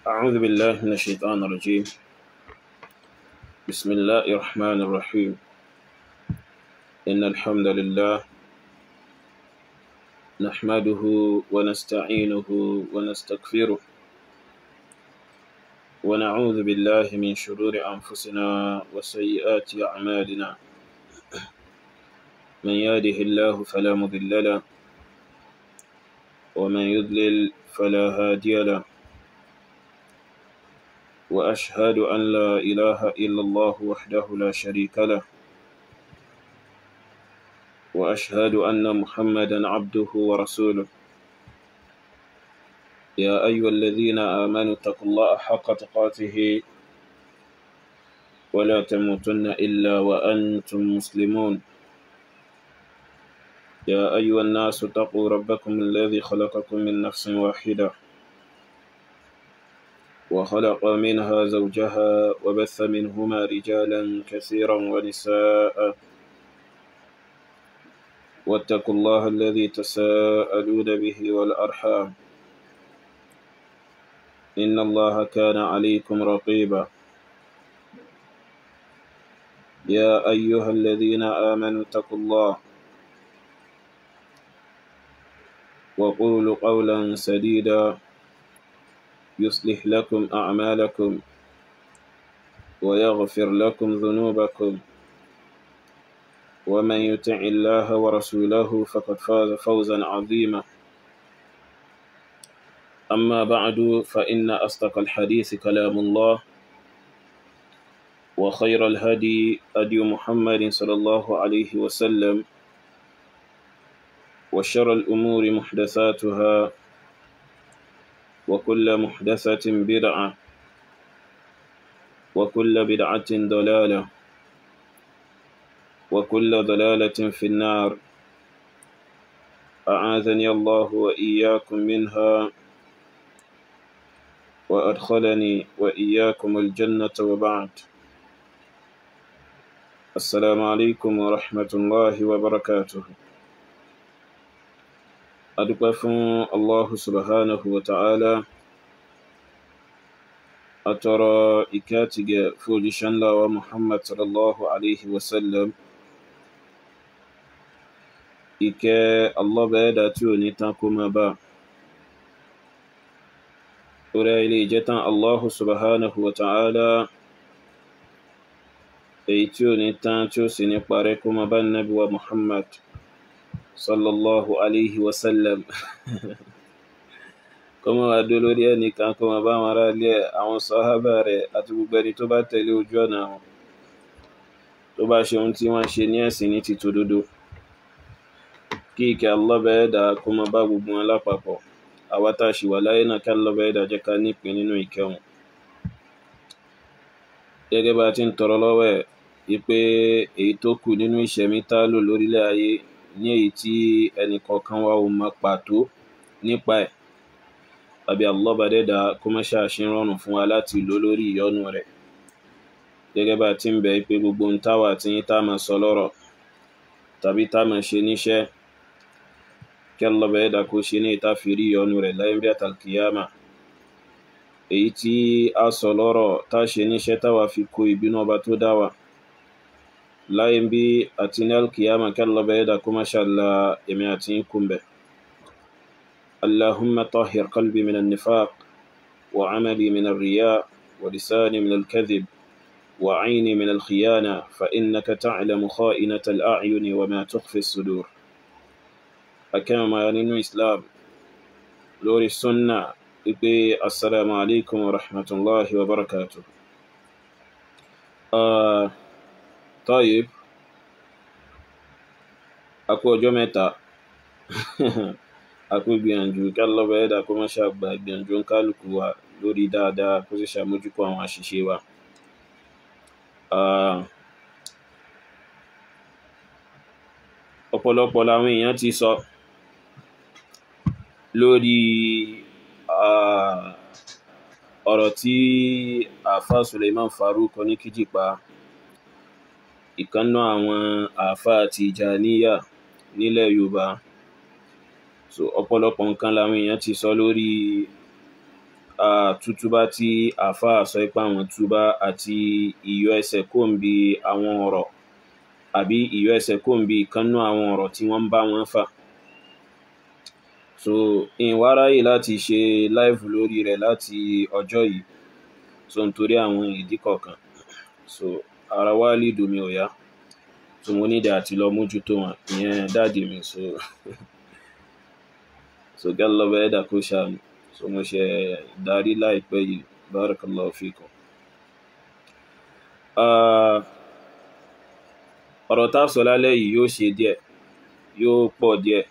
أعوذ بالله من الشيطان الرجيم. بسم الله الرحمن الرحيم. إن الحمد لله نحمده ونستعينه ونستغفره ونعوذ بالله من شرور أنفسنا وسيئات أعمالنا. من يهده الله فلا مضل له ومن يضلل فلا هادي له، وأشهد أن لا إله إلا الله وحده لا شريك له، وأشهد أن محمدا عبده ورسوله. يا أيها الذين آمنوا اتقوا الله حق تقاته ولا تموتن إلا وأنتم مسلمون. يا أيها الناس اتقوا ربكم الذي خلقكم من نفس واحدة وخلق منها زوجها وبث منهما رجالا كثيرا ونساء، واتقوا الله الذي تساءلون به والأرحام إن الله كان عليكم رقيبا. يا أيها الذين آمنوا اتقوا الله وقولوا قولا سديدا يصلح لكم أعمالكم ويغفر لكم ذنوبكم، ومن يطع الله ورسوله فقد فاز فوزا عظيما. أما بعد، فإن أصدق الحديث كلام الله، وخير الهدي هدي محمد صلى الله عليه وسلم، وشر الأمور محدثاتها، وكل محدثة بدعة، وكل بدعة ضلالة، وكل ضلالة في النار. أعاذني الله وإياكم منها، وأدخلني وإياكم الجنة. وبعد، السلام عليكم ورحمة الله وبركاته. Adúpẹ́ fún Allahu subhanahu wa ta'ala, atọrọ ìkẹ́ àti ìgẹ̀ fún òjíṣẹ́ ńlá wa Muhammad sallallahu alaihi wasallam. Ìkẹ́ Allah bẹ́ẹ̀dá tí ò ní tán kó máa bá orí ilé ìjẹtán Allahu subhanahu wa ta'ala, èyí tí ò ní tán tí ó sì ní parẹ́ kó máa bá Nábì wa Muhammad sallallahu alaihi wasallam. Kó máa wá dó lórí ẹnìkan, kó máa bá àwọn ará ilé ẹ̀, àwọn sàhábà rẹ̀ àti gbogbo ẹni tó bá tẹ̀lé ojú ọ̀nà wọn, tó bá ṣe ohun tí wọ́n ṣe ní ẹ̀sìn ní ti tòdodo. Kí ìkẹ́ Allah bẹ́ẹ̀dá kó máa bá gbogbo wọn lápapọ̀. Àwa tá a ṣì wà láyé náà, kí Allah bẹ́ẹ̀dá jẹ́ ká nípìn nínú ìkẹ́ wọn. Gẹ́gẹ́ bá a ti ń tọrọ lọ́wọ́ ẹ̀ wípé èyí tó kù nínú ìṣẹ̀mí tá a lò lórílẹ̀ ayé ní èyí tí ẹnì kọ̀ọ̀kan wa ò mọ pàtó nípa ẹ̀, àbí Allah bá dẹ́dà kó má ṣàṣe rọrùn fún wa láti lò lórí ìyọ́nú rẹ̀. Gẹ́gẹ́ bá a ti ń bẹ̀ pé gbogbo ohun táwa àti yín tá a máa sọ lọ́rọ̀ tàbí tá a máa ṣe níṣẹ́, kí Allah bá dẹ́dà kó ṣe ní ìta fi rí ìyọ́nú rẹ̀ láyé bí àtàlùkìyámà. Èyí tí a sọ lọ́rọ̀ tá a ṣe níṣẹ́ táwa fi kó ìbínú ọba tó dá wa láyé bí àti ní alkiyama, kí Allah bá dẹ́dà kó má ṣàlà èmi àti yín kún bẹ̀. اللهم طهر قلبي من النفاق، وعملي من الرياء، ولساني من الكذب، وعيني من الخيانة، فإنك تعلم خائنة الأعين وما تخفي الصدور. أكما نínú Islam lórí sunna ipe assalamu alaikum wa rahmatullahi wa barakatuh. Tayyib, a kú ọjọ́ mẹ́ta, a kú ìgbìyànjú. Kí Allah bá dẹ́dà kó má ṣàgbà ìgbìyànjú ń kálukú wa lórí dáadáa, kó sì ṣàmójúkú àwọn àṣìṣe wa. Ọ̀pọ̀lọpọ̀ làwọn èèyàn ti sọ lórí ọ̀rọ̀ tí Àfáà Suleiman Farouk Oníkíjìpá, ìkan nínú àwọn àfáà Tìjàníyà nílẹ̀ Yorùbá. So ọ̀pọ̀lọpọ̀ nǹkan làwọn èèyàn ti sọ lórí Tútúbá tí àáfàá sọ pé àwọn túbá àti ìyọ ẹsẹ̀ kó ń bi àwọn ọ̀rọ̀ àbí ìyọ ẹsẹ̀ kó ń bi ìkànnú àwọn ọ̀rọ̀ tí wọ́n ń bá wọn fà. So ìwà ráyè láti ṣe live lórí rẹ̀ láti ọjọ́ yìí, so nítorí àwọn ìdí kọ̀ọ̀kan. So ara wa lìdù mi ò yá, so mo nídìí àti lọ mójútó wọn, ìyẹn dáàdì mi. So gẹ́lọ́bẹ̀ ẹ̀dà kó ṣàánú. So mo ṣe darí láìpẹ́ yìí. Barakallahu fikum. Ọ̀rọ̀ tá a sọ lálẹ́ yìí yóò ṣe díẹ̀, yóò pọ̀ díẹ̀.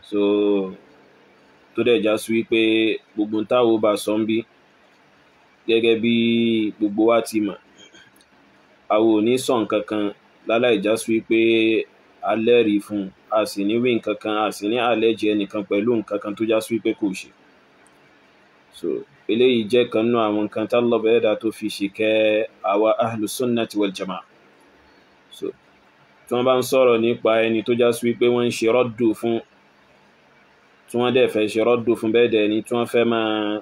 So tó dẹ̀ já sí wípé gbogbo táwo bá sọ ń bí gẹ́gẹ́ bí gbogbo wa ti mọ̀, àwọn ò ní sọ nǹkan kan láláì já sí wípé a lẹ́rìí fún un, a sì ní wí nǹkan kan, a sì ní àlẹ́jì ẹnìkan pẹ̀lú nǹkan kan tó já sí wípé kò ṣe. So eléyìí jẹ́ kan nínú àwọn nǹkan tá lọ́bẹ̀ ẹ̀dá tó fi ṣìkẹ́ àwa ahlu sunnati wal jamaa. So tí wọ́n bá ń sọ̀rọ̀ nípa ẹni tó já sí wípé wọ́n ń ṣe rọ́dù fún, tí wọ́n dẹ̀ fẹ́ ṣe rọ́dù fún bẹ́ẹ̀ dẹ̀ ni tí wọ́n fẹ́ máa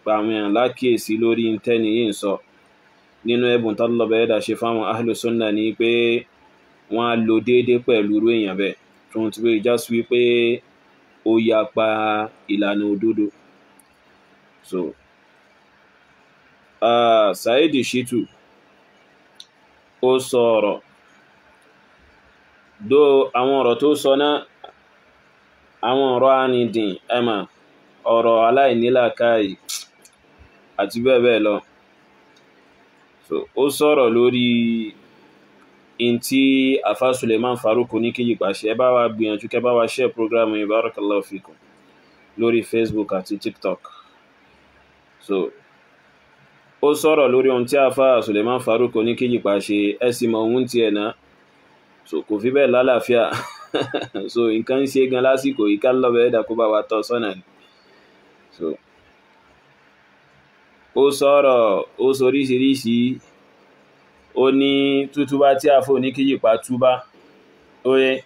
pa àwọn èèyàn lákìyèsí lórí ntẹ́ni yìí ń sọ. Nínú ẹ̀bùn tá lọ́bẹ̀ ẹ̀dá ṣe fáwọn ahlu sunna ni pé wọ́n á lo déédéé pẹ̀lú irú èèyàn bẹ́ẹ̀, tó ń ti pé já sí wípé ó yapa ìlànà òdodo. So Saheed Shittu ó sọ ọ̀rọ̀, dó àwọn ọ̀rọ̀ tó sọ náà, àwọn ọ̀rọ̀ ànìdìn, ẹ̀mà ọ̀rọ̀ aláìnílàákàyè àti bẹ́ẹ̀ bẹ́ẹ̀ lọ. So ó sọ̀rọ̀ lórí in tí Àfá Suleiman Farouk Oníkíjìpá ṣe. Ẹ bá wa gbìyànjú kẹ́ bá wa share program yìí, barakallahu fikum, lórí Facebook àti TikTok. So ó sọ̀rọ̀ lórí ohun tí Àfá Suleiman Farouk Oníkíjìpá ṣe, ẹ sì mọ ohun tiẹ̀ náà. So kò fi bẹ́ẹ̀ lálàáfíà. So nǹkan ń ṣe gan lásìkò yìí, ká lọ́bẹ̀ ẹ̀dá kó bá wa tọ́ sọ́nà ni. So ó sọ̀rọ̀, ó sọ oríṣiríṣi. Ó ní tútúbá tí Àfá Oníkíjìpá túbá, ó yẹ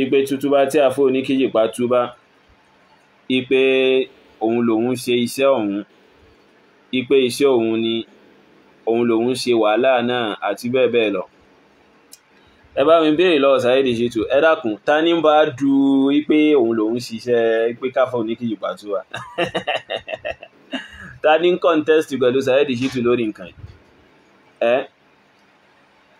ipe tútúbá tí Àfá Oníkíjìpá túbá, ipe òun lòun ṣe iṣẹ́ òun, ipe iṣẹ́ òun ni òun lòun ṣe wàhálà náà àti bẹ́ẹ̀ bẹ́ẹ̀ lọ. Ẹ bá mi béèrè lọ́wọ́ Saheed Shittu, ẹ dákun, ta ní bá du ipe òun lòun ṣiṣẹ́ ipe káfọ́ Oníkíjìpá túbá? Ta ní contest pẹ̀lú Saheed Shittu lórí nǹkan yìí?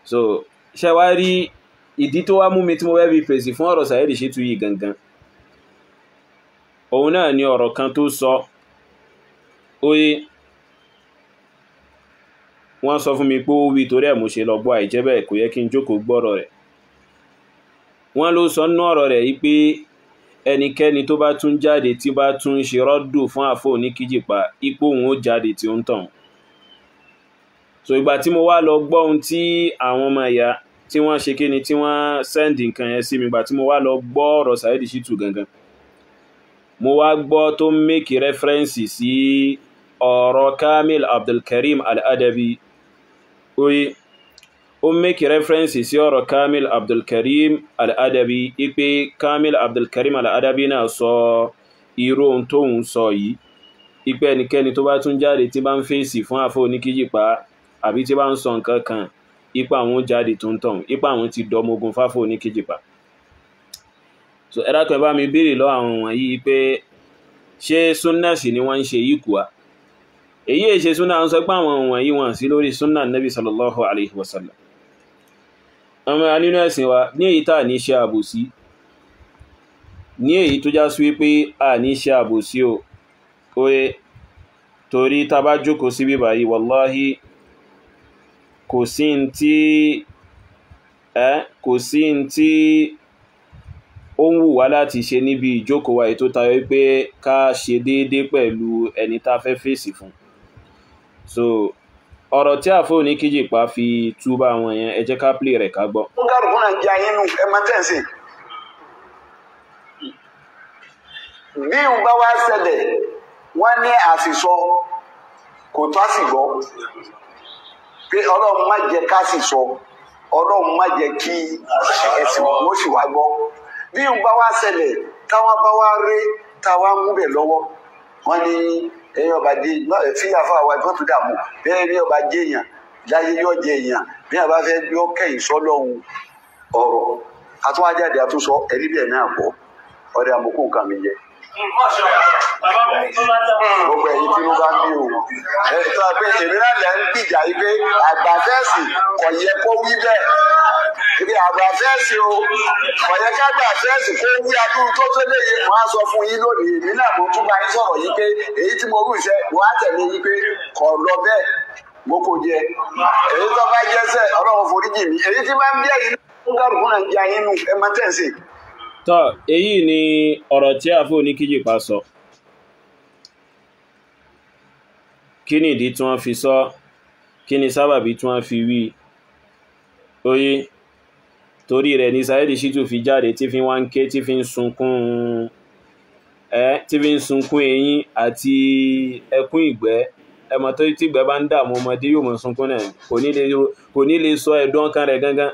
So ṣe wá rí ìdí tó wá mú mi tí mo fẹ́ fi fèsì fún ọ̀rọ̀ Saheed Shittu yìí gangan, òun náà ni ọ̀rọ̀ kan tó sọ. Oye, wọ́n sọ fún mi pé ó wí torí ẹ̀ mo ṣe lọ gbọ́, àìjẹ́ bẹ́ẹ̀ kò yẹ kí n jókòó gbọ́rọ̀ rẹ̀. Wọ́n ló sọ nínú ọ̀rọ̀ rẹ̀ yìí pé ẹnikẹ́ni tó bá tún jáde tí bá tún ṣe rọ́dù fún Àfá Oníkíjìpá, ipò òun ó jáde tí ó ń tàn. So ìgbà tí mo wá lọ gbọ́ ohun tí àwọn ọmọ ìyá tí wọ́n ṣe kíni tí wọ́n sẹ́ndì nǹkan yẹn sí mi, ìgbà tí mo wá lọ gbọ́ ọ̀rọ̀ Saheed Shittu gangan, mo wá gbọ́ tó ń make reference sí ọ̀rọ̀ Kamil Abdulkareem Al-Adabi. Oye, ó make reference sí ọ̀rọ̀ Kamil Abdulkareem Al-Adabi, ipe Kamil Abdulkareem Al-Adabi náà sọ irú ohun tóun sọ yìí, ipe ẹnikẹ́ni tó bá tún jáde tí bá ń fèsì fún Àfá Oníkíjìpá àbí tí bá ń sọ nǹkan kan, ipa àwọn jáde tó ń tàn, ipa àwọn ti dọmọ ogun fáfó Oníkíjìpá. So ẹ dákun, ẹ bá mi béèrè lọ́wọ́ àwọn wọ̀nyí pé ṣé súnà sì ni wọ́n ń ṣe yìí kùá? Èyí è ṣe súnà. Ń sọ pé àwọn wọ̀nyí wọ́n sí lórí súnà Nabi sallallahu alayhi wa sallam. Ọmọ nínú ẹ̀sìn wa ní èyí tá ní ṣe àbòsí, ní èyí tó já sí wípé a ní ṣe àbòsí o, oye, torí tá bá jókòó sí bíbá yìí, wallahi kò sí n tí kò sí n tí ó ń wù wá láti ṣe níbi ìjókòó wa èyí tó tayọ wípé ká ṣe déédé pẹ̀lú ẹni tá fẹ́ fèsì fún. So ọ̀rọ̀ tí Àfá Oníkíjìpá fi túbà wọn yẹn, ẹ jẹ́ ká play rẹ̀ ká gbọ́. Ó kálukú náà jẹ ayé nù, ẹ máa tẹ̀sí. Bí n bá wá ṣẹlẹ̀, wọ́n ní àṣìsọ kò tó àṣìgbọ́, pé Ọlọ́run má jẹ́ ká sì sọ, Ọlọ́run má jẹ́ kí ẹ̀sìn wọn sì wá gbọ́. Bí n bá wá ṣẹlẹ̀, táwọn bá wá rí, táwa mú bẹ̀ lọ́wọ́. Wọ́n ní ẹ̀yìn ọba dé fíyà fún àwa tó tún dààmú bẹ́ẹ̀ bí ọba jẹ́ èèyàn láyé yóò jẹ èèyàn bí ọba fẹ́ yọ kẹ́yìn sọ́lọ́hún ọ̀rọ̀ àtúwájáde àtúnṣọ ẹ̀rí bẹ́ẹ̀ náà bọ̀ ọ̀rẹ́ àmọ́kù nǹkan mi jẹ. Gbogbo ẹ̀yin tí ló bá ń bí o ẹ̀ tó a pé èmi náà lẹ́ ń gbìjà yìí pé àgbàfẹ́sì kò yẹ kó wí bẹ́ẹ̀ ibi àgbàfẹ́sì o kò yẹ ká àgbàfẹ́sì kó wí adúrú tó tó léye. Wọ́n á sọ fún yín lónìí, èmi náà mo tún bá yín sọ̀rọ̀ yìí pé èyí tí mo rú iṣẹ́ wọ́n á tẹ̀lé yín pé kò lọ bẹ́ẹ̀ mo kò jẹ èyí tó bá jẹ́sẹ̀ Ọlọ́run foríjì mi èyí tí bá ń bí ẹ̀yin kálukú náà ń jẹ ayé nù ẹ máa tẹ̀sí. Tọ́ èyí ni ọ̀rọ̀ tí àfọ́ oníkíjìpá sọ. Kí ni ìdí tí wọ́n fi sọ? Kí ni sábàbí tí wọ́n fi wí? Oyé torí rẹ̀ ní Saheed Shittu fi jáde tí fi wá ń ké, tí fi ń sunkún, tí fi ń sunkún eyín àti ẹkún ìgbẹ́. Ẹmọ tó tí ìgbẹ́ bá ń dààmú ọmọdé yóò mọ̀ sunkún náà, kò ní lè sọ ẹ̀dùn ọkàn rẹ̀ gangan.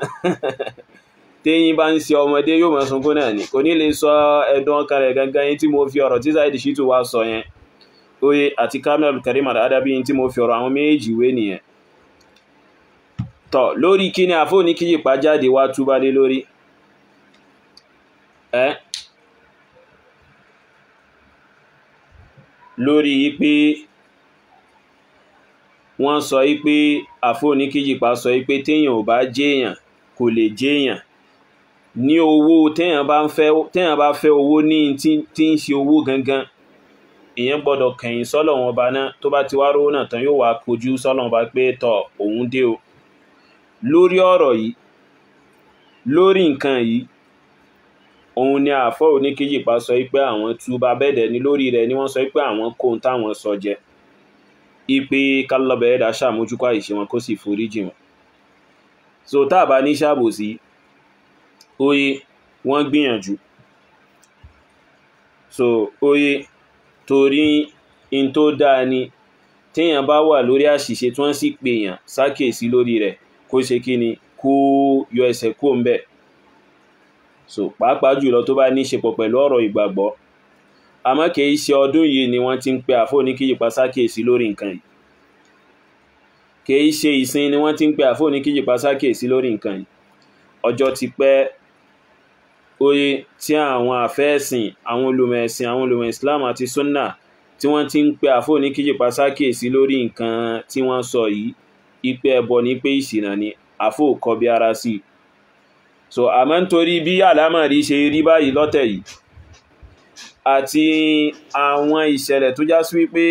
Téyín bá ń ṣe ọmọdé yóò mọ̀ sunkún náà ni, kò ní lè sọ ẹ̀dùn ọkàn rẹ̀ gangan. Yín tí mo fi ọ̀rọ̀ tí Saheed Shittu wá sọ yẹn, oye àti Kamil Abdulkareem Al-Adabi, yín tí mo fi ọ̀rọ̀ àwọn méjì wé nìyẹn. Tọ̀ lórí kí ni àfọ́ oníkíjìpá jáde wá túbá lé lórí? Lórí pé wọ́n sọ pé àfọ́ oníkíjìpá sọ pé téèyàn ò bá jẹ́yàn kò lè jẹ́yàn ní owó, téèyàn bá fẹ́ owó ní tí ń ṣe owó gangan, ìyẹn gbọ́dọ̀ kẹ̀yìn sọ́lọ́run ọba náà. Tó bá ti wá rówó náà tán yóò wá kojú sọ́lọ́run ọba pé tọ̀ òun dé o. Lórí ọ̀rọ̀ yìí, lórí nǹkan yìí, òun ni àfọ́ oníkíjìpá sọ pé àwọn túbá bẹ́ẹ̀dẹ̀ ni lórí rẹ̀ ni wọ́n sọ pé àwọn kó ohun táwọn sọ jẹ, ipe kálọ́bẹ̀ẹ́dà ṣàmójúkọ́ àìṣe wọn kó sì foríjì wọn. So tá a bá ní ṣàbòsí, oye wọ́n gbìyànjú. So oye torí in tó dáa ni téèyàn bá wà lórí àṣìṣe tí wọ́n sì pèèyàn sákèsí lórí rẹ̀ kó ṣe kí ni, kó yọ ẹsẹ̀ kó ń bẹ̀. So pàápàá jùlọ tó bá ní ṣe pọ̀ pẹ̀lú ọ̀rọ̀ ìgbàgbọ́. Àmọ́ kì í ṣe ọdún yìí ni wọ́n ti ń pe àfọ́ oníkíjìpá sákèsí lórí nǹkan yìí. Kì í ṣe ìsìn ni wọ́n ti ń pe àfọ́ oníkíjìpá sákèsí lórí nǹkan yìí. Ọjọ́ ti pẹ́ oye tí àwọn àfẹ́ẹ̀sìn, àwọn olùmọ̀ ẹ̀sìn, àwọn olùmọ̀ Islam àti Sunnah tí wọ́n ti ń pe àfọ́ oníkíjìpá sákèsí lórí nǹkan tí wọ́n sọ yìí, ipe ẹbọ ni, pé ìṣìnà ni, àfọ́ ò kọbi ara sí i. So àmọ́ nítorí bí àlámọ̀rí ṣe rí báyìí lọ́tẹ̀ yìí àti àwọn ìṣẹ̀lẹ̀ tó já sí wípé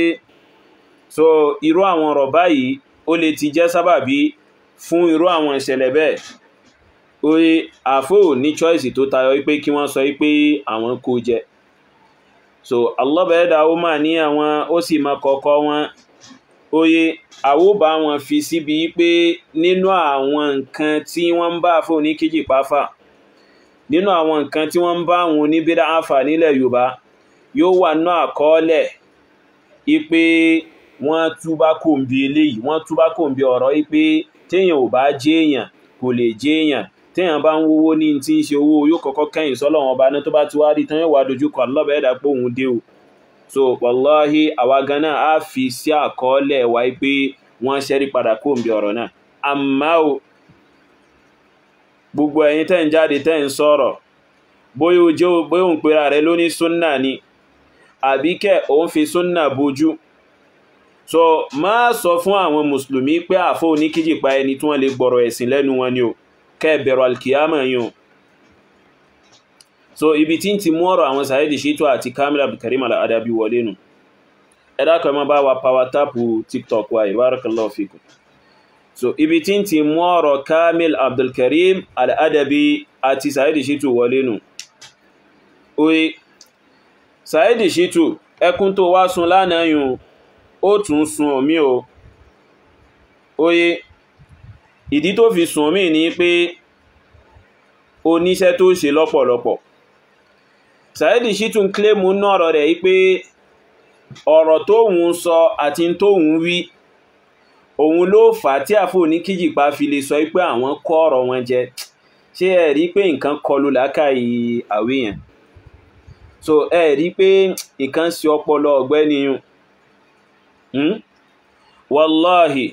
so irú àwọn ọ̀rọ̀ báyìí ó lè ti jẹ́ sábàbí fún irú àwọn ìṣẹ̀lẹ̀ bẹ́ẹ̀, oye àfọ́ ò ní choice tó tayọ wípé kí wọ́n sọ wípé àwọn kó jẹ. So Allah ó mà ní àwọn, ó sì mọ kọ̀kọ̀ wọn. Oye àwọ̀ bá wọn fi síbi pé nínú àwọn nǹkan tí wọ́n ń bá àfọ́ oníkíjìpá fà, nínú àwọn nǹkan tí wọ́n ń bá àwọn oníbídà fà nílẹ̀ Yorùbá, yóò wà nínú àkọọ́lẹ̀ ipe wọ́n túbá kò ń bi eléyìí, wọ́n túbá kò ń bi ọ̀rọ̀ ipe téèyàn ò bá jẹ́yàn kò lè jẹ́yàn, téèyàn bá ń wówó ní tí ń ṣe owó yóò kọ́kọ́ kẹ́yìn sọ́lọ́run ọba náà, tó bá ti wá rí tán yóò wá dojúkọ Allah ẹ̀dá pé òun dé o. So wàláhí àwa gan náà á fi sí àkọọ́lẹ̀ wa pé wọ́n ṣẹ́rí padà kó ń bi ọ̀rọ̀ náà. Àmọ́ o gbogbo ẹ̀yin tẹ́ ń jáde tẹ́ ń sọ̀rọ̀, bóyá o jẹ́ bóyá òun pera rẹ lóní súnnà ni àbí kẹ́ òun fi súnnà bojú. So má sọ fún àwọn mùsùlùmí pé àfọ́ oníkíjìpá ẹni tí wọ́n lè gbọ́rọ̀ ẹ̀sìn lẹ́nu wọn ni o, kẹ́ bẹ̀rù alkiyama yìí o. So ibi tí ń ti mú ọ̀rọ̀ àwọn Saheed Shittu àti Kamil Abdulkareem Al-Adabi wọlé nù. Ẹ dákun ẹ má bá wa power tap TikTok wa, barakallahu fikum. So ibi tí ń ti mú ọ̀rọ̀ Kamil Abdulkareem Al-Adabi àti Saheed Shittu wọlé nù. Oye Saheed Shittu, ẹkún tó wá sun lánàá yùn, ó tún sun omi o. Oye ìdí tó fi sun omi ni pé oníṣẹ́ tó ṣe lọ́pọ̀lọpọ̀. Saheed Shittu ń kílèmù nínú ọ̀rọ̀ rẹ̀ pé ọ̀rọ̀ tóun sọ àti tóun wí òun ló fà á tí àfọ́ oníkíjìpá fi lè sọ pé àwọn kó ọ̀rọ̀ wọn jẹ. Ṣé ẹ rí pé nǹkan kọlu làákàyè àwé yẹn? So ẹ rí pé nǹkan sí ọpọlọ ọ̀gbẹ́ni yun. Wallahi,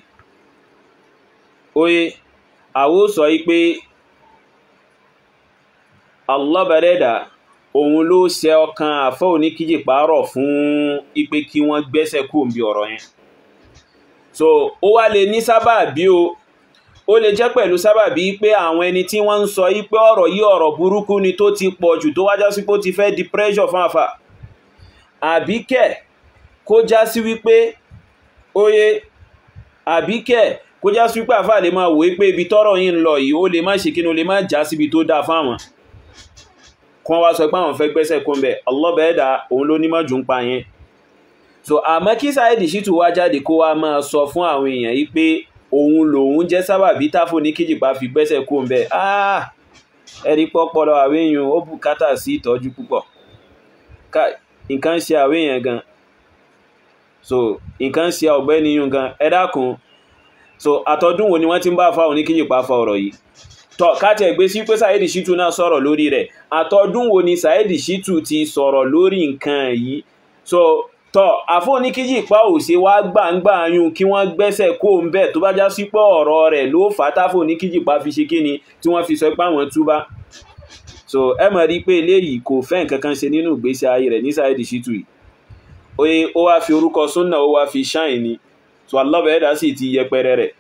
oye, àwọ́ sọ yí pé Allah bẹ̀rẹ̀dà òun ló ṣe ọkàn àfọ́ oníkíjìpá rọ̀ fún ipé kí wọ́n gbẹ́sẹ̀ kú òǹbí ọ̀rọ̀ yẹn. So ó wá lè ní sábàbí o, ó lè jẹ́ pẹ̀lú sábàbí pé àwọn ẹni tí wọ́n ń sọ yí pé ọ̀rọ̀ yí ọ̀rọ̀ burúkú ni tó ti pọ̀ jù tó wájá sí pé ó ti fẹ́ di pressure fún àfà, àbíkẹ́ kó já sí wípé oye, àbíkẹ́ kó já sí wípé àfà lè máa wòó pé ibi tọ́rọ̀ yìí ń lọ yìí ó lè má ṣe kí ni, ó lè má já síbi tó dáa fáwọn kan wá sọ pé àwọn fẹ́ gbẹ́sẹ̀ kó ń bẹ̀. Allah bẹ̀ẹ́dà òun ló nímọ̀ jù ń pa yẹn. So àmọ́ kí Saheed Shittu wá jáde kó wá máa sọ fún àwọn èèyàn yìí pé òun lòun jẹ́ sábàbí táfò ní kíjìpá fi gbẹ́sẹ̀ kó ń bẹ̀, ẹ̀rí pọ́pọ́lọ àwọn èèyàn ó bùkátà sí ìtọ́jú púpọ̀. Nǹkan ṣe àwọn èèyàn gan. So nǹkan ṣe ọ̀gbẹ́ni yun gan, ẹ dákun. So àtọdún wo ni wọ́n ti ń bá fa oníkíjìpá fa ọ̀rọ̀ yìí? Tọ́ káàtì ẹ̀gbé sí pé Saheed Shittu náà sọ̀rọ̀ lórí rẹ̀. Àtọdún wo ni Saheed Shittu ti sọ̀rọ̀ lórí nǹkan yìí? So tọ́ àfọ́ oníkíjìpá ò ṣe wá gbàǹgbà yun kí wọ́n gbẹ́sẹ̀ kó ń bẹ̀ tó bá já sí pé ọ̀rọ̀ rẹ̀ ló fà á táfọ́ oníkíjìpá fi ṣe kíni tí wọ́n fi sọ pé àwọn túbá. So ẹ mọ̀ rí pé eléyìí kò fẹ́ nǹkan kan ṣe nínú ìgbésí ayé rẹ̀ ní Saheed Shittu yìí. Oye, ó wá fi orúkọ súnà ó wá fi ṣáìn ni. So Allah bẹ̀ẹ́dà sì ti yẹpẹrẹ rẹ̀.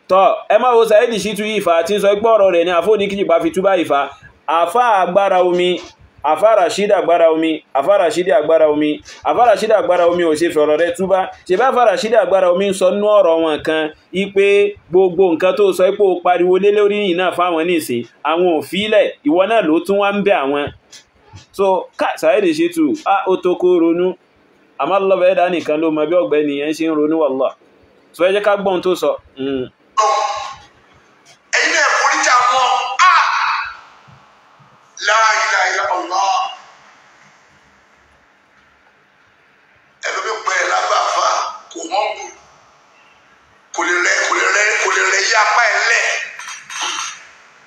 Tọ́ ẹ má wo Saheed Shittu yìí fa tí ń sọ pé ọ̀rọ̀ rẹ̀ ni àfọ́ oníkíjìpá fi túbá ìfà. Àfá agbára omi, àfá Rashid agbára omi, àfá Rashid agbára omi, àfá Rashid agbára omi ò ṣe fọ̀rọ̀ rẹ̀ túbá. Ṣe bá àfá Rashid agbára omi ń sọ nínú ọ̀rọ̀ wọn kan ipé gbogbo nǹkan tó sọ pé ó pariwo lé lórí yìí náà fáwọn nísìn, àwọn ò fílẹ̀, ìwọ náà ló tún wá ń bẹ̀ àwọn. So ká Saheed Shittu, á ó tó kó ronú. Àmọ́ Allah bẹ̀ẹ́dá nìkan ló mọ bí ọ̀gbẹ́ni yẹn ṣe ń ronú wallah. So ẹ jẹ́ ká gbọ́n tó sọ. Ẹ̀yin náà foríjà wọn á la ilaha illallah. Ẹlòmí pẹ́ lágbàfà kò wọ́n bù, kò lè rẹ kò lè rẹ kò lè rẹ yí apá ẹ̀ lẹ̀.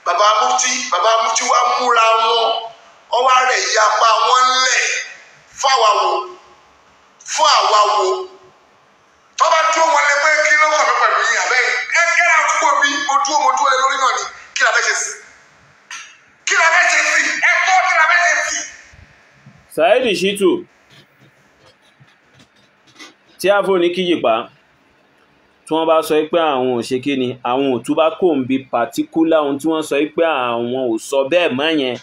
Bàbá mufti wá múra wọn, wọ́n wá rẹ̀ yí apá wọn lẹ̀ fún àwa wo, fún àwa wo. Tọ́ba dúró wọn lẹ pé kí ló kàn mí pẹ̀lú yín àbẹ́ ẹ kẹ́rẹ́ àdúgbò mi, mo dúró lé lórí náà ni kí la fẹ́ ṣe sí? Kí la fẹ́ ṣe sí? Ẹ tọ́ kí la fẹ́ ṣe sí? Saheed Shittu tí a fò ní kíjìpá tí wọ́n bá sọ pé àwọn ò ṣe kí ni, àwọn ò túbá kò ń bi pàtíkúlà ohun tí wọ́n sọ pé àwọn ò sọ bẹ́ẹ̀ mọ́ yẹn.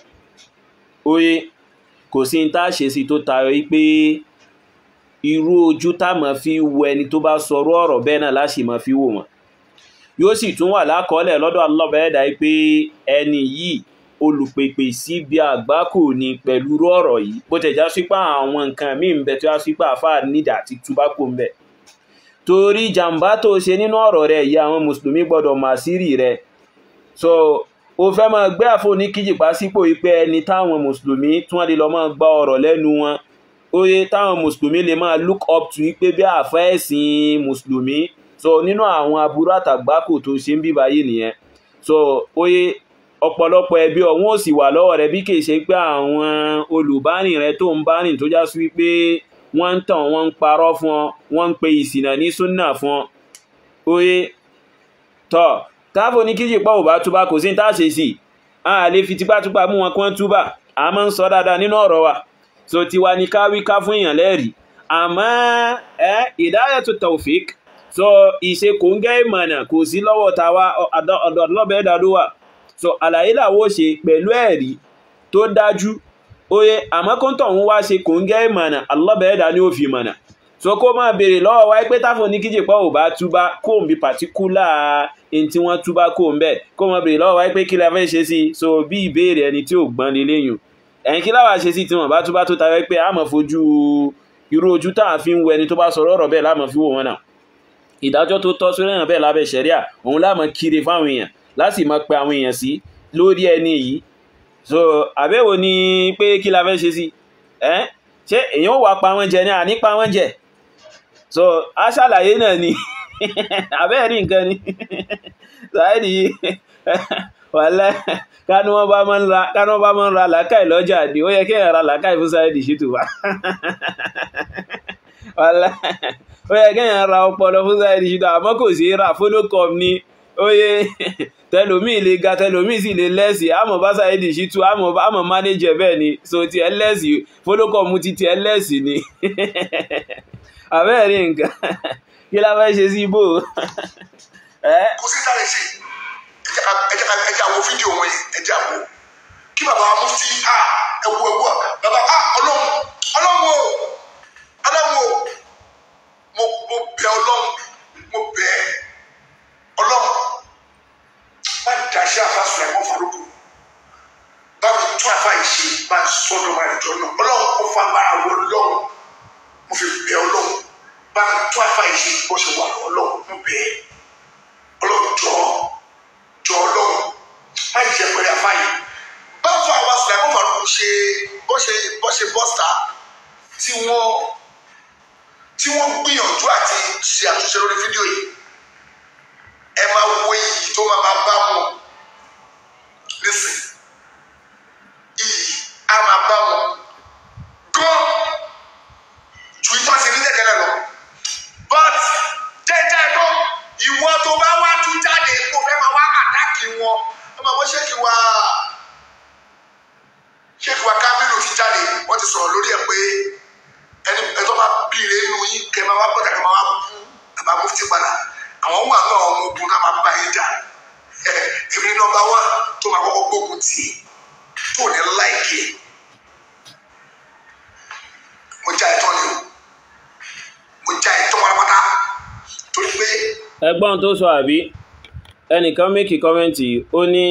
Oye, kò sí ní tá a ṣe sí tó tayọ pé irú ojú tá máa fi wo ẹni tó bá sọ̀rọ̀ ọ̀rọ̀ bẹ́ẹ̀ náà láṣì máa fi wò wọ́n. Yóò sì tún wà lákọọ́lẹ̀ lọ́dọ̀ Allah bẹ̀ẹ́dà pé ẹni yìí olùpèpè síbi àgbákò ni pẹ̀lú irú ọ̀rọ̀ yìí, bó tẹ̀ já sí pé àwọn nǹkan míì ń bẹ tó já sí pé àfáà nídà àti túbákò ń bẹ. Torí jàǹbá tó ṣe nínú ọ̀rọ̀ rẹ̀ yìí àwọn mùsùlùmí gbọ́dọ̀ mà sírì rẹ̀. So ó fẹ́ máa gbé àfọ́ oníkíjìpá sípò pé ẹni táwọn mùsùlùmí tí wọ́n lè lọ máa gba ọ̀rọ̀ lẹ́nu wọn, oye táwọn mùsùlùmí lè máa look up to pé bí àfẹ́ ẹ̀sìn mùsùlùmí. So nínú àwọn aburú àtàgbákò tó ṣe ń bíbá yìí nìyẹn. So oye ọ̀pọ̀lọpọ̀ ẹbí ọ̀hún ò sì wà lọ́wọ́ rẹ̀ bí kìí ṣe pé àwọn olùbárìn rẹ̀ tó ń bárìn tó já sí wípé wọ́n ń tàn, wọ́n ń parọ́ fún ọ, wọ́n ń pe ìsìnà ní súnà fún ọ. Oye tọ́ táàfò ní kíjìpá ò bá túbá kò sí ní tá a ṣe sí, a lè fi tipátúpá mú wọn kí wọ́n túbà, a máa ń sọ dáadáa nínú ọ̀rọ̀ wa. So tiwa ni ká wí ká fún èèyàn lẹ́rìí. Àmọ́ ẹ hidayatu tawfik, so ìṣe kòńgẹ́ ìmọ̀nà kò sí lọ́wọ́ tàwa, ọ̀dọ̀ ọlọ́bẹ̀ẹ́dà ló wà. So àlàyé làwọ́ ṣe pẹ̀lú ẹ̀rí tó dájú. Oye, àmọ́ kóńtọ̀ ń wá ṣe kòńgẹ́ ìmọ̀nà, ọlọ́bẹ̀ẹ́dà ni ó fi mọ̀nà. So kó máa béèrè lọ́wọ́ wa pé táfò ní kíjìpá ò bá túbá kó ń bi pàtíkúlà ẹni tí wọ́n túbá kó ń bẹ̀, kó máa béèrè lọ́wọ́ wa pé kí la fẹ́ ṣe sí. So bí ìbéèrè ẹni tí ò gbọ́n leléyìn, ẹ̀yìn kí láwà ṣe sí tí wọ́n bá túbá tó tayọ pé a máa fojú irú ojú tá à fi ń wo ẹni tó bá sọ̀rọ̀ ọ̀rọ̀ bẹ́ẹ̀ láàmọ́ fi wò wọ́n náà. Ìdájọ́ tó tọ́ sórí èèyàn bẹ́ẹ̀ lábẹ́ ṣẹ̀ríà òun láàmọ́ kiri fáwọn èèyàn láti máa pe àwọn èèyàn sí lórí ẹni yìí. So àbẹ̀wò ni pé kí la fẹ́ ṣe sí ẹ́, ṣé èèyàn ò wá pa wọ́n jẹ ní àní pa wọ́n jẹ. So a ṣàlàyé náà ni àbẹ́ẹ̀rí nǹkan ni Saheed yìí Wàláhì kánú wọ́n bá máa ń ra làákàì lọ́jà ni ó yẹ kí èèyàn ra làákàì fún Saheed Shittu wá. Wàláhì ó yẹ kí èèyàn ra ọpọlọ fún Saheed Shittu, àmọ́ kò sí ra fólókọ̀m ni. Oye tẹlòmíì lè ga, tẹlòmíì sì lè lẹ́sì, àmọ́ bá Saheed Shittu àmọ́ mánéjẹ bẹ́ẹ̀ ni. So ti ẹ lẹ́sì fólókọ̀mù ti ẹ lẹ́sì ni. Àbẹ́ẹ̀rí nǹkan kí la fẹ́ ṣe sí ibò. Kò sí sáré ṣe ẹ jẹ́ àwo fídíò wọn yẹn, ẹ jẹ́ àwo kí bàbá mufti a ẹwú ẹwú bàbá a ọlọ́run ọlọ́run o ọlọ́run o mo bẹ̀ ọlọ́run, mo bẹ̀ ọlọ́run, má dàṣẹ́ àfàsùn ẹ̀kọ́ faruku bá mi tún àfà yìí ṣe, bá sọ́dọ̀ máa jọ náà ọlọ́run, kó fagbára wọ ọlọ́run, mo fi bẹ̀ ọlọ́run, bá mi tún àfà yìí ṣe bó ṣe wà ọlọ́run, mo bẹ̀ ọlọ́run, jọ jọ ọlọ́run, má jẹ pẹ̀lú àfà yìí. Bá fún àwọn Sùlàìmọ́ Faruku ṣe bó ṣe bọ́sítà tí wọ́n gbìyànjú àti ṣe àtúnṣe lórí fídíò yìí, ẹ máa wo iyì tó máa bá wọn nísìn, iyì á máa bá wọn gan ju ìtàn sí nílẹ̀ tẹ́lẹ̀ lọ. But jẹ́jẹ́ ẹ̀gbọ́n, ìwọ tó bá wá tún jáde kó fẹ́ máa wá àtáàkì wọn, ẹ máa wọ́n ṣéèkì wá Kamilu ti jáde, wọ́n ti sọ̀rọ̀ lórí ẹ̀ pé ẹni tó bá bí ire nínú yín kẹ́ máa wá bọ́dà kẹ́ máa wá bú bàbá mufti padà, àwọn wà náà ọmọ ogun náà máa bá yín jà. Èmi ní nọ́mbà wá tó máa kọ́kọ́ gbógun tì í tó ní láìkí. Mo já ẹ̀tọ́ ni o, mo já ẹ̀tọ́ pátápátá torí pé. Ẹ̀gbọ́n tó sọ àbí ẹnìkan mékì kọ́mẹ́ǹtì ó ní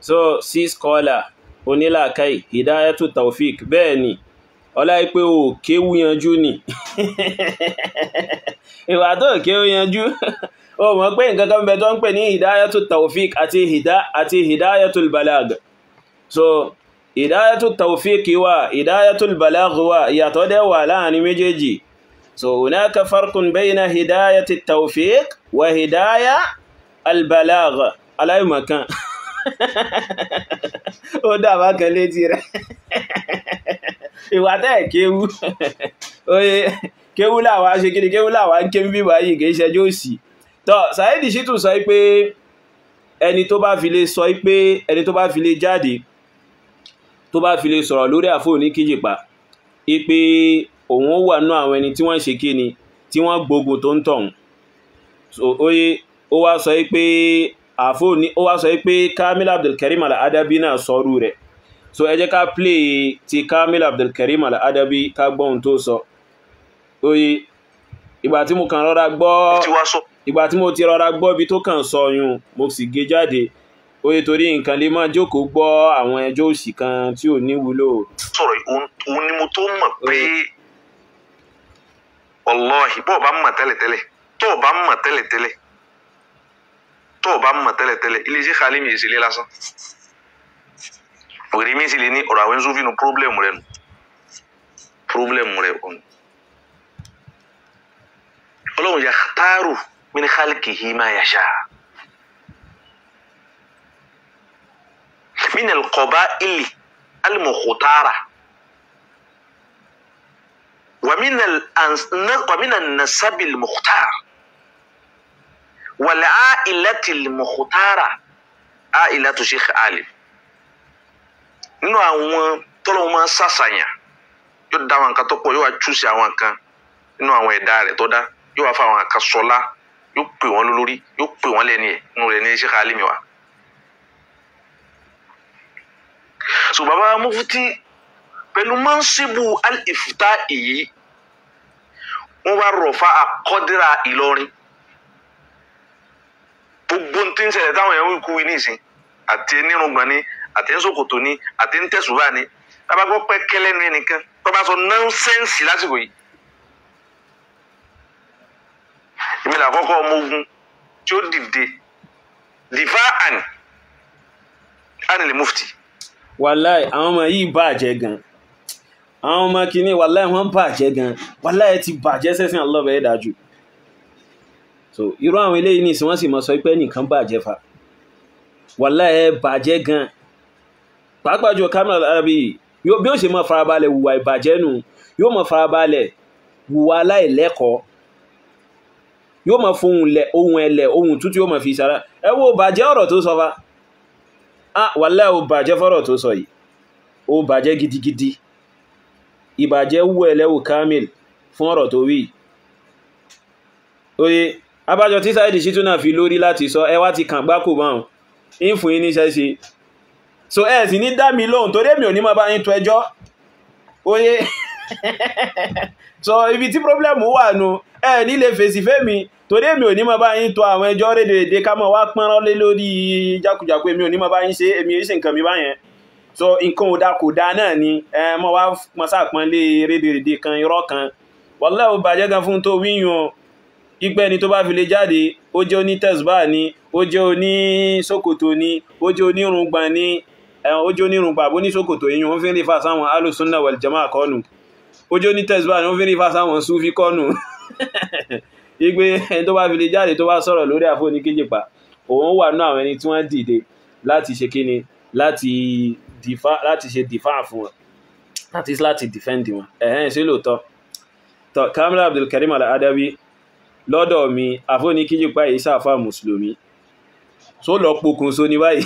so six caller onílàákàì Hidayatu Taofik, bẹ́ẹ̀ ni ọlá pé o kéwú yanjú ni. Ìwà tó kéwú yanjú o mọ̀ pé nǹkan kan bẹ tó ń pè ní Hidayatu Taofik àti Hidayatul Balag. So Hidayatu Taofik wà, Hidayatul Balag wà, ìyàtọ̀ dẹ̀ wà láàrin méjèèjì. So hunaka farqun bayna Hidayati Taofik wa Hidaya al-Balag. Aláìmọ̀kan ó dàbá kan létí rẹ̀. Ìwà tẹ́ kéwú oye kéwú làwá ṣe kí ni kéwú làwá ń ké ń bíbá yìí kìí ṣẹjọ́ òsì. Tọ́ Saheed Shittu sọ pé ẹni tó bá fi lè sọ pé ẹni tó bá fi lè jáde tó bá fi lè sọ̀rọ̀ lórí àfóò ní kíjìpá pé òun ó wà nú àwọn ẹni tí wọ́n ṣe kí ni tí wọ́n gbógun tó ń tọ̀hún. So oye ó wá sọ pé àfóò ní ó wá sọ pé Kamil Abdulkarim Al-Adabi náà sọrú rẹ̀. So ẹ jẹ́ ká play ti Kamil Abdulkarim Al-Adabi ká gbọ́ ohun tó sọ. Oye ìgbà tí mo kàn rọra gbọ́, ìgbà tí mo ti rọra gbọ́ ibi tó kàn sọ yun mo sì gé jáde. Oye torí nǹkan lè máa jókòó gbọ́ àwọn ẹjọ́ òṣì kan tí ò ní wúlò. Sọ̀rọ̀ òun ni mo tó mọ̀ pé wallahi bó o bá mọ̀ tẹ́lẹ̀tẹ́lẹ̀, tó o bá mọ̀ tẹ́lẹ̀tẹ́lẹ̀, tó o bá mọ̀ tẹ́lẹ̀tẹ́lẹ̀, iléeṣẹ́ Khalimi yìí sì lé lásán. Ògiri mi sì lè ní ọ̀rọ̀ àwọn Sufi nu pírọ́blẹ̀mù rẹ̀ nù, pírọ́blẹ̀mù rẹ̀ ọ̀nù. Ọlọ́run yakhtaru min khalqihi ma yasha min al-qaba'ili al-mukhtara wa min an-nasabi al-mukhtar wal 'ailati al-mukhtara 'ailatu Sheikh Alim. Nínú àwọn tọ́lọ́ máa ń sàṣàyàn yóò dá àwọn nǹkan tó pọ̀, yóò wá túnṣe àwọn nǹkan nínú àwọn ẹ̀dá rẹ̀ tó dá, yóò wá fa àwọn nǹkan sọlá, yóò pè wọ́n lórí, yóò pè wọ́n lẹ́ni ẹ̀ nínú rẹ̀ ní Sheikh Alimi wa. So bàbá mufti pẹ̀lú mọ́nsíbù al-ifta yìí wọ́n wá rọ̀ fa àkọ́díra Ìlọrin. Gbogbo tí ń ṣẹlẹ̀ táwọn èèyàn ń kú ní ìsìn àti nírùngbọ̀n ni àti nsòkòtò ni àti ntẹ̀sùbà ni, bàbá gbọ́ pẹ́ kẹ́lẹ́nu ẹnìkan tó bá sọ nọ́nsẹ́ǹsì lásìkò yìí. Èmi là kọ́kọ́ ọmọ ogun tí ó dìde dìfá àní lè mufti. Wàláì àwọn ọmọ yìí bàjẹ́ gan, àwọn ọmọ kìíní wàláì wọ́n bàjẹ́ gan, wàláì ti bàjẹ́ sẹ́sìn Allah bẹ́ẹ̀ dájú. So irú àwọn eléyìí nìsín wọ́n sì mọ̀ sọ pé nìkan bàjẹ́ fa. Wàláhì ẹ bàjẹ́ gan. Pàápàá jù Kamil Al-Adabi, bí ó ṣe máa farabalẹ̀ wùwà ìbàjẹ́ nù, yóò máa farabalẹ̀ wùwà aláìlẹ́kọ̀ọ́, yóò máa fohùn lẹ̀, ohun ẹlẹ̀, ohun tútù yóò máa fi sára. Ẹ wo bàjẹ́ ọ̀rọ̀ tó sọ fa. Ah, wàláhì ó bàjẹ́ fọ́rọ̀ tó sọ yìí, ó bàjẹ́ gidigidi. Ìbàjẹ́ wú ẹlẹ́wù Kamil fún ọ̀rọ̀ tó wí. Oye, abájọ tí Saheed Shittu náà fi lórí láti sọ, ẹ wá ti kàn gbákò báhùn, ń fún yín níṣẹ́ ṣe. So ẹ sì ní dá mi lóhùn torí èmi ò ní máa bá yín tó ẹjọ́. Oye, so ibi tí pírọ́blẹ̀mù wà nù, ẹ ní lè fèsì fẹ́mi torí èmi ò ní máa bá yín tó àwọn ẹjọ́ rédèrèdè ká máa wá pọ́nrán lé lórí jákujàku, èmi ò ní máa bá yín ṣe, èmi ò ṣe nǹkan mi báyẹn. So nǹkan ò dáa kò dáa náà ni, ẹ mọ́ wá pọ́n sáàpọ́n lé rédèrèdè kan, irọ́ kan. Wàláhì ó bàjẹ́ gan fún tó wíyàn. Ipẹ́ ni tó bá fi lè jáde, ó jẹ́ oní tẹ̀síbà ni, ó jẹ́ oní ṣòkòtò ni, ó jẹ́ onírùngbọ̀n ni, ó jẹ́ onírùngbọ̀n àbó ní ṣòkòtò yìí, wọ́n fi ń rí fa sáwọn alùsùnà wal jamaa kọ́nù. Ó jẹ́ oní tẹ̀síbà ni, wọ́n fi ń rí fa sáwọn súfí kọ́nù. Igbe ẹni tó bá fi lè jáde tó bá sọ̀rọ̀ lórí àfọ oníkíjìpá, òun wà nínú àwọn ẹni tí wọ́n dìde láti ṣe kíni, láti ṣe dìfà fún wọn, láti defend wọn. Ẹ̀hẹ́n, ṣé lóòótọ́? Tọ́ Kamil Abdulkarim Al-Adabi lọ́dọ̀ mi, àfọ oníkíjìpá yìí ṣàfà mùsùlùmí. So lọ pokùnso ní báyìí.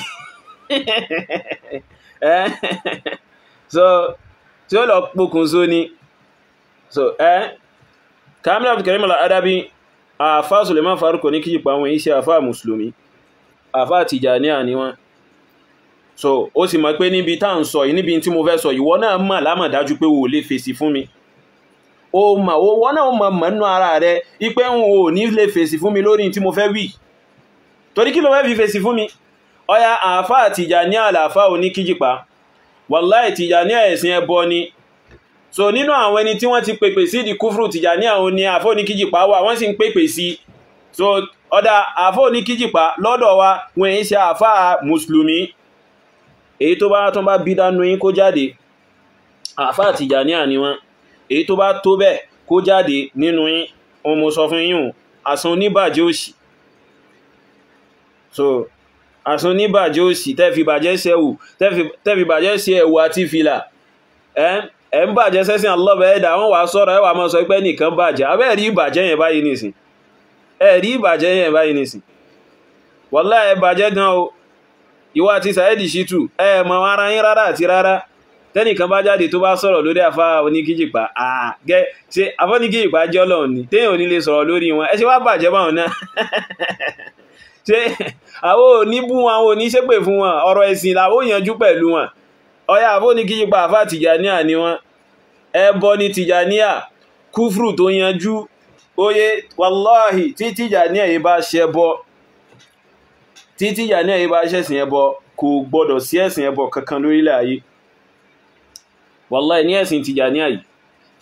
So tí ó lọ pokùnso ní. So Kamil Abdulkarim Al-Adabi, àfà Suleiman Faruk oníkíjìpá wọn yìí ṣe àfà mùsùlùmí, àfà Tìjàníà ni wọ́n. So ó sì mọ̀ pé níbi tá à ń sọ yìí, níbi tí mo fẹ́ sọ, ìwọ náà mọ̀ lámọ̀dájú pé o ò lè fèsì fún mi. O mọ̀, owó náà mọ̀ mọ̀ nínú ara rẹ̀ ipé n ò ní lè fèsì fún mi lórí tí mo fẹ́ wí. Torí kí ló fẹ́ fi fèsì fún mi? Ọya, àfà Tìjàníà làfà oníkíjìpá. Wàláhì Tìjàníà ẹ̀sìn ẹbọ ni. So nínú àwọn ẹni tí wọ́n ti pèpè sí di kúfrù Tìjàníà òun ni àfà oníkíjìpá wà, wọ́n sì ń pèpè sí. So ọ̀dà àfà oníkíjìpá lọ́dọ̀ wa, wọ́n ń ṣe àfà mùsùlùmí. Èyí tó bá tún bá bí dánú yín kó jáde, àfà Tìjàníà ni wọ́n. Èyí tó bá tó bẹ́ẹ̀ kó jáde nínú yín, òun mo sọ fún yín o, àsun oníbàjẹ́ òṣì. So àsun oníbàjẹ́ òṣì tẹ́ fi bàjẹ́ ṣe ẹ̀wù, tẹ́ fi bàjẹ́ ṣe ẹ̀wù àti fìlà. Ẹ ń bàjẹ́ sẹ́sìn Allah ẹ̀dá, wọ́n wá sọ̀rọ̀ ẹ wá máa sọ pé nìkan bàjẹ́. Abẹ́ rí ìbàjẹ́ yẹn báyìí nìsín. Ẹ rí ìbàjẹ́ yẹn báyìí nìsín. Wàláhì ẹ bàjẹ́ gan o. Ìwọ àti Saheed Shittu, ẹ mọ̀ ara yín rárá àti rárá. Tẹ́nìkan bá jáde tó bá sọ̀rọ̀ lórí àfá oníkíjìpá, àgẹ́ ṣe àfá oníkíjìpá jẹ́ Ọlọ́run ni, téèyàn ò ní lè sọ̀rọ̀ lórí wọn, ẹ ṣe wá bàjẹ́ báwọn náà. Ṣé àwọn ò ní bú wọn, àwọn ò ní ṣépè fún wọn, ọ̀rọ̀ ẹ̀sìn làwọn ò yanjú pẹ̀lú wọn. Ọya, àfá oníkíjìpá àfá Tìjàníà ni wọn. Ẹbọ ni Tìjàníà, kúfrù tó yanjú. Oye, wàláhì tí Tìjàníà yìí bá ṣẹbọ, tí Tìjàníà yìí bá ṣẹ̀sìn ẹbọ, kò gbọdọ̀ sí ẹ̀sìn ẹbọ kankan lórílẹ̀ ayé. Wàláhì ní ẹ̀sìn Tìjàníà yìí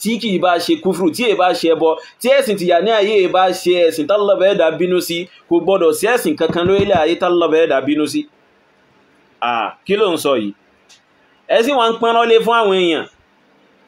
tí kì í bá ṣe kúfrù, tí èé bá ṣe ẹbọ, tí ẹ̀sìn Tìjàníà yìí bá ṣe ẹ̀sìn tálọ́bẹ̀ ẹ̀dá bínú sí, kò gbọdọ̀ sí ẹ̀sìn kankan lórílẹ̀ ayé tálọ́bẹ̀ ẹ̀dá bínú sí. Kí ló ń sọ yìí? Ẹ̀sìn wọn ń pọ́nrán lé fún àwọn èèyàn.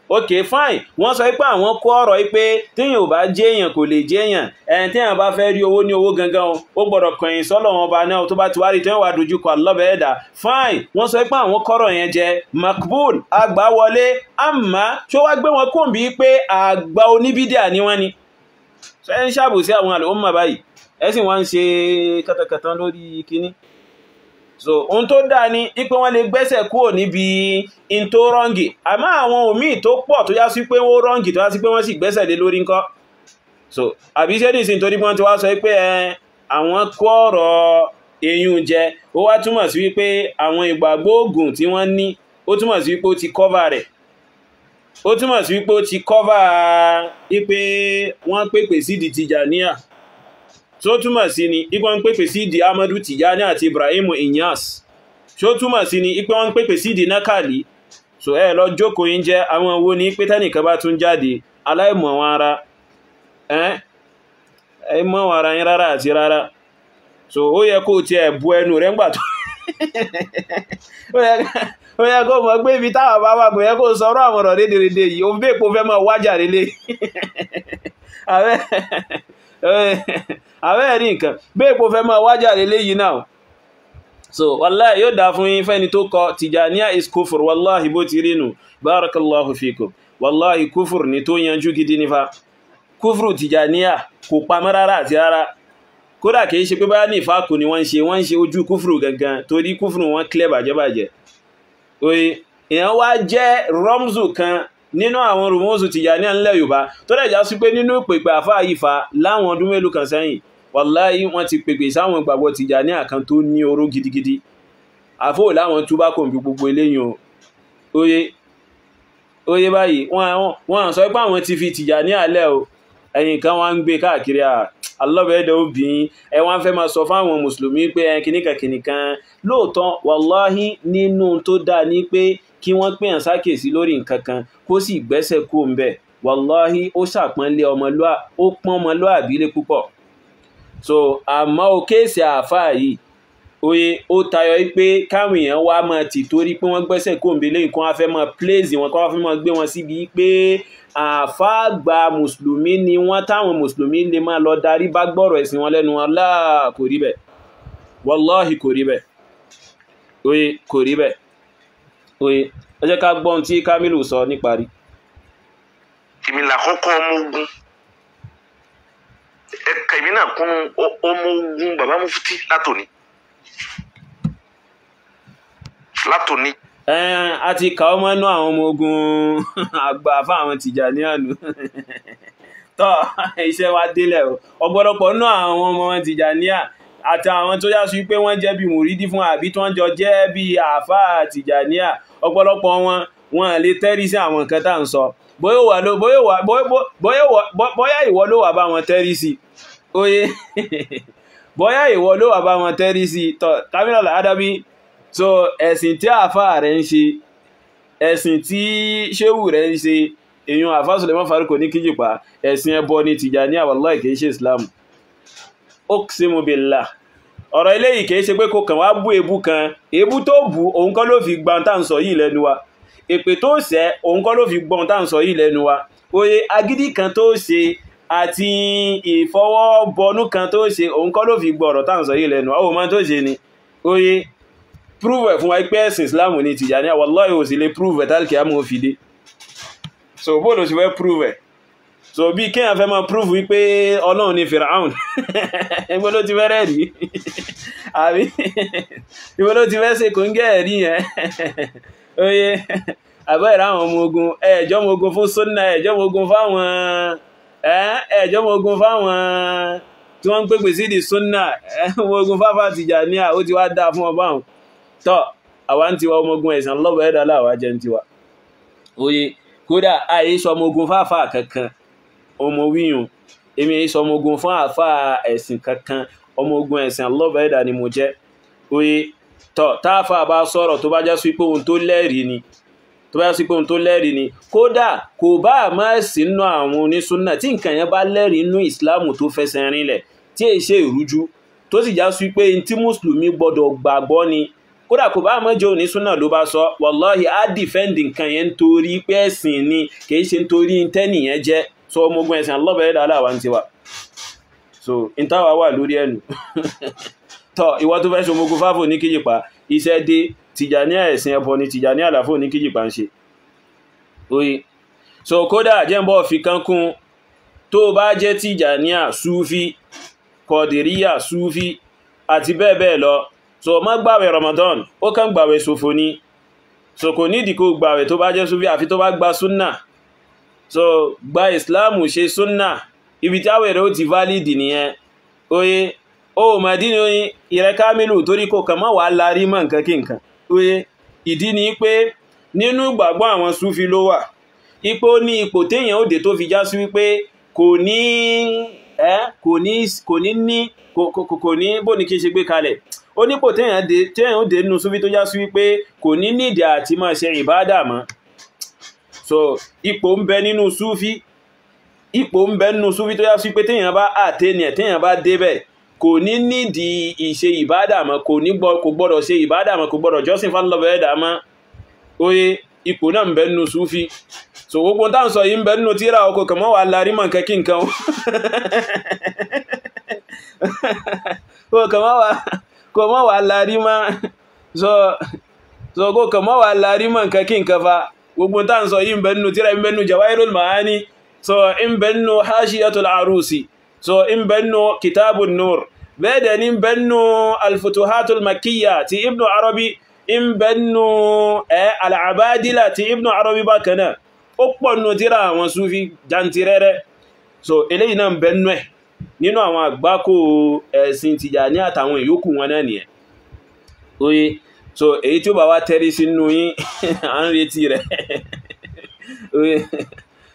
Ok, fine. Wọ́n sọ pé àwọn kó ọ̀rọ̀ pé téèyàn ò bá jẹ́ èèyàn kò lè jẹ́ èèyàn. Ẹni téèyàn bá fẹ́ rí owó ní owó gangan o, ó gbọ́dọ̀ kọ̀yìn sọ́lọ̀ wọn ọba náà tó bá ti wá rí téèyàn wá dojúkọ àlọ́bẹ̀ ẹ̀dá. Fine. Wọ́n sọ pé àwọn kọ́rọ̀ yẹn jẹ makbul, àgbà wọlé, àmọ́ ṣó wá gbé wọn kóńbí pé àgbà oníbídíà ni wọ́n ni. Ṣé ń ṣàbòsí àwọn àlùmọ̀ báyìí? Ẹ sì wá ń ṣe kàtàkàtà lórí kinní. So ohun tó dáa ni pé wọ́n lè gbẹ́sẹ̀ kúrò níbi in tó rọ́ǹgì, àmọ́ àwọn òmíì tó pọ̀ tó yá sí pé wọ́n rọ́ǹgì tó yá sí pé wọ́n sì gbẹ́sẹ̀ lé lórí ńkọ́. So àbí ṣé nìsín torí wọ́n ti wá sọ pé àwọn kó ọ̀rọ̀ eyín jẹ, ó wá túmọ̀ sí wípé àwọn ìgbàgbọ́ ògùn tí wọ́n ní, ó túmọ̀ sí wípé ó ti cover rẹ̀, ó túmọ̀ sí wípé ó ti cover wípé wọ́n pèpè sí di Tìjàníà. Tó túmọ̀ sí ni ipé wọ́n ń pèpè sí di Amadu Tijani àti Ibrahim Inyas. Tó túmọ̀ sí ni ipé wọ́n ń pèpè sí di Nakali. So ẹ lọ jókòó yín jẹ́ àwọn owó ní pé tẹ́nìkan bá tún jáde aláìmọ̀ wọn ara, ẹ mọ̀ wọn ara yín rárá àti rárá. So ó yẹ kó tiẹ̀ bu ẹnu rẹ̀ ńgbà tó ó yẹ kó mọ̀ pé ibi táwọn bá wà kò yẹ kó sọ̀rọ̀ àwọn ọ̀rọ̀ rédèrèdè yìí, ó bẹ́ẹ̀ kó fẹ́ mọ̀ wájà lélẹ̀. Àwẹ́ rí nǹkan bẹ́ẹ̀ kó fẹ́ máa wájà lélẹ̀ yìí náà. So wallahi yóò dá fún yín fẹ́ni tó kọ Tìjàníyà is kufur, wallahi bó ti rí nù. Barakallahu fikum. Wallahi kufur ni tó yanjú gidi nífa. Kufuru Tìjàníyà kò pamọ́ rárá àti rárá. Kódà kìí ṣe pé bá ní ìfàkù ni wọ́n ń ṣe, wọ́n ń ṣe ojú kúfùrù gangan torí kúfùrù wọn clear bàjẹ́bàjẹ́. Oye, èèyàn wá jẹ́ rọ́mùsù kan nínú àwọn rùmọ́sù Tìjàníyà ńlẹ̀ Yorùbá tó dẹ̀ já sí pé nínú ìpèpè àfáà yìí fa láwọn ọdún mélòó kan sẹ́yìn, wàláhí wọ́n ti pèpè sáwọn ìgbàgbọ́ Tìjàníyà kan tó ní oró gidigidi. Àfóò láwọn túbá kò ń bí gbogbo eléyìn o. Oye, oye báyìí, wọ́n sọ pé àwọn ti fi Tìjàníyà lẹ̀ o. Ẹ̀yìn kan wá ń gbé káàkiri à alọ́bẹ̀ẹ́dẹ̀ obìnrin ẹ wá ń fẹ́ máa sọ fáwọn mùsùlùmí pé ẹ kìníkan kìníkan. Lóòótọ́ wàláhí nínú tó dáa ní pé kí wọ́n pèèyàn sákèsí lórí nǹkan kan kó sì gbẹ́sẹ̀ kó ń bẹ̀. Wàláhí ó ṣàpọ́nlé ọmọlúà, ó pọ́n ọmọlúàbí lé púpọ̀. So àmọ́ o kéèsì àáfàá yìí, oye ó tayọ pé káwọn èèyàn wá máa tì torí pé wọ́n gbẹ́sẹ̀ kó ń bẹ̀ lẹ́yìn kó wá fẹ́ máa pléèzì wọn, kó wá fẹ́ máa gbé wọn síbi pé àfáàgbà mùsùlùmí ni wọ́n, táwọn mùsùlùmí lè máa lọ darí bá gbọ́rọ̀ ẹ̀sìn wọn lẹ́nu wọn. Láà kò rí bẹ́ẹ̀, wàláhì kò rí bẹ́ẹ̀. Oye kò rí bẹ́ẹ̀. Oye ẹ jẹ́ ká gbọ́n tí Kamilu sọ níparí. Èmi làkọ́kọ́ ọmọ ogun, ẹ̀ka èmi náà kún ọmọ ogun bàbá mufti látòní látòní. A ti kà ọmọ inú àwọn ọmọ ogun àgbà fáwọn Tìjàníyà nù. Tọ́ iṣẹ́ wa délẹ̀ o. Ọ̀pọ̀lọpọ̀ nínú àwọn ọmọ Tìjàníyà àti àwọn tó yá sí pé wọ́n jẹ́ bí mùrídí fún àbí tí wọ́n jọ jẹ́ bí àáfàá Tìjàníyà, ọ̀pọ̀lọpọ̀ wọn wọn lè tẹ́rí sí àwọn nǹkan tá à ń sọ. Bóyá ìwọ ló wà bá wọn tẹ́rí sí. Oye bóyá ìwọ ló wà bá wọn tẹ́rí sí. Tọ́ Kamilu Al-Adabi, so ẹ̀sìn tí àáfàá rẹ̀ ń ṣe, ẹ̀sìn tí ṣéwù rẹ̀ ń ṣe, èèyàn àáfàá Suleiman Farouk ní kíjìpá, ẹ̀sìn ẹbọ ní Tìjàníyà, wallahi kìí ṣe Islam. Uqsimu billah. Ọ̀rọ̀ eléyìí kìí ṣe pé kò kàn wá bú ebú kan, ebú tó bú òun kọ́ ló fi gbọ́n tá à ń sọ yìí lẹ́nu wa, èpè tó ṣẹ́ òun kọ́ ló fi gbọ́n tá à ń sọ yìí lẹ́nu wa. Oye agídí kan tó ṣe àti ìfọwọ́bọnú kan tó ṣe òun kọ́ ló fi gbọ́ ọ̀rọ̀ tá à ń sọ yìí lẹ́nu wa. Ó mọ tó ṣe ni. Oye prove ẹ̀ fún wa pé ẹ̀sìn Islam ní Tìjàníyà, wallahi ò sì lè prove ẹ̀ tálkì àmọ́ òfin dé. So bóòlù sì fẹ́ prove ẹ̀? So bí kéèyàn fẹ́ máa prove wípé Ọlọ́run ni Firaun, ibo ló ti fẹ́ rẹ̀ rí? Àbí ibo ló ti fẹ́ ṣe kò ń gẹ́ ẹ̀rí yẹn? Oye àbẹ́ ìrà àwọn ọmọ ogun, ẹ̀ẹ́jọ́ ọmọ ogun fún sunna, ẹ̀ẹ́jọ́ ọmọ ogun fáwọn, ẹ̀ẹ́jọ́ ọmọ ogun fáwọn tí wọ́n ń pèpè sí di sunna, ọmọ ogun fáfá Tìjàníyà, ó ti wá dáa fún ọba àwọn. Tọ́ àwa ń tiwa ọmọ ogun ẹ̀sán lọ́wọ́ ẹ̀dá láwa jẹ́ ń tiwa. Oye kódà àyè sọ ọmọ ogun fáfá kankan, ọmọ wíyùn èmi èyí sọ ọmọ ogun fún àfá ẹ̀sìn kankan, ọmọ ogun ẹ̀sìn lọ́wọ́ ẹ̀dá ni mo jẹ́. Oye tọ́ táàfà bá sọ̀rọ̀ tó bá já sí pé ohun tó lẹ́rìí ni, tó bá já sí pé ohun tó lẹ́rìí ni, kódà kò bá má sí nínú àwọn onísúnnà, tí nǹkan yẹn bá lẹ́rìí nínú ìsìláàmù tó fẹsẹ̀ rinlẹ̀ tí èyí ṣe ìrújú, tó sì já sí pé tí mùsùlùmí gbọdọ̀ gbàgbọ́ ni, kódà kò bá mọ́ jẹ́ onísúnnà ló bá sọ, wàláhì á dìfẹ́ǹdì nǹkan yẹn nítorí pé ẹ̀sìn ni, kìí ṣe nítorí tẹ́nìyẹn jẹ́. So ọmọ ogun ẹ̀sìn alọ́bẹ̀ẹ́ dáadáa wà ń tiwa. So n táwa wà lórí ẹnu. Tọ́ ìwọ tó fẹ́ ṣe ọmọ ogun fáfò ní kíjìpá, iṣẹ́ dé. Tìjàníyà ẹ̀sìn ẹbọ ni Tìjàníyà àlàfò ní kíjìpá ń ṣe. Oye so kódà jẹ́ǹbọ̀ fi kan kún, tó bá jẹ́ Tìjàníyà súfí, Kọ̀dìríyà súfí àti bẹ́ẹ̀ bẹ́ẹ̀ lọ, so má gbàwẹ̀ Ramadan, ó kàn gbàwẹ̀ ṣòfò ni. So kò nídìí kó gbàwẹ̀ tó bá jẹ́ súfí àfi tó bá gba súnà. So gba ìsìláàmù ṣe súnà, ibi tí àwẹ̀ rẹ̀ ó ti válìdì nìyẹn. Oye ó mà dí ní oyin ìrẹ́ Kamilu, torí kò kàn má wàá larí mọ́ nǹkan kí nǹkan. Oye ìdí ni pé nínú ìgbàgbọ́ àwọn súfí ló wà ipò ní ipò téèyàn òde tó fi já sí wípé kò ní kò ní ní kò ní bó ní kí n ṣe gbé kalẹ̀. Ó nípò téèyàn òde nínú súfí tó já sí wípé kò ní nídìí àti máa ṣe ìbádà mọ́. So ipò ń bẹ nínú súfí, ipò ń bẹ nínú súfí tó yá sí pé téèyàn bá àtẹ́ni ẹ̀, téèyàn bá débẹ̀ kò ní nídìí ìṣe ìbádà mọ́, kò ní kò gbọ́dọ̀ ṣe ìbádà mọ́, kò gbọ́dọ̀ jọ́sìn fálọ́bẹ̀ ẹ̀dá mọ́. Oye ipò náà ń bẹ nínú súfí. So gbogbo tá ń sọ yìí ń bẹ nínú tíra ọkọ̀ kàn mọ́ wà lárí mọ́ nǹkan kí nǹkan o. Kò mọ́ wà lárí mọ́. So kó kàn mọ́ wà lárí mọ́ nǹkan kí nǹkan fa. Gbogbo tá ń sọ yìí ń bẹ nínú tírà, ń bẹ nínú Jawahirul Ma'ani, so ń bẹ nínú Hashiyatul Arusi, so ń bẹ nínú Kitabun Nur, bẹ́ẹ̀ dẹ̀ ní ń bẹ nínú Al-Futuhatul Makkiyya ti Ibn Arabi, ń bẹ nínú Al-Abadila ti Ibn Arabi bákan náà. Ó pọ̀ nínú tírà àwọn Sufi jantirẹrẹ. So eléyìí náà ń bẹ nínú ẹ̀, nínú àwọn àgbákò ẹ̀sìn Tìjàní àtàwọn ìyókù wọn náà nìyẹn. Oye, so èyí tí ó bá wá tẹ́rí sínú yín à ń retí rẹ̀. Oye,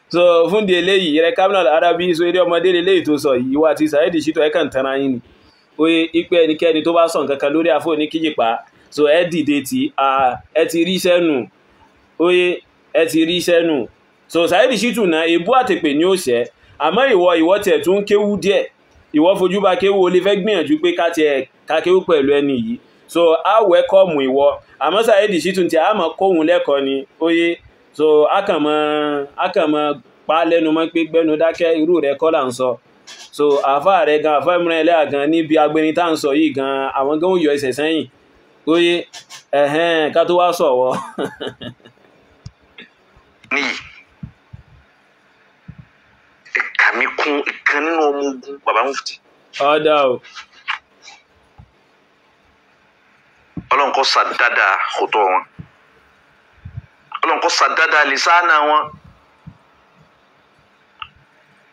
so fún di eléyìí rẹ̀ Kamil Al-Arabi, so eré ọmọdé eléyìí tó sọ yìí, wá ti Saheed Shittu ẹ̀ kàn tanra yín ni. Oye, ipe ẹnikẹ́ni tó bá sọ nǹkan kan lórí àfọ̀ ní kíjìpá, so ẹ dìde tí ẹ ti rí sẹ́nu. Oye, ẹ ti rí sẹ́nu. So Saheed Shittu náà ebú àtèpè ní ó ṣẹ́, àmọ́ ìwọ tiẹ̀ tún kéwú díẹ̀, ìwọ fojú bá kéwú, o lè fẹ́ gbìyànjú pé ká tiẹ̀ ká kéwú pẹ̀lú ẹni yìí. So a wẹ́kọ̀mù ìwọ, àmọ́ Saheed Shittu tí a mọ̀ kóhun lẹ́kọ̀ọ́ ni. Oye, so a kàn mọ́ pa lẹ́nu mọ́ pé gbẹ́nu dákẹ́, irú rẹ̀ kọ́ là ń sọ. So àfá rẹ̀ gan, àfá ìmúra ẹlẹ́yà gan níbi agbẹni tá ń sọ yìí gan, àwọn gan ó yọ ẹsẹ̀ sẹ́yìn. Oye, ẹ̀hẹ́n, ká tó wá sọ̀wọ́. Níyì, ẹ̀ka mi kún ìkan nínú ọmọ ogun bàbá Mufti. Ọ̀dà o. Ọlọ́run kó sàdádà kòtò wọn, Ọlọ́run kó sàdádà lìsáànà wọn,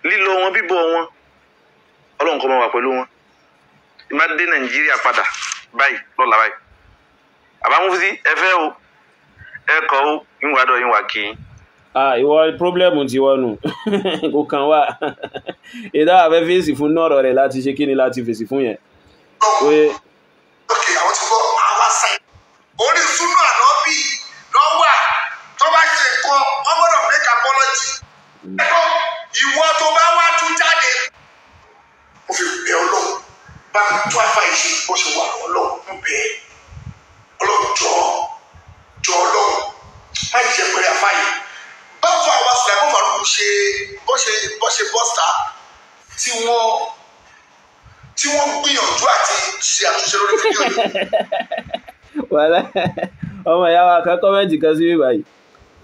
lílọ wọn bíbọ̀ wọn, Ọlọ́run kó máa wà pẹ̀lú wọn. Ìmá dé Nàìjíríà padà báyìí lọ́la báyìí, bàbá Mufti ẹ fẹ́ o, ẹ kọ́ o, ìwà dọ̀ ìwà kì í. Ìwọ pírọ́blẹ́mù ti wọnù kò kàn wá. Ìdá àfẹ́ fèsì fún nọ́ọ̀rọ̀ rẹ̀ láti ṣe kíni láti fèsì fún yẹn. Ok, àwọn ti gbọ́ àwa sáyẹn. Orí súnú ànábì lọ́wà tó bá ṣe nǹkan, wọ́n gbọ́dọ̀ make apology. Ẹ̀kọ́ ìwọ tó bá wá tún jáde. Mo fi bẹ̀ Ọlọ́run, bá mi tún àfa ìṣe bó ṣe wà Ọlọ́run, mo bẹ̀ ẹ́. Ọlọ́run jọ jọ Ọlọ́run, má jẹ́ pẹ̀lú àfa yìí. Báwo àwa Sulaiman Farouk ṣe bó ṣe bọ́sà tí wọ́n gbìyànjú àti ṣe àtúnṣe lórí fídíò yìí. Wàhálà ọmọ ìyá wa kan kọ́mẹ́ǹtì kan sí báyìí,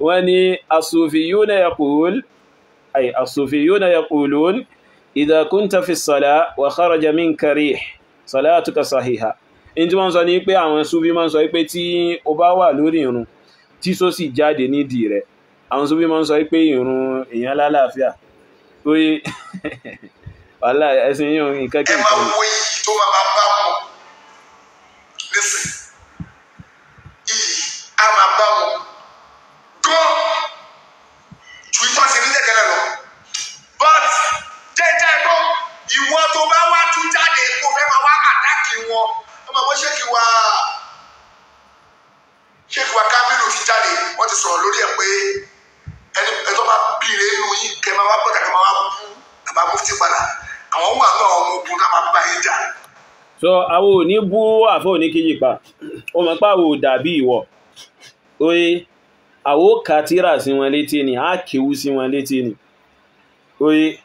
wọ́n ní as-sufiyuna yaqul ay as-sufiyuna yaqulun idha kunta fi as-salah wa kharaja minka rih salatuka sahiha. In tí wọ́n sọ ní pé àwọn Sufi máa ń sọ pé tí o bá wà lórí ìrun tí só sì jáde nídìí rẹ̀, àwọn Sufi máa ń sọ pé ìrun èèyàn lálàáfíà. Oye, wàhálà ẹ̀sìn yìí nǹkan kí ẹ nǹkan. Máa wo iyì tó máa máa bá wọn nísìn, iyì á máa bá wọn gan ju ìtàn sí nílẹ̀ tẹ́lẹ̀ lọ. But jẹ́jẹ́ ẹ̀gbọ́n, ìwọ tó bá wá tún jáde kó fẹ́ máa wá àtàkì wọn, ọmọ bó ṣé kí wa Kámílù ti jáde, wọ́n ti sọ̀rọ̀ lórí ẹ̀ pé ẹni tó bá bìrè nù yín kẹ́ máa wá bọ̀dà kẹ́ máa wá bú bàbá Mufti padà, àwọn wà náà ọmọ ogun náà máa bá yín jà. So àwọn ò ní bú àfọ́ òní kíjì pa, ó mọ̀ pé àwọn ò dàbí ìwọ. Oye, àwọn ò ka tírà sí wọn létí ni, á kéwú sí wọn létí ni. Oye,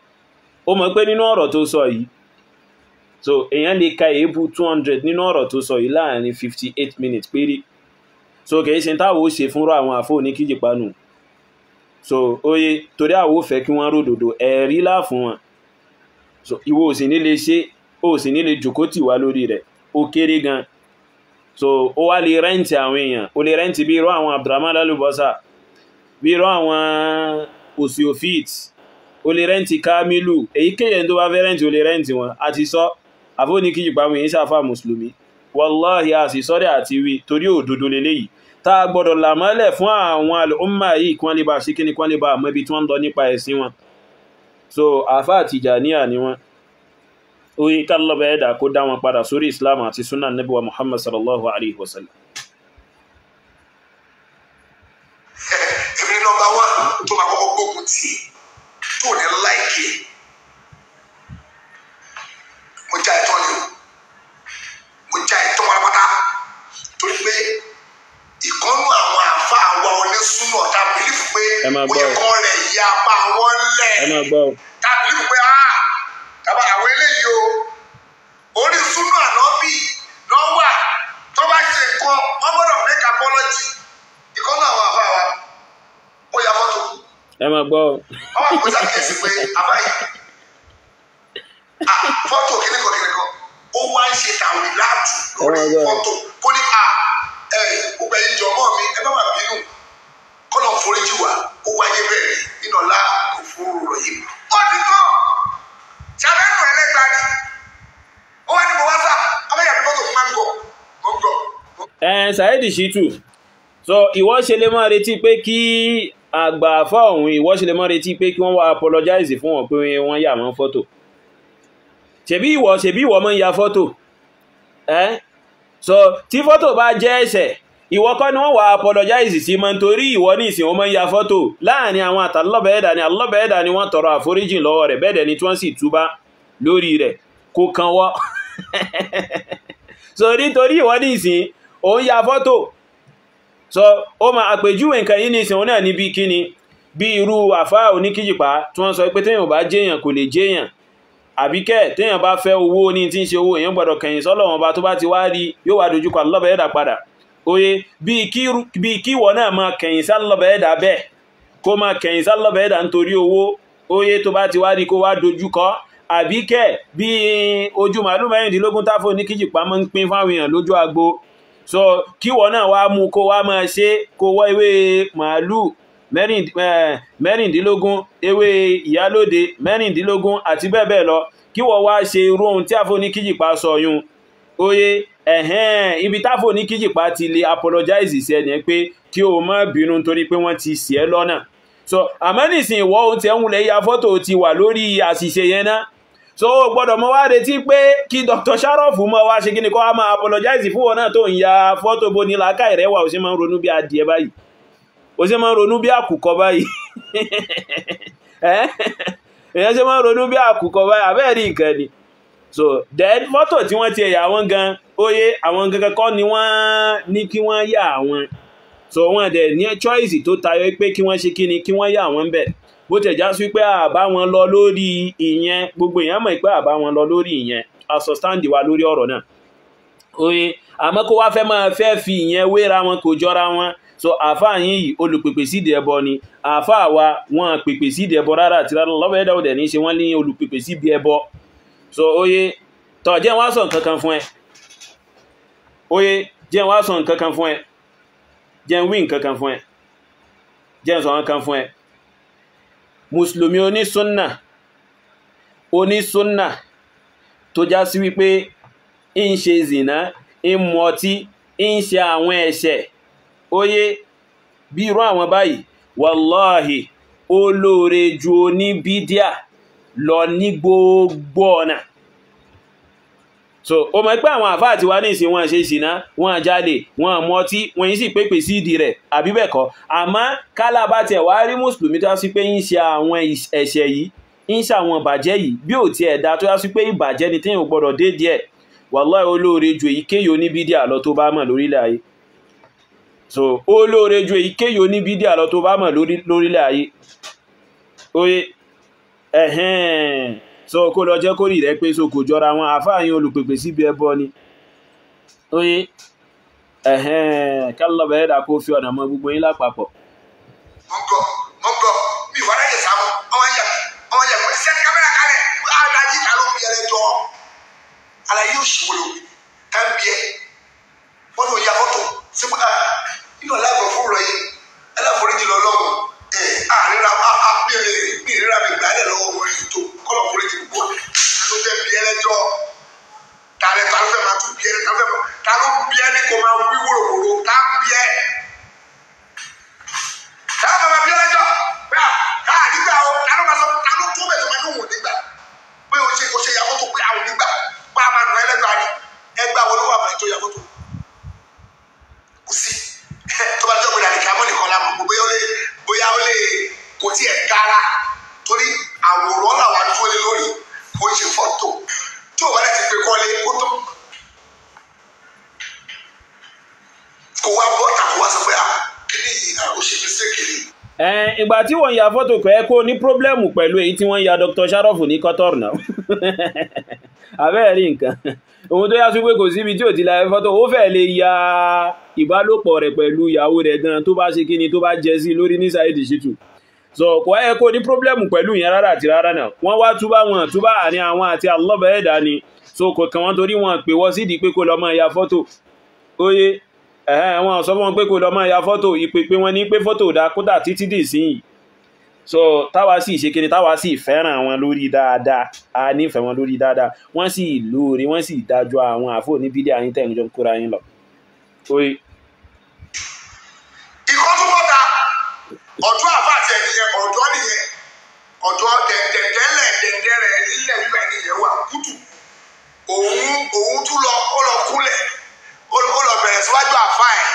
ó mọ̀ pé nínú ọ̀rọ̀ tó sọ yìí, so èèyàn lè ka èébú 200 nínú ọ̀rọ̀ tó sọ yìí láàrin 58 minutes péré. So kìí ṣe táwọn ó ṣe fúnra àwọn àfọ́ òní kíjì pa nù. So oye, torí àwọn ò fẹ́ kí wọ́n ródòdó ẹ̀rí lá fún wọn. So ìwọ ò sì ní lè ṣe, ó sì ní lè jòkó tì wá lórí rẹ̀, ó kéré gan. So ó wá lè rẹ́ǹtì àwọn èèyàn, ó lè rẹ́ǹtì bí irú àwọn Abdulrahman Lálùbọ́sà, bí irú àwọn Osiofit, ó lè rẹ́ǹtì Kamilu, èyíkéyìí tó bá fẹ́ rẹ́ǹtì ó lè rẹ́ǹtì wọn. Àti sọ àfóníkíjì pa àwọn èèyàn ṣàfà mùsùlùmí, wàláhì àti sọ́dẹ̀ àti wí torí òdodo leléyìí tá a gbọ́dọ̀ làmọ́lẹ̀ fún àwọn àlùmọ́ yìí kí wọ́n lè bá ṣe kíni, kí wọ́n lè bá mọ ibi tí wọ́n ń lọ nípa ẹ̀sìn wọn. So àfá Tìjàníyà ni wọ́n. Oye, kálọ́bẹ̀ ẹ̀dà kó dá wọn padà sórí Islam àti sunnah Nabi wa Muhammad sallallahu alaihi wasallam. Èmi ní nọ́mbà wán tó máa kọ́kọ́ gbógun tì í tó ní láìkí. Mo já ẹ̀tọ́ ni o, mo já ẹ̀tọ́ pátápátá torí pé ìkọ́nú àwọn àfa àwa onísúnà tá a bìlífù pé Ẹ máa ó yẹ gbọ́ o. kọ́ rẹ̀ yí apá wọn lẹ̀, Ẹ máa gbọ́ o. tá a bìlífù pé tàbá àwọn eléyìí o, orí súnà ànábì lọ́wọ́. wà tó bá ṣe nǹkan wọ́n gbọ́dọ̀ make apology. Ìkọ́nà àwọn àbá wa ó ya fọ́tò. Ẹ máa gbọ́. Wọ́n wà pèsè àkíyèsí pé àbá yìí fọ́tò kìnìkan kìnìkan ó wá ń ṣe tàwí láàtù lórí fọ́tò kó ní à ẹ gbogbo ẹ̀yin jọmọ́ mi ẹ má má bínú kọ́nà foríjì wá ó wáyé bẹ́ẹ̀ nínú ọ̀la kò fúru rọ̀ yìí. Ó ti tán ṣàbẹ́nu ẹlẹ́gba ni ó wá ní mo wá sá abẹ́yàmí fọ́tò máa ń gọ̀ mọ́ ń gọ̀. Saheed Shittu, so ìwọ ṣe lè máa retí pé kí àgbà àfá ọ̀hún, ìwọ ṣe lè máa retí pé kí wọ́n wá apologize fún wọn pé wọ́n yà wọ́n fọ́tò. Ṣebí ìwọ máa ń ya fọ́tò so tí fọ́tò bá jẹ́ ẹ̀ṣẹ̀ ìwọ kọ́ ni wọ́n wá apologize sí mọ́, nítorí ìwọ ní ìsìn wọ́n máa ń ya fọ́tò láàrin àwọn àtàlọ́bẹ̀ẹ́dà ni àlọ́bẹ̀ẹ́dà ni wọ́n tọrọ àforíjìn lọ́wọ́ rẹ̀, bẹ́ẹ̀ dẹ̀ ni tí wọ́n sì túbá lórí rẹ̀ kó kan wọ́. So nítorí ìwọ ní ìsìn òun ya fọ́tò, so ó ma àpèjúwe nǹkan yìí ní ìsìn òun náà níbi kíni bí irú àfáà oníkíjìpá tí wọ́n sọ pé téèyàn bá jẹ́yàn kò lè jẹ́yàn, àbíkẹ́ téèyàn bá fẹ́ owó ní tí ń ṣe owó èèyàn gbọ́dọ̀ kẹ̀yìn sọ́lọ́run ọba tó bá ti wá rí yóò wá dojúkọ àlọ́bẹ̀ẹ́dà padà. Oye bí kí ìwọ náà máa kẹ̀yìn sálọ́bẹ̀ẹ́dà bẹ́ẹ̀ kó máa kẹ̀yìn sálọ́bẹ̀ẹ́dà nítorí owó, oye tó bá ti wá rí kó wá dojúkọ, àbíkẹ́ bí ojú màálù 16 táfò oníkíjìpá máa ń pín fáwọn èèyàn lójú agbo, so kíwọ náà wá mú kó wá máa ṣe kó wọ́ ewé màálù 16, ewé ìyálóde 16 àti bẹ́ẹ̀ bẹ́ẹ̀ lọ, kíwọ wá ṣe irú ohun tí àfò oníkíjìpá sọ yun. Oye ẹ̀hẹ́n ibi táfò oníkíjìpá ti lè apologize sí ẹni pé kí o má bínú nítorí pé wọ́n ti ṣì ẹ́ lọ́nà. So àmọ́ nísìn ìwọ ohun tí ẹ̀ ń wulẹ̀ ya fọ́tò ti wà lórí àṣìṣe yẹn náà, so o gbọ́dọ̀ mọ́ wá retí pé kí Dr. Sharof mọ́ wá ṣe kíni kó wá máa apologize fún wọn náà tó ń ya fọ́tò bó ní làákàyè rẹ̀ wà, ó ṣe máa ń ronú bí adìẹ báyìí, ó ṣe máa ń ronú bí àkùkọ báyìí, èèyàn ṣe máa ń ronú bí àkùkọ báyìí, àbẹ́ẹ̀ rí nǹkan ni. So then fọ́tò tí wọ́n ti ẹ̀yà wọn gan, óyé àwọn gangan kọ́ ni wọ́n ní kí wọ́n yà àwọn, so wọ́n dẹ̀ ní choice tó tayọ pé kí wọ́n ṣe kíni kí wọ́n yà wọ́n bẹ̀. Bó tẹ̀ já sí pé àbá wọn lọ lórí ìyẹn, gbogbo èèyàn mọ̀ pé àbá wọn lọ lórí ìyẹn, aṣọ stand wa lórí ọ̀rọ̀ náà. Oye àmọ́ kó wá fẹ́ máa fẹ́ fi ìyẹn wéra wọn kò jọra wọn. So àáfàá yín yìí olùpèpè sídìí ẹbọ ni, àáfàá wa wọn pèpè sídìí ẹbọ rárá àti rárá, lọ́wọ́ ẹ̀dá òdẹ̀ ní í ṣe wọ́n ní olùpèpè síbi ẹbọ. So oye tọ́ jẹ́ wá sọ nǹkan kan fún ẹ, oye jẹ́ wá sọ nǹkan kan fún ẹ, jẹ́ wí nǹkan kan fún ẹ, jẹ́ sọ nǹkan fún ẹ. Mùsùlùmí onísúnnà onísúnnà tó já sí wípé ń ṣe zìnà, ń mu ọtí, ń ṣe àwọn ẹ̀ṣẹ̀, óyé bí irú àwọn báyìí wàláhì ó lóore ju oníbídíà lọ ní gbogbo ọ̀nà. So o mọ̀ pé àwọn àfáà tí wá ní ìsìn wọn ṣe ìsìná, wọn jalè, wọn mu ọtí, wọn yìí sì pépè sí ìdí rẹ̀ àbí bẹ́ẹ̀ kọ́. Àmọ́ kálá bá tiẹ̀ wá rí mùsùlùmí tó yá sí pé ń ṣe àwọn ẹ̀ṣẹ̀ yìí, ń ṣe àwọn ìbàjẹ́ yìí, bí ò tiẹ̀ dá tó yá sí pé ìbàjẹ́ ni téèyàn gbọ́dọ̀ dé díẹ̀, wàláhì ó lóore ju èyíkéyìí oníbídíà lọ tó bá mọ̀ lórílẹ̀ ayé. So ó lóore ju èyíkéyìí oníbídíà lọ tó bá mọ̀ lórílẹ̀ ayé. Oye ẹ̀hẹ́n so kó lọ jẹ́ kórì rẹ pé so kò jọra wọn, àfáà yín olùpèpè síbi ẹbọ ni. Oye ẹ̀hẹ́n kálọ̀bẹ̀ ẹ̀dà kó fi ọ̀nà mọ gbogbo yín lápapọ̀. Mọ̀ ń gọ̀ mi ìwà ráyè sáwọn ọmọ yẹ ọmọ yẹ kò ṣiṣẹ́ kámẹ́rà kalẹ̀ aláyé ta ló bí ẹrẹ jọ aláyé òṣìwò ló ká ń bí ẹ wọ́n ní òye afọ́tò sípò inú aláàbọ̀ fún rẹ̀ yìí aláforíjì lọ́lọ́run ẹ̀ àríra mi ìríra mi gbàlẹ̀ lọ́wọ́ wọn yìí tó kọ́lọ̀ foríjì gbogbo ló fẹ́ bí ẹlẹ́jọ́ tààrẹ ta ló fẹ́ máa tún bí ẹ ta ló fẹ́ ta ló bí ẹ ní kò máa wí wòròwòrò tá bí ẹ ta ló máa bí ẹlẹ́jọ́ pé à nígbà o ta ló máa sọ ta ló tó bẹ̀ tó máa ní òun nígbà pé o ṣe o ṣe ìyàwó tó pé àwọn nígbà pé a máa nà ẹlẹ́gbàá ni ẹgbàá wo ló wà fún ètò ìyàwó tó kò sí tó bá jọ́ pé dàdí kàmú nìkan la mọ̀ bóyá ó lè bóyá ó lè kò tiẹ̀ gara torí àwòrán làwọn dúró lé lórí kò ń ṣe fọ́tò tí ò bá dẹ̀ ti pé kọ́lé kó tó kó wá bọ́ta kó wá sọ pé kíní yìí ó ṣe mistake ni. Ìgbà tí wọ́n ya fọ́tò pẹ́ kó ní pírọ́blẹ́mù pẹ̀lú èyí tí wọ́n ya Dr. Sharof ní Qatar náà. Abẹ́ẹ̀ rí nǹkan Òun tó yá sí pé kò síbi tí ò ti la fọ́tò, ó fẹ́ lè ya ìbálòpọ̀ rẹ̀ pẹ̀lú ìyàwó rẹ̀ gan tó bá ṣe kíni tó bá jẹ sí lórí ní Saheed Shittu. So kò ẹ kó ní pírọ́blẹ́mù pẹ̀lú ìyẹn rárá àti rárá náà. Wọ́n wá túbá wọn túbá àní àwọn àti Allah ni. So kò kàn wọ́n torí wọn pè wọ́n sídìí pé kó lọ máa ya fọ́tò. Óyé ẹ̀hẹ́n wọn sọ fún wọn pé kó lọ máa ya fọ́tò, ìpè pé wọ́n ní pé fọ́tò dá kódà títí dì sí yìí. So táwa sì ṣe kíni, táwa sì fẹ́ràn wọn lórí dáadáa, a nífẹ̀ẹ́ wọn lórí dáadáa, wọ́n sì lóore, wọ́n sì dájọ́ àwọn àfò ní bídí àyín tẹ̀ ń jọ kóra yín lọ. Óyé. Ìkọ́ tún bọ́ta ọ̀dọ́ àfa àti ẹ̀nìyẹn, ọ̀dọ́ nìyẹn, ọ̀dọ́ dẹ̀ndẹ̀lẹ̀ dẹ̀ndẹ̀rẹ̀ nílẹ̀ wíwá ẹnìyẹn wà kútù. Òun tún lọ, ó lọ kúnlẹ̀, ó lọ bẹ̀rẹ̀ síwájú àfa ẹ̀.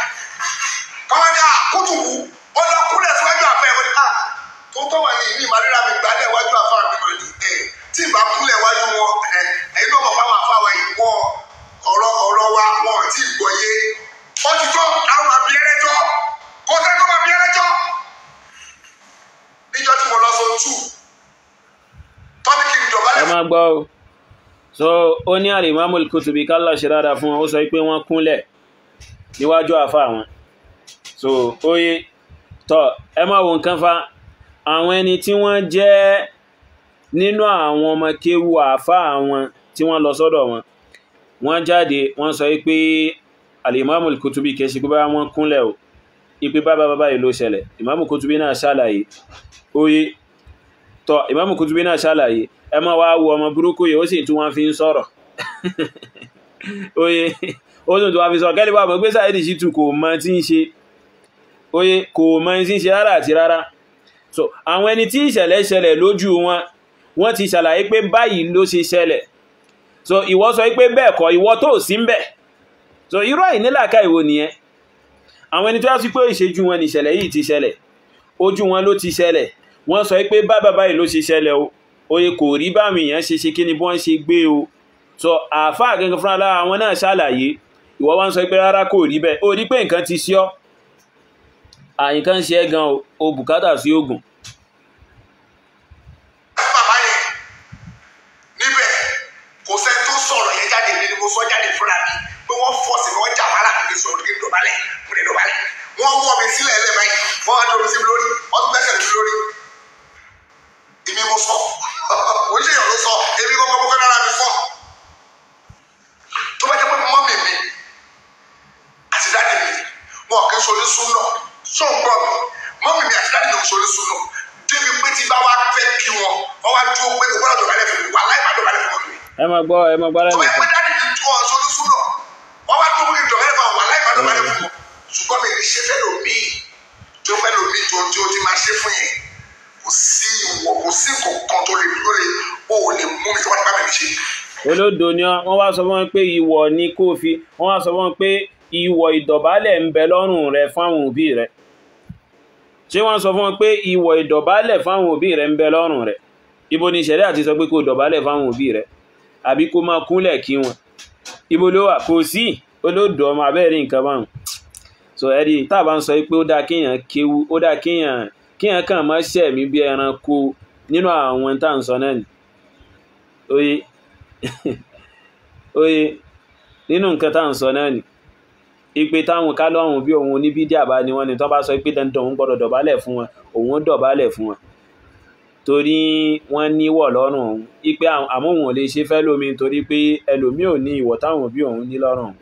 Káwọn ní àkútù kú, ó lọ kúnlẹ̀ síwájú àfa ẹ̀, wọ́n ní à tó tọ́ wà ní ìlú ìmàlúra mi gbálẹ̀ wájú àfa mi mà ní ẹ̀ tí ìbá kúnlẹ̀ wájú wọn ẹ̀ ẹ̀yin náà mọ̀ fáwọn àfa wa yìí wọ́n ọ̀rọ̀ wa wọn àti ìgbọ̀yé. Ó ti tọ́ àwọn àbí ẹlẹ́jọ́, kò sẹ́ni tó máa bí ẹlẹ́jọ́. Níjọ́ tí mo lọ sọ tù tọ́ni kí n dọ̀bálẹ̀. Ẹ máa gbọ́ o. So ó ní Al-Imamul Kutubi kálá ṣe dáadáa fún wọn, ó sọ pé wọ́n kúnlẹ̀ níwájú àfa wọn. So óyé tọ́ ẹ máa wo nǹkan fa àwọn ẹni tí wọ́n jẹ́ nínú àwọn ọmọ kéwu àfa àwọn tí wọ́n lọ sọ́dọ̀ wọn, wọ́n jáde wọ́n sọ pé Al-Imamul Kutubi kìí ṣe pé bá wọ́n kúnlẹ̀ o, ipe bábá bábá yìí ló ṣẹlẹ̀. Imamul Kutubi náà ṣàlàyé. Óyé tọ́ Imamul Kutubi náà ṣàlàyé. Ẹ má wá wo ọmọ burúkú yìí, ó sì tún wọ́n fi ń sọ̀rọ̀. Óyé ó sì tún wọ́n fi sọ̀rọ̀ kẹ́lẹ́ bá mọ̀ pé Saheed Shittu kò mọ tí ń ṣe. Óyé kò mọ tí ń ṣe rárá àti rárá. So àwọn ẹni tí ìṣẹ̀lẹ̀ ṣẹlẹ̀ lójú wọn, wọ́n ti ṣàlàyé pé báyìí ló ṣe ṣẹlẹ̀. So ìwọ sọ pé bẹ́ẹ̀ kọ́, ìwọ tó sí ń bẹ̀. So irú àìnílàákà ìwò nìyẹn. Àwọn ẹni tó yá sí pé ìṣejú wọn ní ìṣẹ̀lẹ̀ yìí ti ṣẹlẹ̀, ojú wọn ló ti ṣẹlẹ̀, wọ́n sọ pé bábà báyìí ló ṣe ṣẹlẹ̀ o. Oye kò rí bámi èèyàn ṣe ṣe kí ni bí wọ́n ṣe gbé o. So àáfàá gangan fúnra lára àwọn náà ṣàlàyé, ìwọ wá ń sọ pé rárá kò rí bẹ́ẹ̀. Ó rí pé nǹkan ti ṣe ọ́, àyìnkan ṣe é gan o, bùkátà sí oògùn. Bàbá yẹn níbẹ̀ kò sẹ́ni tó sọ̀rọ̀ yẹn jáde, mi ni mo sọ jáde fúnra mi pé wọ́n fọ́ọ̀sì mi, wọ́n jà wàhálà mi ní sọ̀rọ̀ kí n dọ̀bálẹ̀, mo lè dọ̀bálẹ̀. Wọ́n wọ́ mi sílẹ̀ ẹlẹ́ báyìí, wọ́n wá dọ̀rọ̀ sí mi lórí, wọ́n tún gbẹ́sẹ̀ mi lórí. Èmi mo sọ, kò ń ṣe èèyàn ló sọ, èmi kọ́kọ́ mo fẹ́ rárá mi sọ. Tó bá jẹ́ pé mọ́mì mi àti dáàdì mi wọn kì í ṣorí súnà, ṣó ń gbọ́ mi, mọ́mì mi àti dáàdì mi ò ṣorí súnà. Débi pé tí bá wá fẹ́ kí wọn, wọ́n wá dúró pé kò gbọ́dọ̀ dọ̀bálẹ̀ fún mi, wà láì má dọ̀bálẹ̀ fún mọ́mì mi. Ẹ máa gbọ́, ẹ máa gbọ́ Tó bá lẹ́nu jẹ́ pé kan. dáàdì mi tó ọ ṣorí súnà, wọ́n wá dúró pé kí n dọ̀bálẹ̀ fún wọn, wà láì má dọ̀bálẹ̀ fún wọn. Ṣùgbọ́n mi ní ṣe fẹ́ lòmíì tí ó fẹ́ lòmíì tó tí ó ti máa ṣe fún yẹn. Kò sí ìwọ, kò sí nǹkan tó lè tó lè o ò lè mú mi tó bá ti bá mi ṣe. Olódo ni wọ́n wá sọ fún wọn pé ìwọ ni kó fi, wọ́n wá sọ fún wọn pé ìwọ ìdọ̀bálẹ̀ ń bẹ lọ́rùn rẹ fáwọn òbí rẹ. Ṣé wọ́n sọ fún wọn pé ìwọ ìdọ̀bálẹ̀ fáwọn òbí rẹ ń bẹ lọ́rùn rẹ? Ibo ni ìṣẹ̀lẹ̀ àti sọ pé kó dọ̀bálẹ̀ fáwọn òbí rẹ àbí kó máa kúnlẹ̀ kí wọn? Ibo ló wà? Kò sí. Olódo ọmọ abẹ́rẹ́ nǹkan báwọn. So ẹ̀rí tá a bá ń sọ pé ó dáa kéèyàn kéwú, ó dáa kéèyàn kàn má ṣẹ̀mí bí ẹranko nínú àwọn tá à ń sọ náà ni. Oye oye nínú nǹkan tá à ń sọ náà ni ipe táwọn ká lọ́rùn bí òun oníbídíà bá ní wọ́n ni tó bá sọ pé dandan òun gbọ́dọ̀ dọ̀bálẹ̀ fún wọn, òun dọ̀bálẹ̀ fún wọn torí wọ́n níwọ̀ lọ́rùn òun, ipe àmọ́ òun ò lè ṣe fẹ́ lómi torí pé ẹlòmíì ò ní ìwọ̀ táwọn òbí òun ní lọ́rùn òun.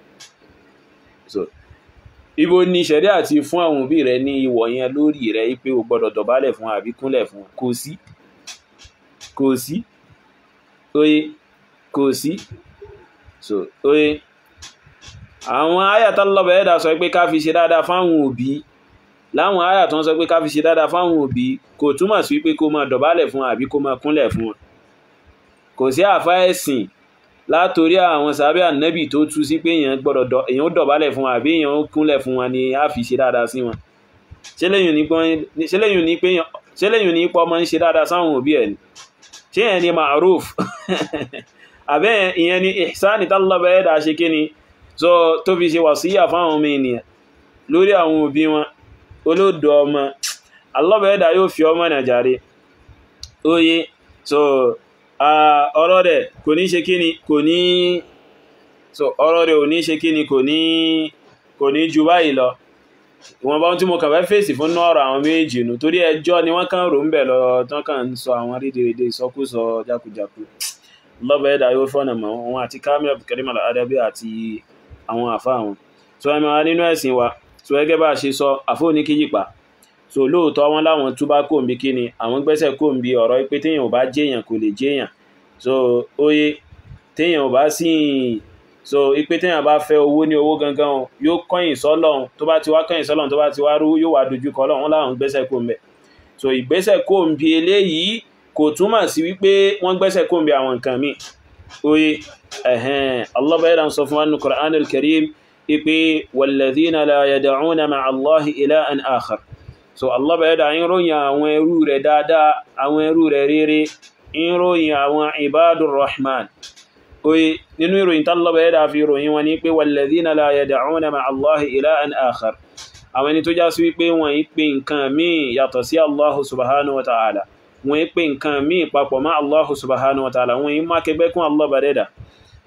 So ibo ni ṣẹ̀ríà ti fún àwọn òbí rẹ ní ìwọ̀ yẹn lórí rẹ pé o gbọ́dọ̀ dọ̀bálẹ̀ fún àbí kúnlẹ̀ fún wọn? Kò sí, kò sí. Oye kò sí. So oye àwọn àyà tálọ́bẹ̀ ẹ̀dà sọ pé ká fi ṣe dáadáa fáwọn òbí, láwọn àyà tó ń sọ pé ká fi ṣe dáadáa fáwọn òbí kò túmọ̀ sí pé kó máa dọ̀bálẹ̀ fún àbí kó máa kúnlẹ̀ fún wọn. Kò sí àfá ẹ̀sìn látorí àwọn sàábẹ́ ànẹ́bì tó tú sí pé èèyàn gbọ́dọ̀ èèyàn ó dọ̀bálẹ̀ fún wọn àbí èèyàn ó kúnlẹ̀ fún wọn ni á fi ṣe dáadáa sí wọn. Ṣé lẹ́yìn ní pé ọmọ ń ṣe dáadáa sáwọn òbí ẹ̀ ni? Ṣé ìyẹn ni ma'ruf? Àbẹ́ ìyẹn ni ihsani tálọ́bẹ̀ ẹ̀dà ṣe kí ni so tó fi ṣe wàsíyà fáwọn ọmọ ènìyàn lórí àwọn òbí wọn. Olódo ọmọ alọ́bẹ̀ ẹ̀dà yóò fi ọmọ nàjàre. Oye so ọ̀rọ̀ rẹ̀ kò ní ṣe kí ni, kò ní So ọ̀rọ̀ rẹ̀ ò ní ṣe kí ni, kò ní ju báyìí lọ. Ìwọ̀nba ohun tí mo kàn fẹ́ fèsì fún ọ̀rọ̀ àwọn méjì nù, torí ẹjọ́ ni wọ́n kàn rò ń bẹ̀ lọ, tán kàn ń sọ àwọn rédèrèdè ìsọkúsọ jákujàku. Lọ́bẹ̀ ẹ̀dá yóò fọ́nà mọ́ wọn àti Kamil Abdulkarim Al-Adabi àti àwọn àfa wọn. So ẹ máa nínú ẹ̀sìn wa, so gẹ́gẹ́ bá a ṣe sọ, àfọ oníkíyìpá. So lóòótọ́ wọn láwọn túbá kò ń bí kíni, àwọn gbẹ́sẹ̀ kò ń bí ọ̀rọ̀ pé téèyàn ò bá jéèyàn kò lè jéèyàn. So oye téèyàn ò bá sì, so ipe téèyàn bá fẹ́ owó ní owó gangan o, yóò kọ̀yìn sọ́lọ́run, tó bá ti wá kọ̀yìn sọ́lọ́run, tó bá ti wá rú, yóò wá dojú kọ Ọlọ́run, wọn láwọn gbẹ́sẹ̀ kò ń bẹ̀. So ìgbésẹ̀ kò ń bí eléyìí kò túmọ̀ sí wípé wọ́n gbẹ́sẹ̀ kò ń bí àwọn nǹkan míì. Oye ẹ̀hẹ́n, Allah bá yẹ́dà ń sọ fún wa nínú Qur'an al-Karim ipe walladhina la yad'una ma'a Allahi ilahan akhar. So Allah bá yẹ́dà ń ròyìn àwọn ẹrú rẹ̀ dáadáa, àwọn ẹrú rẹ̀ rere, ń ròyìn àwọn ibadur rahman. Oye nínú ìròyìn tálọ́bà yẹ́dà fi ròyìn wọn ní pé walladhina la yad'una ma'a Allahi ilahan akhar, àwọn ẹni tó já sí wípé wọ́n yí pé nǹkan míì yàtọ̀ sí Allahu subhanahu wa ta'ala, wọ́n yí pé nǹkan míì papọ̀ mọ́ Allahu subhanahu wa ta'ala, wọ́n yí má kẹgbẹ́ kún Allah bá dẹ́dà.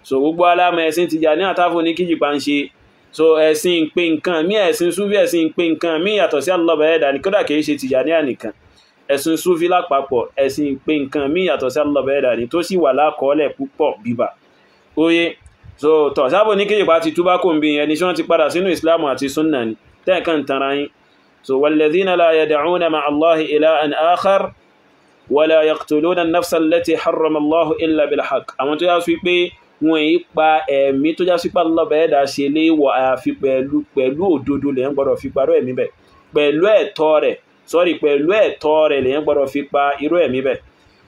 So gbogbo alámọ̀ ẹ̀sìn Tìjàní àtàfò ní kíjìpá ń ṣe. So ẹ̀sìn pé nǹkan míì, ẹ̀sìn Súfí, ẹ̀sìn pé nǹkan míì yàtọ̀ sí Allah bá dẹ́dà ní, kódà kìí ṣe Tìjàní ànìkan, ẹ̀sìn Súfí lápapọ̀ ẹ̀sìn pé nǹkan míì yàtọ̀ sí Allah bá dẹ́dà ní, tó sì wà lákọọ́lẹ̀ púpọ̀ bíbà. Oye so tọ̀ sábò ní kíjìpá ti túbá kò ń bí ẹni tí wọ́n ti padà sínú Ìsìlámù àti súnnà ni tẹ́ẹ̀kan tanra yín. So walladhina la yad'una ma'a Allahi ilahan akhar wala yaqtuluna an-nafsa allati harrama Allahu illa bil-haqq. Àwọn tó yá sí pé wọ́n yí pa ẹ̀mí tó já sí pé Allah bá ẹ̀dá ṣe léèwọ̀ àyàfi pẹ̀lú òdodo lèyàn gbọ́dọ̀ fi parọ́ ẹ̀mí bẹ̀, pẹ̀lú ẹ̀tọ́ rẹ̀, sọ́rí, pẹ̀lú ẹ̀tọ́ rẹ̀ lèyàn gbọ́dọ̀ fi pa irú ẹ̀mí bẹ̀,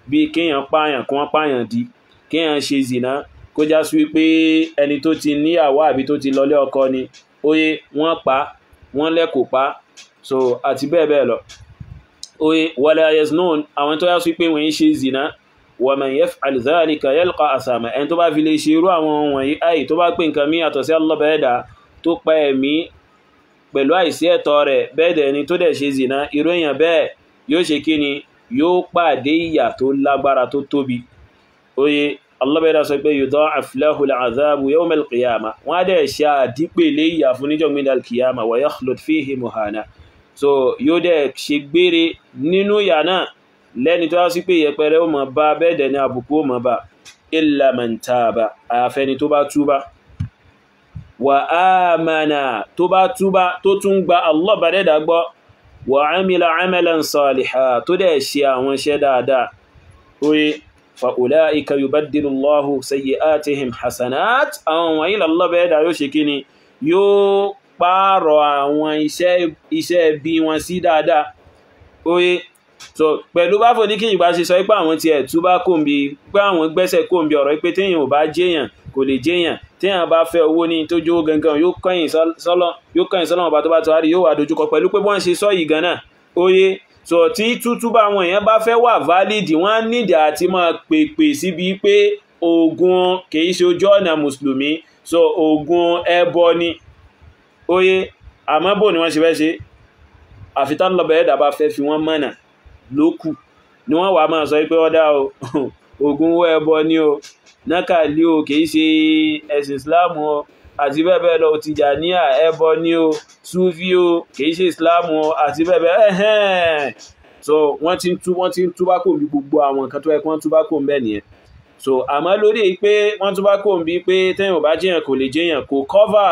bí kéèyàn pààyàn kí wọ́n pààyàn di, kéèyàn ṣe zìnà kó já sí pé ẹni tó ti níyàwó àbí tó ti lọlé ọkọ ni, oye wọ́n pa wọ́n lẹ́kọ̀ọ́ pa, so àti bẹ́ẹ̀ bẹ́ẹ̀ lọ. Oye wala yaznun, àwọn tó yá sí pé wọ́n ń ṣe zìnà, wa man yaf'al dhalika yalqa athama, ẹni tó bá fi lè ṣe irú àwọn wọ̀nyí, àì tó bá pè nǹkan mí yàtọ̀ sí Allah bá ẹ̀dá tó pa ẹ̀mí pẹ̀lú àìsí ẹ̀tọ́ rẹ̀, bẹ́ẹ̀ dẹ̀ ni tó dẹ̀ ṣe zìnà, irú èèyàn bẹ́ẹ̀ yóò ṣe kí ni, yóò pàdé ìyà tó lágbára tó tóbi. Oye Allah bá ẹ̀dá sọ pé yudha'af lahu al-'adhabu yawm al-qiyamah, wọ́n á dẹ̀ ṣe àdípèlé ìyà fún níjọ́ gbé al-qiyamah, wa yakhlud fihi muhana. So yóò dẹ̀ ṣe gbére nínú ìyà náà lẹ́ni tó wá sí pé ìyẹpẹrẹ ó mọ̀ bá, bẹ́ẹ̀ dẹ̀ ni àbùkù ó mọ̀ bá, illa man taba, àyàfẹ́ni tó bá túbá, wa amana, tó bá túbá tó tún gba Allah bá dẹ́dà gbọ́, wa amila amalan saliha, tó dẹ̀ ṣe àwọn iṣẹ́ dáadáa. Oye fa ulaika yubaddilu Allahu sayyi'atihim hasanat, àwọn wọ̀nyí Allah bá dẹ́dà yóò ṣe kíni, yóò pààrọ̀ àwọn iṣẹ́ bí wọn sí dáadáa. Oye so pẹ̀lú bá fò ní kí ìgbà ṣe sọ pé àwọn ti ẹ̀ túbá kò ń bí, pé àwọn gbẹ́sẹ̀ kò ń bí ọ̀rọ̀ pé téèyàn ò bá jéèyàn kò lè jéèyàn, téèyàn bá fẹ́ owó ní tó jówó gangan yóò kọ̀yìn sọ́lọ́ ọba tó bá ti wá rí yóò wá dojúkọ pẹ̀lú pé wọ́n ṣe sọ yìí gan náà. Oye so tí tútúbà àwọn èèyàn bá fẹ́ wà valid, wọ́n nídìí àti máa pèpè síbi pé oògùn kìí ṣe ojú ọ̀nà mùsùlùmí, so oògùn ẹbọ ni. Oye àmọ́ bò ni wọ́n ṣe fẹ́ ṣe, àfitánlọ́bẹ̀ ẹ̀dà bá fẹ́ fi wọ́n mọ̀nà lókù ni wọ́n wà máa sọ pé ọ́dá o, oògùn owó ẹbọ ni o, nákàlí o, kìí ṣe ẹ̀sìn Islam o, àti bẹ́ẹ̀ bẹ́ẹ̀ lọ, Tìjàníyà ẹbọ ni o, Súfí o, kìí ṣe Islam o, àti bẹ́ẹ̀ bẹ́ẹ̀ ẹ̀hẹ́n. So wọ́n ti ń túbá kò bí gbogbo àwọn nǹkan tó yẹ kí wọ́n túbá kò ń bẹ́ẹ̀ nìyẹn. So àmọ́ lórí pé wọ́n túbá kò ń bí pé téèyàn ò bá jẹ́yàn kò lè jẹ́yàn, kò kọ́fà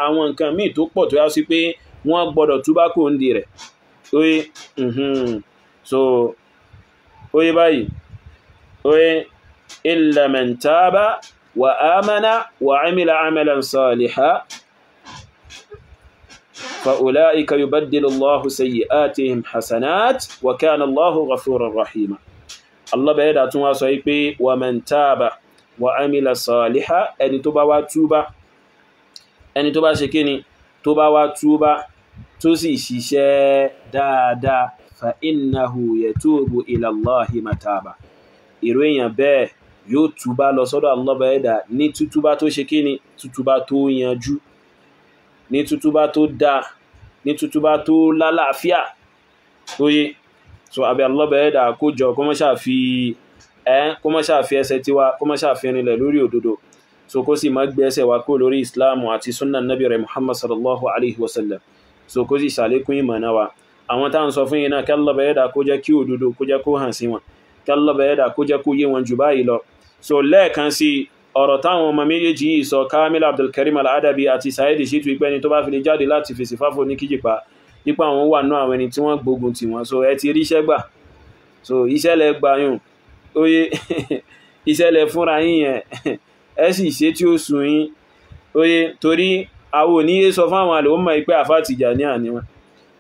àwọn nǹkan míì tó pọ̀ tó yá sí pé wọ́n gbọ́dọ̀ túbá kò ń di rẹ̀. Oye so oye báyìí, oye illa man taba wa amana wa amila amalan saliha fa ulaika yubaddilu Allahu sayyi'atihim hasanat wa kana Allahu ghafuran rahima. Allah bá ẹ̀dá tún wá sọ pé wa man taba wa amila saliha, ẹni tó bá wá túbá, ẹni tó bá ṣe kíni, tó bá wá túbá tó sì ṣiṣẹ́ dáadáa, fa innahu yatubu ila Allahi mataba, irú èèyàn bẹ́ẹ̀ yóò túbá lọ sọ́dọ̀ Allah bá ẹ̀dá ní tútúbá tó ṣe kíni, tútúbá tó yanjú, ní tútúbá tó dáa, ní tútúbá tó lálàáfíà. Oye so àbí Allah bá ẹ̀dá kó jọ kó má ṣáà fi ẹsẹ̀ tiwa, kó má ṣáà fi rinlẹ̀ lórí òdodo. So kó sì má gbé ẹsẹ̀ wa kó lórí Islam àti sunna nabi rẹ̀ Muhammad sallallahu alaihi wasallam. So kó sì ṣàlékún ìmọ̀nà wa. Àwọn tá à ń sọ fún yín náà, kí Allah bẹ̀rẹ̀ dà kó jẹ́ kí òdodo kó jẹ́ kó hàn sí wọn, kí Allah bẹ̀rẹ̀ dà kó jẹ́ kó yé wọn jù báyìí lọ. So lẹ́ẹ̀kan sí ọ̀rọ̀ táwọn ọmọ méjèèjì yìí sọ, Kamil Abdulkarim Al-Adabi àti Saheed Shittu, ìpẹ́ ni tó bá fi lè jáde láti fèsì fáfo ní kíjìpá nípa àwọn wà náà àwọn ẹni tí wọ́n gbógun tì wọ́n. So ẹ ti ríṣẹ́ gbà, so iṣẹ́ lẹ gbà yùn, oye iṣẹ́ lẹ fúnra yín yẹn, ẹ sì ṣe tí ó sùn yín, oye, torí àwọn oníyé sọ fáwọn àlòmọ̀ ìpẹ́ àfá Tìjàníyà ni wọn.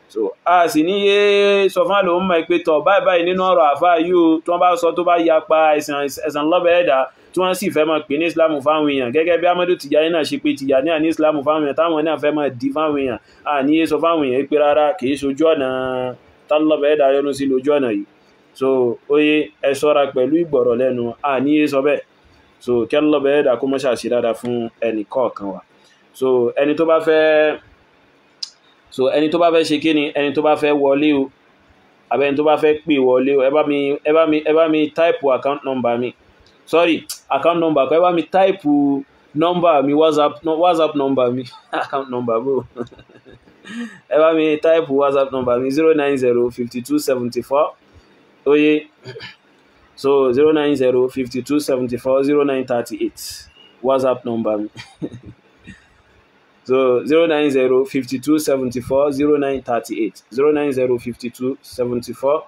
So a sì níyé sọ fún àlòmọ̀ ìpẹ́ tọ̀ báyìí báyìí nínú ọ̀rọ̀ àfá yìí o, tí wọ́n bá sọ tó bá yapa ẹ̀sìn lọ́bẹ̀ ẹ̀dá tí wọ́n sì fẹ́ máa pè ní Islam fáwọn èèyàn, gẹ́gẹ́ bí Amadu Tijani náà ṣe pé Tijaniya ní Islam fáwọn èèyàn, táwọn náà fẹ́ máa di fáwọn èèyàn, a níyé sọ fáwọn èèyàn pé rárá kì í ṣojú ọ̀nà tálọ́bẹ̀ ẹ̀dá yọnu sí lójú ọ̀nà yìí. So oye ẹ ṣọ́ra pẹ̀lú ìgbọ̀rọ̀ lẹ́nu, a níyé sọ bẹ́ẹ̀. So kí Allah bẹ̀rẹ̀ dà kó mọ́ ṣàṣì dáadáa fún ẹnì kọ̀ọ̀kan wa. So ẹni tó bá fẹ́, so ẹni tó bá fẹ́ ṣe kíni, ẹni tó bá fẹ́ wọlé o, àbẹ́ ẹni tó bá fẹ́ pè wọlé o, ẹ bá mi táìpù account number mi, sorry account number kọ́, ẹ bá mi táìpù number mi, WhatsApp number mi, account number bò, ẹ bá mi táìpù WhatsApp number mi 090 52 74, oye. So 090 52 74 09 38 WhatsApp number mi. So 090 52 74 09 38, 090 52 74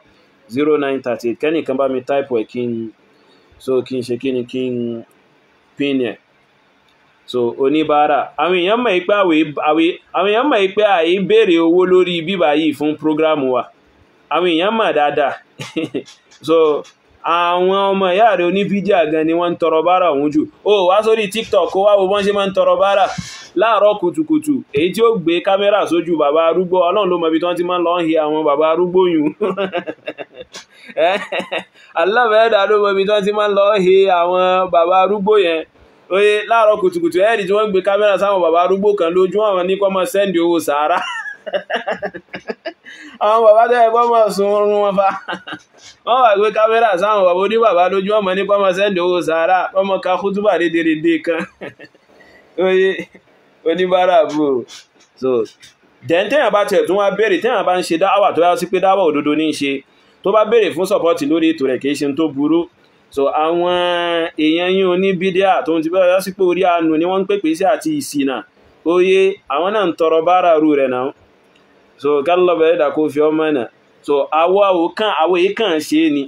09 38. Kẹ́nìkan bá mi type ẹ̀ kí n, so kí n ṣe kí ni kí n pin ẹ̀. So oníbàárà, àwọn èèyàn mọ̀ pé àwọn èèyàn mọ̀ pé àì béèrè owó lórí bíbá yìí fún prógrámù wa, àwọn èèyàn mọ̀ dáadáa. So àwọn ọmọ ìyá rẹ̀ oníbídíà gan ni wọ́n ń tọrọ bára òun jù. Ó wá sórí TikTok kó wá wo bọ́n ṣe máa ń tọrọ bára láàárọ̀ kùtùkùtù, èyí tí ó gbé kámẹ́rà sójú bàbá arúgbó, Ọlọ́run ló mọ ibi tí wọ́n ti máa ń lọ ń hi àwọn bàbá arúgbó yùn. Alábẹ̀ẹ́dà ló mọ ibi tí wọ́n ti máa ń lọ hi àwọn bàbá arúgbó yẹn. Oye láàárọ̀ kùtùkùtù ẹ̀ẹ́dì tí wọ́n gbé kámẹ́rà sáwọn bàbá arúgbó kan lójú, àwọn ní kó máa sẹ́ndì owó sàárà. Àwọn bàbá tó ẹgbọ́ mọ̀ sun oorun wọn fa, wọ́n wà gbé kámẹ́rà sáwọn bàbá oníbàbá lójú, ọmọ ní kó máa sẹ́ndì owó sàárà, wọ́n mọ̀ ká kútúbà rédèrèdè kan. Oye oníbàárà bò. So then téèyàn bá tiẹ̀ tún wá béèrè, téèyàn bá ń ṣe dáwà tó yá sí pé dáwà òdodo ní í ṣe, tó bá béèrè fún sọ́pọ́tì lórí ètò rẹ̀ kì í ṣe tó burú. So àwọn èèyàn yín oníbídíà tó ń ti bẹ́ẹ̀ yá sí pé orí àánú ni wọ́n ń pèpè sí àti ìṣìnà, oye àwọn náà ń tọrọ bára rú rẹ̀ náà. So kálọ̀ bẹ̀rẹ̀ dà kó fi ọmọ náà. So àwọ̀ yìí kàn ṣe ni,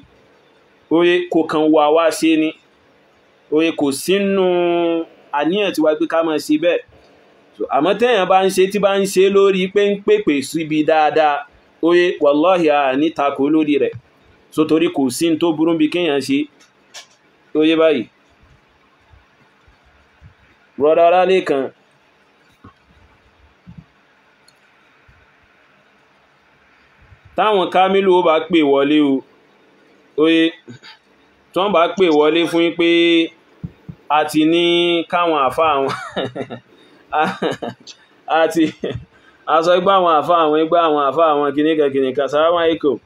oye kò kàn wà wá ṣe ni, oye kò sínú àníyàn tiwa pé ká máa ṣe bẹ́ẹ̀. So àmọ́ téèyàn bá ń ṣe tí bá ń ṣe lórí pé ń pèpè síbi dáadáa, oye wàláhì à ní takò lórí rẹ̀. So torí kò sí tó burú bí kéèyàn ṣe, oye báyìí. Brother Ọlálékan, táwọn Kamilu ó bá pè wọlé o, oye tí wọ́n bá pè wọlé fún yín pé a ti ní káwọn àfá àwọn àti aṣọ igbá àwọn àfá àwọn igbá àwọn àfá àwọn kìnnìkan kìnnìkan. Salamu alaikum.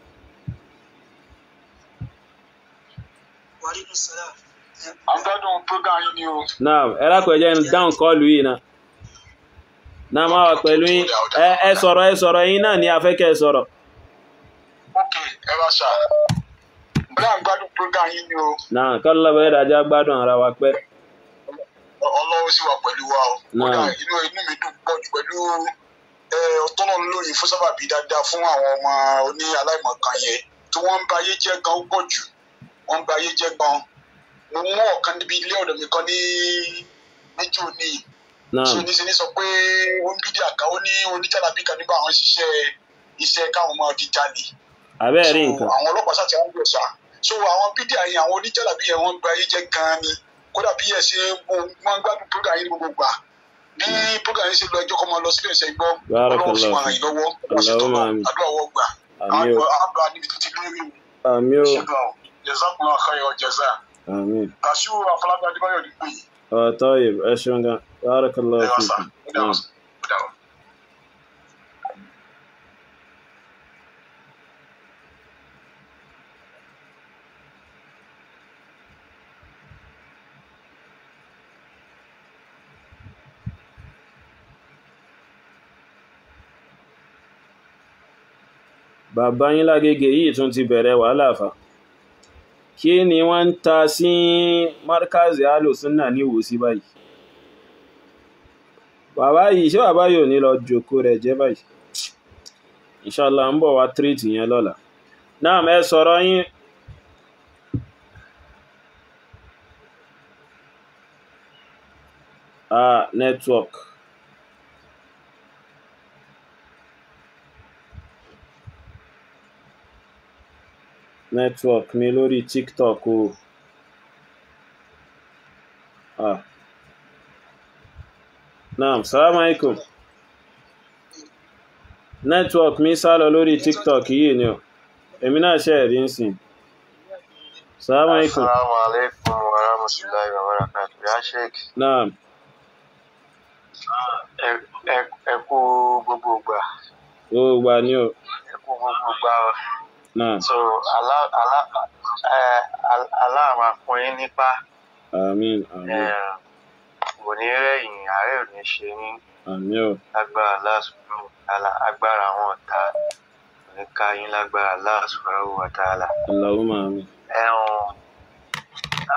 Naam, ẹ rákọ̀ ẹjẹ́ ń dáhùn kọlù yìí náà. Náà máa wà pẹ̀lú yín. Ẹ sọ̀rọ̀, ẹ sọ̀rọ̀ yín náà ni a fẹ́ kẹ́ ẹ sọ̀rọ̀. Ok, ẹ bá ṣá. Bóyá ń gbádùn program yín ni o. Náà, kọ́lá bẹ́ẹ̀ dájá gbádùn ara wa pẹ́. Ọlọ́run sì wà pẹ̀lú wa o. Kódà inú mi dùn pọ̀ jù pẹ̀lú ọtọ́nà lóyìn fún sábàbí dáadáa fún àwọn ọmọ oní aláìmọ̀kan yẹn tí wọ́n ń ba ayé jẹ́ gan pọ̀ jù. Wọ́n ń ba ayé jẹ́ gan. Mo mú ọ̀kan níbi ilé ọ̀dọ̀ mi kan ní méjì òní. Ṣé oníṣẹ́ ní sọ pé ó ń bídí àká ó ní oníjàlábí kan nígbà àwọn ṣiṣẹ́ iṣẹ́ káwọn máa fi jalè. Àbẹ́ẹ̀ rí nǹkan. Àwọn ọlọ́pàá ṣàti àwọn gbẹ̀ṣà. So àwọn bídí àyìn àwọn oníjàlábí yẹn wọ́n ń ba ayé jẹ́ gan ni. Kódà bí ẹ ṣe wọ́n gbádùn program yìí ní gbogbo gbà. Bí program yìí ṣe lọ ẹjọ́ kọ́ máa lọ sílẹ̀ ṣe gbọ́. Ọlọ́run sì máa ràn yín lọ́wọ́. Àdúrà wọ́n gbà. Àbá níbi tó ti lórí. Àmín o. Jazakumullahu khairan jaza. Àmín. Kashiru Afọlábí Adébáyọ̀ ní pè. Tayyib, ẹ ṣeun gan. Barakallahu fikum. Bàbá yín lágége yìí tún ti bẹ̀rẹ̀ wàhálà fà. Kí ni wọ́n ń ta sí Markazi Ahlus-Sunnah ní ìwòsí báyìí? Bàbá yìí, ṣé bàbá yìí ò ní lọ jòkó rẹ̀ jẹ́ báyìí? Inshallah ń bọ̀ wá tírìtì yẹn lọ́la. Náà ẹ sọ̀rọ̀ yín. Ah, network. Network mi lórí TikTok o. Ah. Naam, salaam alaikum. Network mi sálọ lórí TikTok yìí ni o. Èmi náà ṣe ẹ̀rí ń sìn. Salaam alaikum. Assalamu alaikum wa rahmatullahi wa barakatuh. Ya Sheikh. Naam. Ẹ kú gbogbo ìgbà. Gbogbo ìgbà ni o. Ẹ kú gbogbo ìgbà o. Naam. So, Allah máa fún yín nípa. Àmín, àmín. Kò ní rẹ̀yìn, àárẹ̀ ò ní ṣe yín. Àmín o. Lágbára Allah subhanahu wa ta'ala, agbára àwọn ọ̀tá kò ní ká yín lágbára Allah subhanahu wa ta'ala. Allahumma àmín.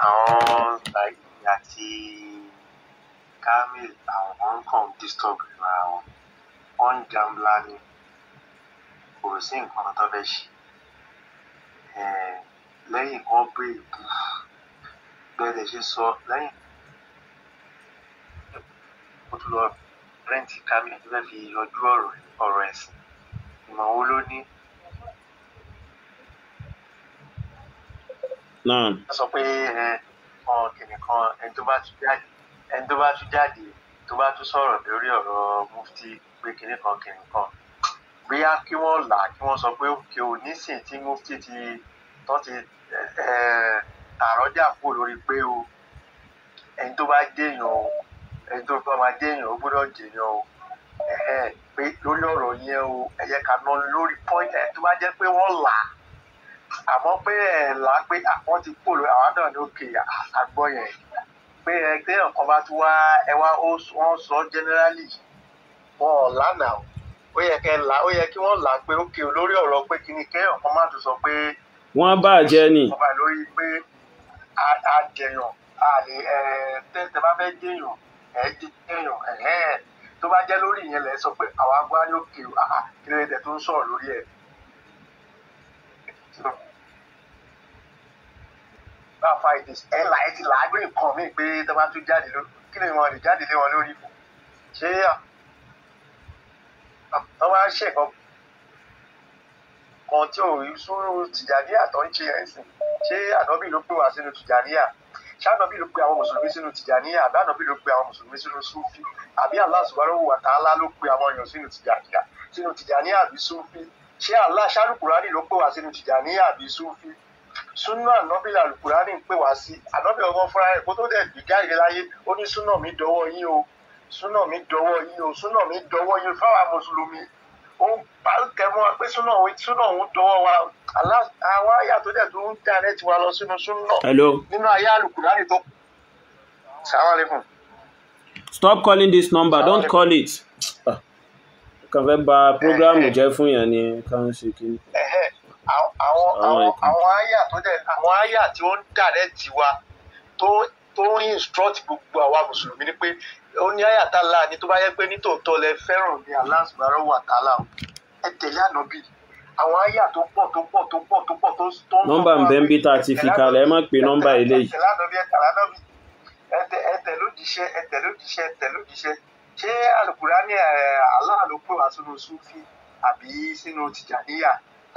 Àwọn Saheed àti Kamil, àwọn kan disturb ara wọn. Wọ́n ń jambla ni. Kò sí nǹkan tó fẹ́ ṣe. Lẹ́yìn kan bẹ́ ìbú. Bẹ́ẹ̀ lè ṣe sọ lẹ́yìn. Ó tún lọ rẹ́ǹtì Kamil tó fẹ́ fi yọjú ọ̀rọ̀ ẹ̀sìn. Ìmọ̀ wo ló ní? Naam. Wọ́n sọ pé kìnìkan ẹni tó bá tún jáde, ẹni tó bá tún jáde tó bá tún sọ̀rọ̀ lórí ọ̀rọ̀ mufti pé kìnìkan kìnìkan. Bóyá kí wọ́n là kí wọ́n sọ pé òkè ò nísìn tí mufti ti tán ti tààrọ́jà kúrò lórí pé o ẹni tó bá déèyàn o, ẹni tó bá máa déèyàn o gbọ́dọ̀ jèèyàn o. Pé lórí ọ̀rọ̀ yẹn o, ẹ jẹ́ ká ná lórí point ẹ̀ tó bá jẹ́ pé wọ́n là á. Àmọ́ pé ẹ̀ là á pé àwọn ti kúrò lórí àwọn náà ní òkè àgbọ̀ yẹn. Pé ẹ téèyàn kan bá tún wá ẹ wá wọ́n sọ generally wọn ò lánàá o. Ó yẹ kẹ́ là, ó yẹ kí wọ́n là á pé òkè lórí ọ̀rọ̀ pé kíni kéèyàn kan má tún sọ pé wọ́n bàjẹ́ ni. Wọ́n bá lórí pé a jẹyàn, a lè tẹ́ bá fẹ́ jẹyàn, ẹ jẹyàn, tó bá jẹ́ lórí ìyẹn lẹ sọ pé àwa gbá ní òkè kí ló dé tó ń sọ̀rọ̀ lórí ẹ̀. Bá a fa èdè ẹ là ẹ ti là á gbé nǹkan míì pé tó bá tún jáde lórí kí ni wọn lè jáde lé wọn lórí fún. Ṣé wọ́n máa ń ṣe nǹkan kan tí ò rí sùúrù Tìjàníyà tó ń ṣe ẹ̀sìn? Ṣé ànábì ló pè wá sínú Tìjàníyà? Ṣé ànábì ló pe àwọn mùsùlùmí sínú Tìjàníyà? Àbí ànábì ló pe àwọn mùsùlùmí sínú Súfì? Àbí Allah subhanahu wa ta'ala ló pe àwọn èèyàn sínú Tìjàníyà? Sínú Tìjàníyà àbí Súfì? Ṣé Allah ṣálùkùránì ló pè wá sínú Tìjàníyà àbí Súfì? Súnà ànábì làlùkùránì ń pè wá sí. Ànábì ọgbọ́n fúnra rẹ̀ kó tó dẹ̀ gbé jáde láyé, ó ní súnà mi dọwọ́ yín o, súnà mi dọwọ́ yín o, súnà mi dọwọ́ yín fáwọn mùsùlùmí. Ó ń tẹmọ́ pé súnà òun dọwọ́ wa. Àwọn àyà tó dẹ̀ tó ń dàrẹ́ tiwa lọ sínú súnà. Hello. Nínú ayé àlùkùránì tó. Assalamu alaikum. Stop calling this number. Don't call it. Kàn fẹ́ bà prógrámù jẹ́ fún yẹn ni kàn ṣe kí. Àwọn àyà tó dẹ̀ àwọn àyà tí ó ń dàrẹ́ tiwa tó ń instruct gbogbo àwa mùsùlùmí ni pé ó ní àyà tá a la ni tó bá yẹ pé nítòótọ́ lẹ fẹ́ràn ní Allah subhanahu wa ta'ala ẹ tẹ̀lé ànábì. Àwọn àyà tó pọ̀ tó pọ̀ tó pọ̀ tó pọ̀ tó ń. Nọ́mbà ń bẹ ń bí tá a ti fi kalẹ̀, ẹ má pe nọ́mbà eléyìí. Ẹ tẹ̀lé ànábì, ẹ tẹ̀lé ànábì, ẹ tẹ̀lé òjíṣẹ́, ẹ tẹ̀lé òjíṣẹ́, ẹ tẹ̀lé òjíṣẹ́. Ṣé àlùkùránì Allah ló pè wá sínú Súfì àbí sínú Tìjàníyà?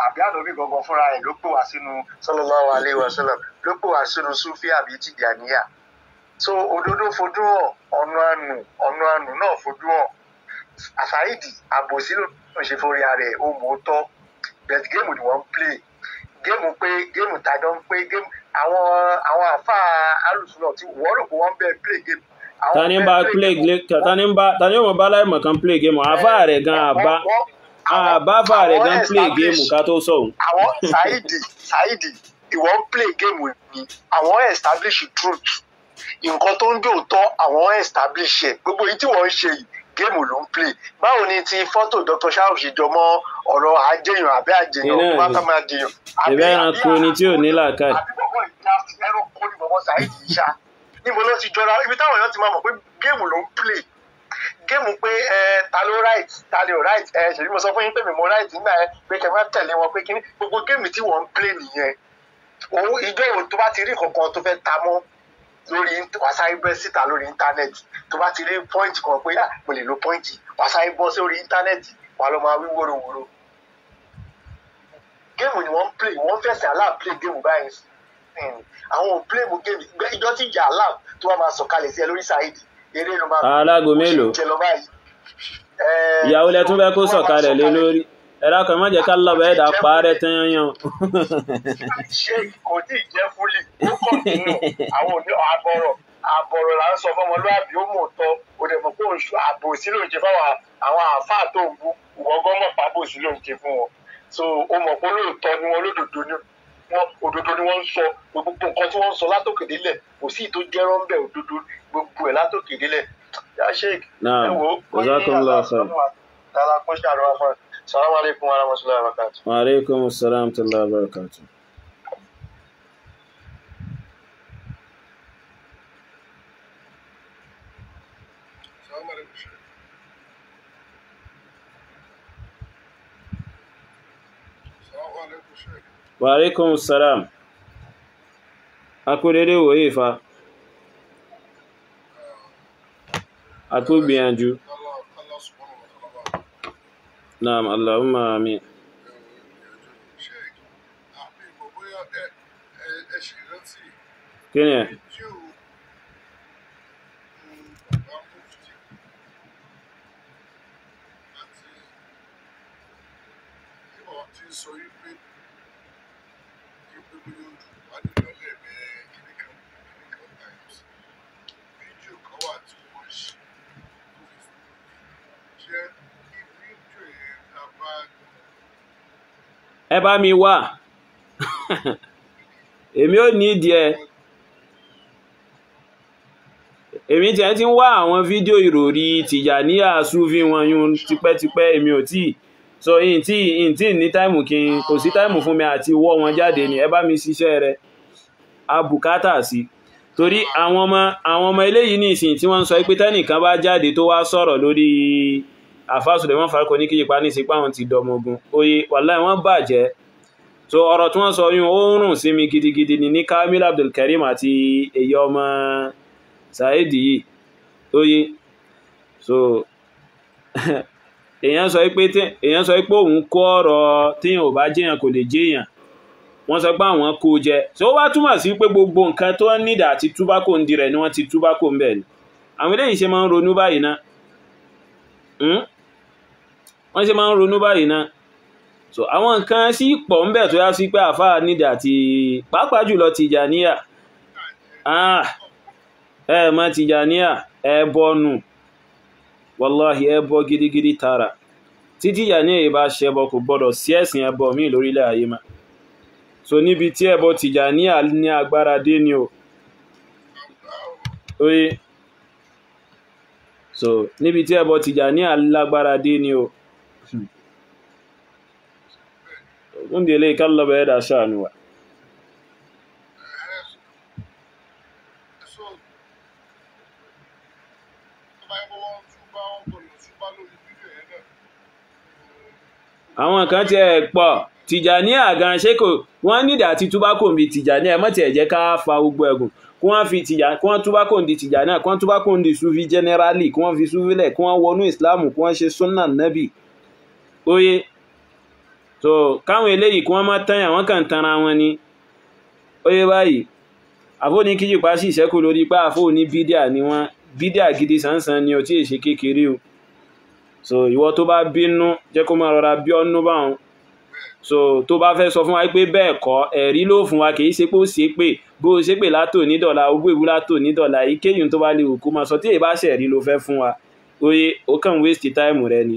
Àbí ànábì gangan fúnra ẹ̀ ló pè wá sínú sallallahu alaihi wasallam ló pè wá sínú Súfì àbí Tìjàníyà? So òdodo fojú hàn, ọ̀nà àánú náà fojú hàn. Àsáìdì àbòsí ló ń ṣe fórí ara ẹ̀, ó mọ̀ ó tọ́. But géèmù ni wọ́n ń play. Géèmù pé géèmù tàjọ ń pé géèmù àwọn àfáà alùsùn náà tí wọ́n rò pé wọ́n ń bẹ́ẹ̀ play géèmù. Tani bá play tani yóò mọ bá láìmọ̀ kan play géèmù, àfáà rẹ̀ gan àbá àbáfà rẹ̀ gan play géèmù ká tó sọ̀hún. Àwọn Saidi ìwọ ń play géèmù ni àwọn establish truth. Nǹkan tó ń dòótọ́ àwọn establish ẹ̀. Gbogbo èyí tí wọ́n ń ṣe yìí Géèmù ló ń play. Báwo ni ti fọ́tò Dr. Sharaf ṣe jọmọ́ ọ̀rọ̀ àjẹyàn àbí àjẹyàn Iná tó bá ni. fẹ́ máa jẹyàn àbí Ìbẹ́ àbí ẹranko ni tí ò ní làákàyè. Àbí bọ̀bọ̀ ìjà ẹranko ni bọ̀bọ̀ Saheed Ìṣá. Níbo ló ti jọra? Ibi táwọn èèyàn ti máa mọ̀ pé géèmù ló ń play. Géèmù pé ẹ ta ló right, ta ló right, ẹ ṣèlú mo sọ fún yín pé mi mo right nígbà yẹn pé kẹ má tẹ̀lé wọn pé kíní. Gbogbo géèmù tí wọ́n ń play nìyẹn. Òun ìjọ ìwò tó bá ti rí kankan tó fẹ́ ta mọ́ lórí wàá bẹ́ síta lórí íńtánẹ́ẹ̀tì, tó bá ti rí pọ́ìntì kan pé ah mo lè lo pọ́ìntì, wàá sáré bọ́ sórí íńtánẹ́ẹ̀tì, wàá lọ máa wí wóróworó. Géèmù ni wọ́n ń play, wọ́n fẹ̀sẹ̀ Allah play géèmù báyìí. Àwọn ò play mu géèmù. Ìjọ tí ìjà Allah tó wà máa sọ̀kalẹ̀ sí ẹ lórí Saheed, eré ló máa Alágo ó ṣe mélòó? jẹ lọ báyìí. Ìyàwó lẹ tún fẹ́ kó Tó wá máa sọ̀kalẹ̀ lé sọ̀kalẹ̀ lórí. Ẹ dákun, ẹ má jẹ́ ká kò lọ́bẹ̀ tí ì ẹ̀dá jẹ́ parẹ́ fúlì tán yányán. Ṣé kò tí ì jẹ́ fúlì? Ó kọ̀ǹtínú. Àwọn òní àbọ̀rọ̀ àbọ̀rọ̀ là ń sọ fọmọlúàbí, ó mọ̀ tọ́. Ó dẹ̀ mọ̀ pé òun ṣu àbòsí ló ń ṣe fáwọn àwọn àáfàá tó ń bú. Ìwọ gan mọ̀ pé àbòsí ló ń ṣe fún wọn. So ó mọ̀ pé olóòótọ́ ni wọn, olódodo ni wọn, òdodo ni wọ́n ń sọ. Gbogbo nǹkan tí wọ́n ń sọ látòkè délẹ̀, kò sí ìtó jẹ́rọ́ ń bẹ̀, òdodo gbogbo ẹ̀ látòkè délẹ̀. Yá Sheikh, ẹ Naam, wò ó, ó ní jazakumullahu Allah khair. subhanahu wa ta'ala kó ṣàrọ̀ wá fún ẹ. Salamu alaykum wa rahmatulahi wa barakatuh. Wa alaikum assalam wa rahmatullahi wa barakatuh. Assalamu alaikum, Sheikh. Assalamu alaikum, Sheikh. Wa alaikum assalam. A kú dédé wòye fa. A kú gbìyànjú. Allah, Allah subhanahu wa ta'ala. Naam, Allahumma amin. Sheikh, àmì ìmọ̀ bóyá ẹ ṣì rántí Kí ni ẹ? fídíò bàbá Mufti àti tí bàbá ti ń sọ wípé wípé bóyá ojú wà nínú lẹ́ẹ̀mẹ́ kìnìkan kìnìkan times. Fídíò kan wà tí wọ́n ṣe tó fi jẹ́ kí fídíò yẹn ta bá Ẹ bá mi wá. Èmi ò ní ìdí ẹ. Èmi tiẹ̀ ti ń wá àwọn fídíò ìròrí Tìjàníyà Súfì wọn yún tipẹ́tipẹ́, èmi ò tíì. So ìyìn tí ní táìmù kí n kò sí táìmù fún mi àti wọ́ wọn jáde ni. Ẹ bá mi ṣiṣẹ́ rẹ̀. A bùkátà sí. Torí àwọn ọmọ eléyìí ní ìsìn tí wọ́n ń sọ pé tẹ́nìkan bá jáde tó wá sọ̀rọ̀ lórí Àfáà Suleiman Faruk ní kíyípa ní ìsìnpá àwọn ti dọmọ ogun. Oye, wàláhì wọ́n bàjẹ́. So ọ̀rọ̀ tí wọ́n sọ yún ó ń rùn sí mi gidigidi ni ní Kamil Abdulkareem àti èyí ọmọ Saheed yìí. Oye, so èèyàn sọ pé èèyàn sọ pé òun kó ọ̀rọ̀ téèyàn ò bá jẹ́yàn kò lè jẹ́yàn. Wọ́n sọ pé àwọn kó jẹ. So ó wá túmọ̀ sí pé gbogbo nǹkan tó ń nídà àti túbákò ń di rẹ̀ ni wọ́n ti túbákò ń bẹ̀ ni. Àwọn eléyìí ṣe máa ń ronú báyìí ná. Wọ́n ṣe máa ń ronú báyìí ná. So àwọn nǹkan sí pọ̀ ń bẹ̀ tó yá sí pé àfáà nídà àti pàápàá jùlọ Tìjàníyà. Ah, ẹ mọ̀ Tìjàníyà, ẹ bọ́nu. Wàláhì ẹ bọ́ gidigidi tààrà. Tí Tìjàníyà yìí bá ṣẹbọ kò gbọdọ̀ sí ẹ̀sìn ẹbọ míì lórílẹ̀ ayé mọ́. So níbi tí ẹbọ Tìjàníyà ní agbára dé ni o. Oye. So níbi tí ẹbọ Tìjàníyà lágbára dé ni o. Oúnjẹ ilé ìkálọ̀bẹ̀ ẹ̀dà ṣàánú wa. So tó bá yẹ kó wọ́n túbá, wọ́n gbọ́dọ̀ túbá lórí fídíò yẹn náà. Àwọn kan tí ẹ pọ̀ Tìjàníyà gan ṣé kò wọ́n nídà àti túbá kò ń bi Tìjàníyà, ẹ má tiẹ̀ jẹ́ ká fa gbogbo ẹ̀gùn kí wọ́n fi Tìjà kí wọ́n túbá kò ń di Tìjàníyà, kí wọ́n túbá kò ń di Sufi generally, kí wọ́n fi Sufi lẹ̀, kí wọ́n wọnú Ìsìláàmù, kí wọ́n ṣe súnà nábì. Oye, so káwọn eléyìí kí wọ́n má tán àwọn kan tanra wọn ni. Oye báyìí, àfó ní kíjìpá sì ṣẹ́kù lórí pé àfó ní bídíà ni wọ́n, bídíà gidi sánsan ni o tí è ṣe kékeré o. So ìwọ tó bá bínú jẹ́ kó máa rọra bí ọ́nú báwọn. So tó bá fẹ́ sọ fún wa pé bẹ́ẹ̀ kọ́, ẹ̀rí ló fún wa, kìí ṣe pé ó ṣe pé bó o ṣe pé látò ní dọ̀la, ogún ìbú látò ní dọ̀la, èyíkéyìí tó bá lè wù kó máa sọ tí èyí bá ṣẹ̀rí ló fẹ́ fún wa. Oye, ó kàn waste time rẹ ni.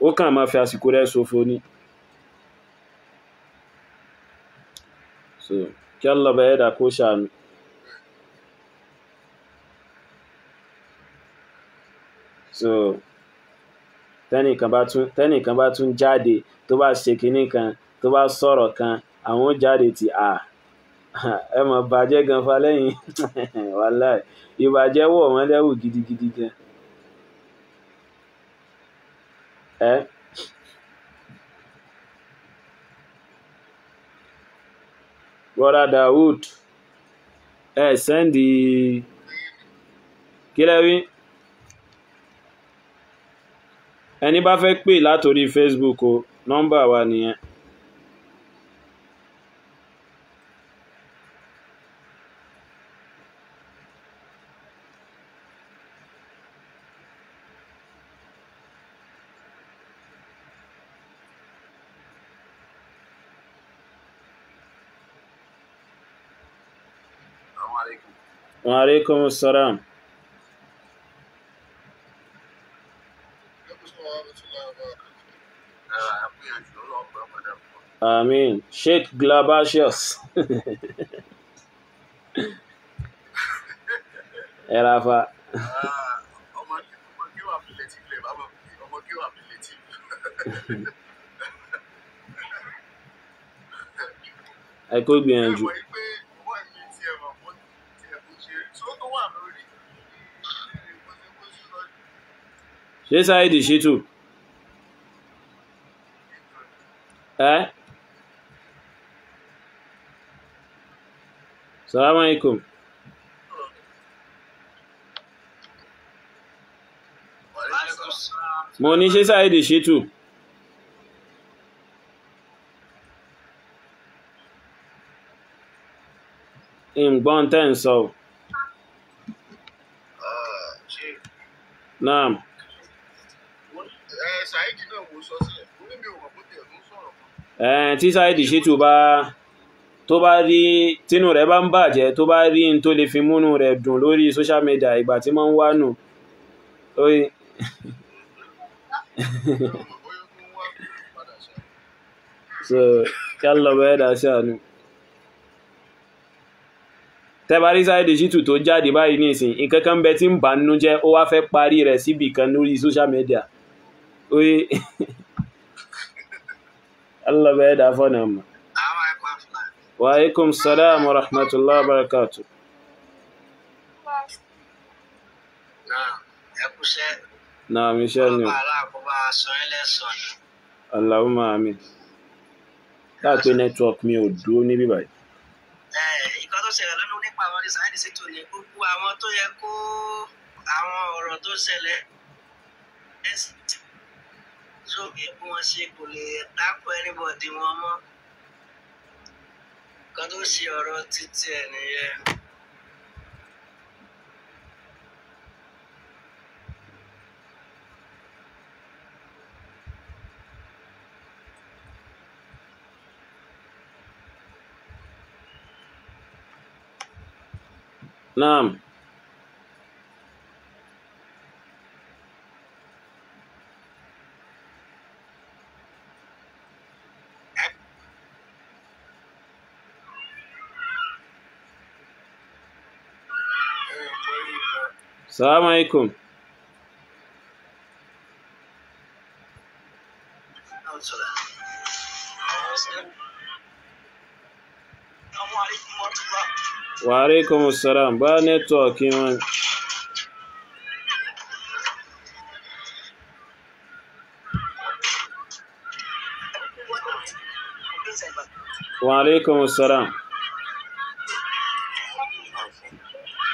Ó kàn máa fi àsìkò rẹ ṣòfò ni. So kí Allah bá ẹ̀dà kó ṣàánú. So tẹ́nìkan bá tún jáde tó bá ṣe kinní kan tó bá sọ̀rọ̀ kan, àwọn ó jáde tí à ẹ mọ̀ bàjẹ́ gan fa lẹ́yìn. Wàláì ìbàjẹ́ wọ̀ wọ́n lẹ́wù gidigidi gan. Ẹ Brother Dawood, ẹ sẹ́ndì kí lẹ wí? Ẹni bá fẹ́ pè látòrí Facebook o, nọ́mbà wa nìyẹn. Wa alaikum salam. Amin. Sheikh Glabasius. Ẹ rafa. Ẹ kó gbìyànjú. Ṣé Saheed Shittu? Ẹ́ Salaam alaikum. Mo ní ṣé Saheed Shittu? Ǹgbọ́n tẹ́ ń sọ. Naam. Tí Saheed Shittu bá tó bá rí tínú rẹ̀ bá ń bàjẹ́, tó bá rí n tó lè fi múnú rẹ̀ dùn lórí social media, ìgbà tí mọ́ ń wá nù. Oye. So kí Allah bẹ́ẹ̀ dá sí àánú. Tẹ́ bá rí Saheed Shittu tó jáde báyìí nísìn, nǹkan kan bẹ tí ń bà nínú jẹ́, ó wá fẹ́ parí rẹ̀ síbì kan lórí social media. Oye. Allah bẹ́ẹ̀ dá fọ́nà mọ̀. Wa alaikum salam wa rahmatullahi wa barakatuh. Naam, iṣẹ́ ni o. Allahumma amin. Láàpé network mi ò dúró níbí báyìí. Nǹkan tó ṣẹlẹ̀ lọ́nà nípa àwọn ní Saheed Shittu ni gbogbo àwọn tó yẹ kó àwọn ọ̀rọ̀ tó ṣẹlẹ̀ sókè bí wọ́n ṣe kò lè tákù anybody wọn mọ́. Nǹkan tó ṣe ọ̀rọ̀ títí ẹ̀ nìyẹn. Naam. Salaam alaikum. Wa alaikum salam. Bá nẹ́tíwọ̀kì wọn. Wa alaikum salam.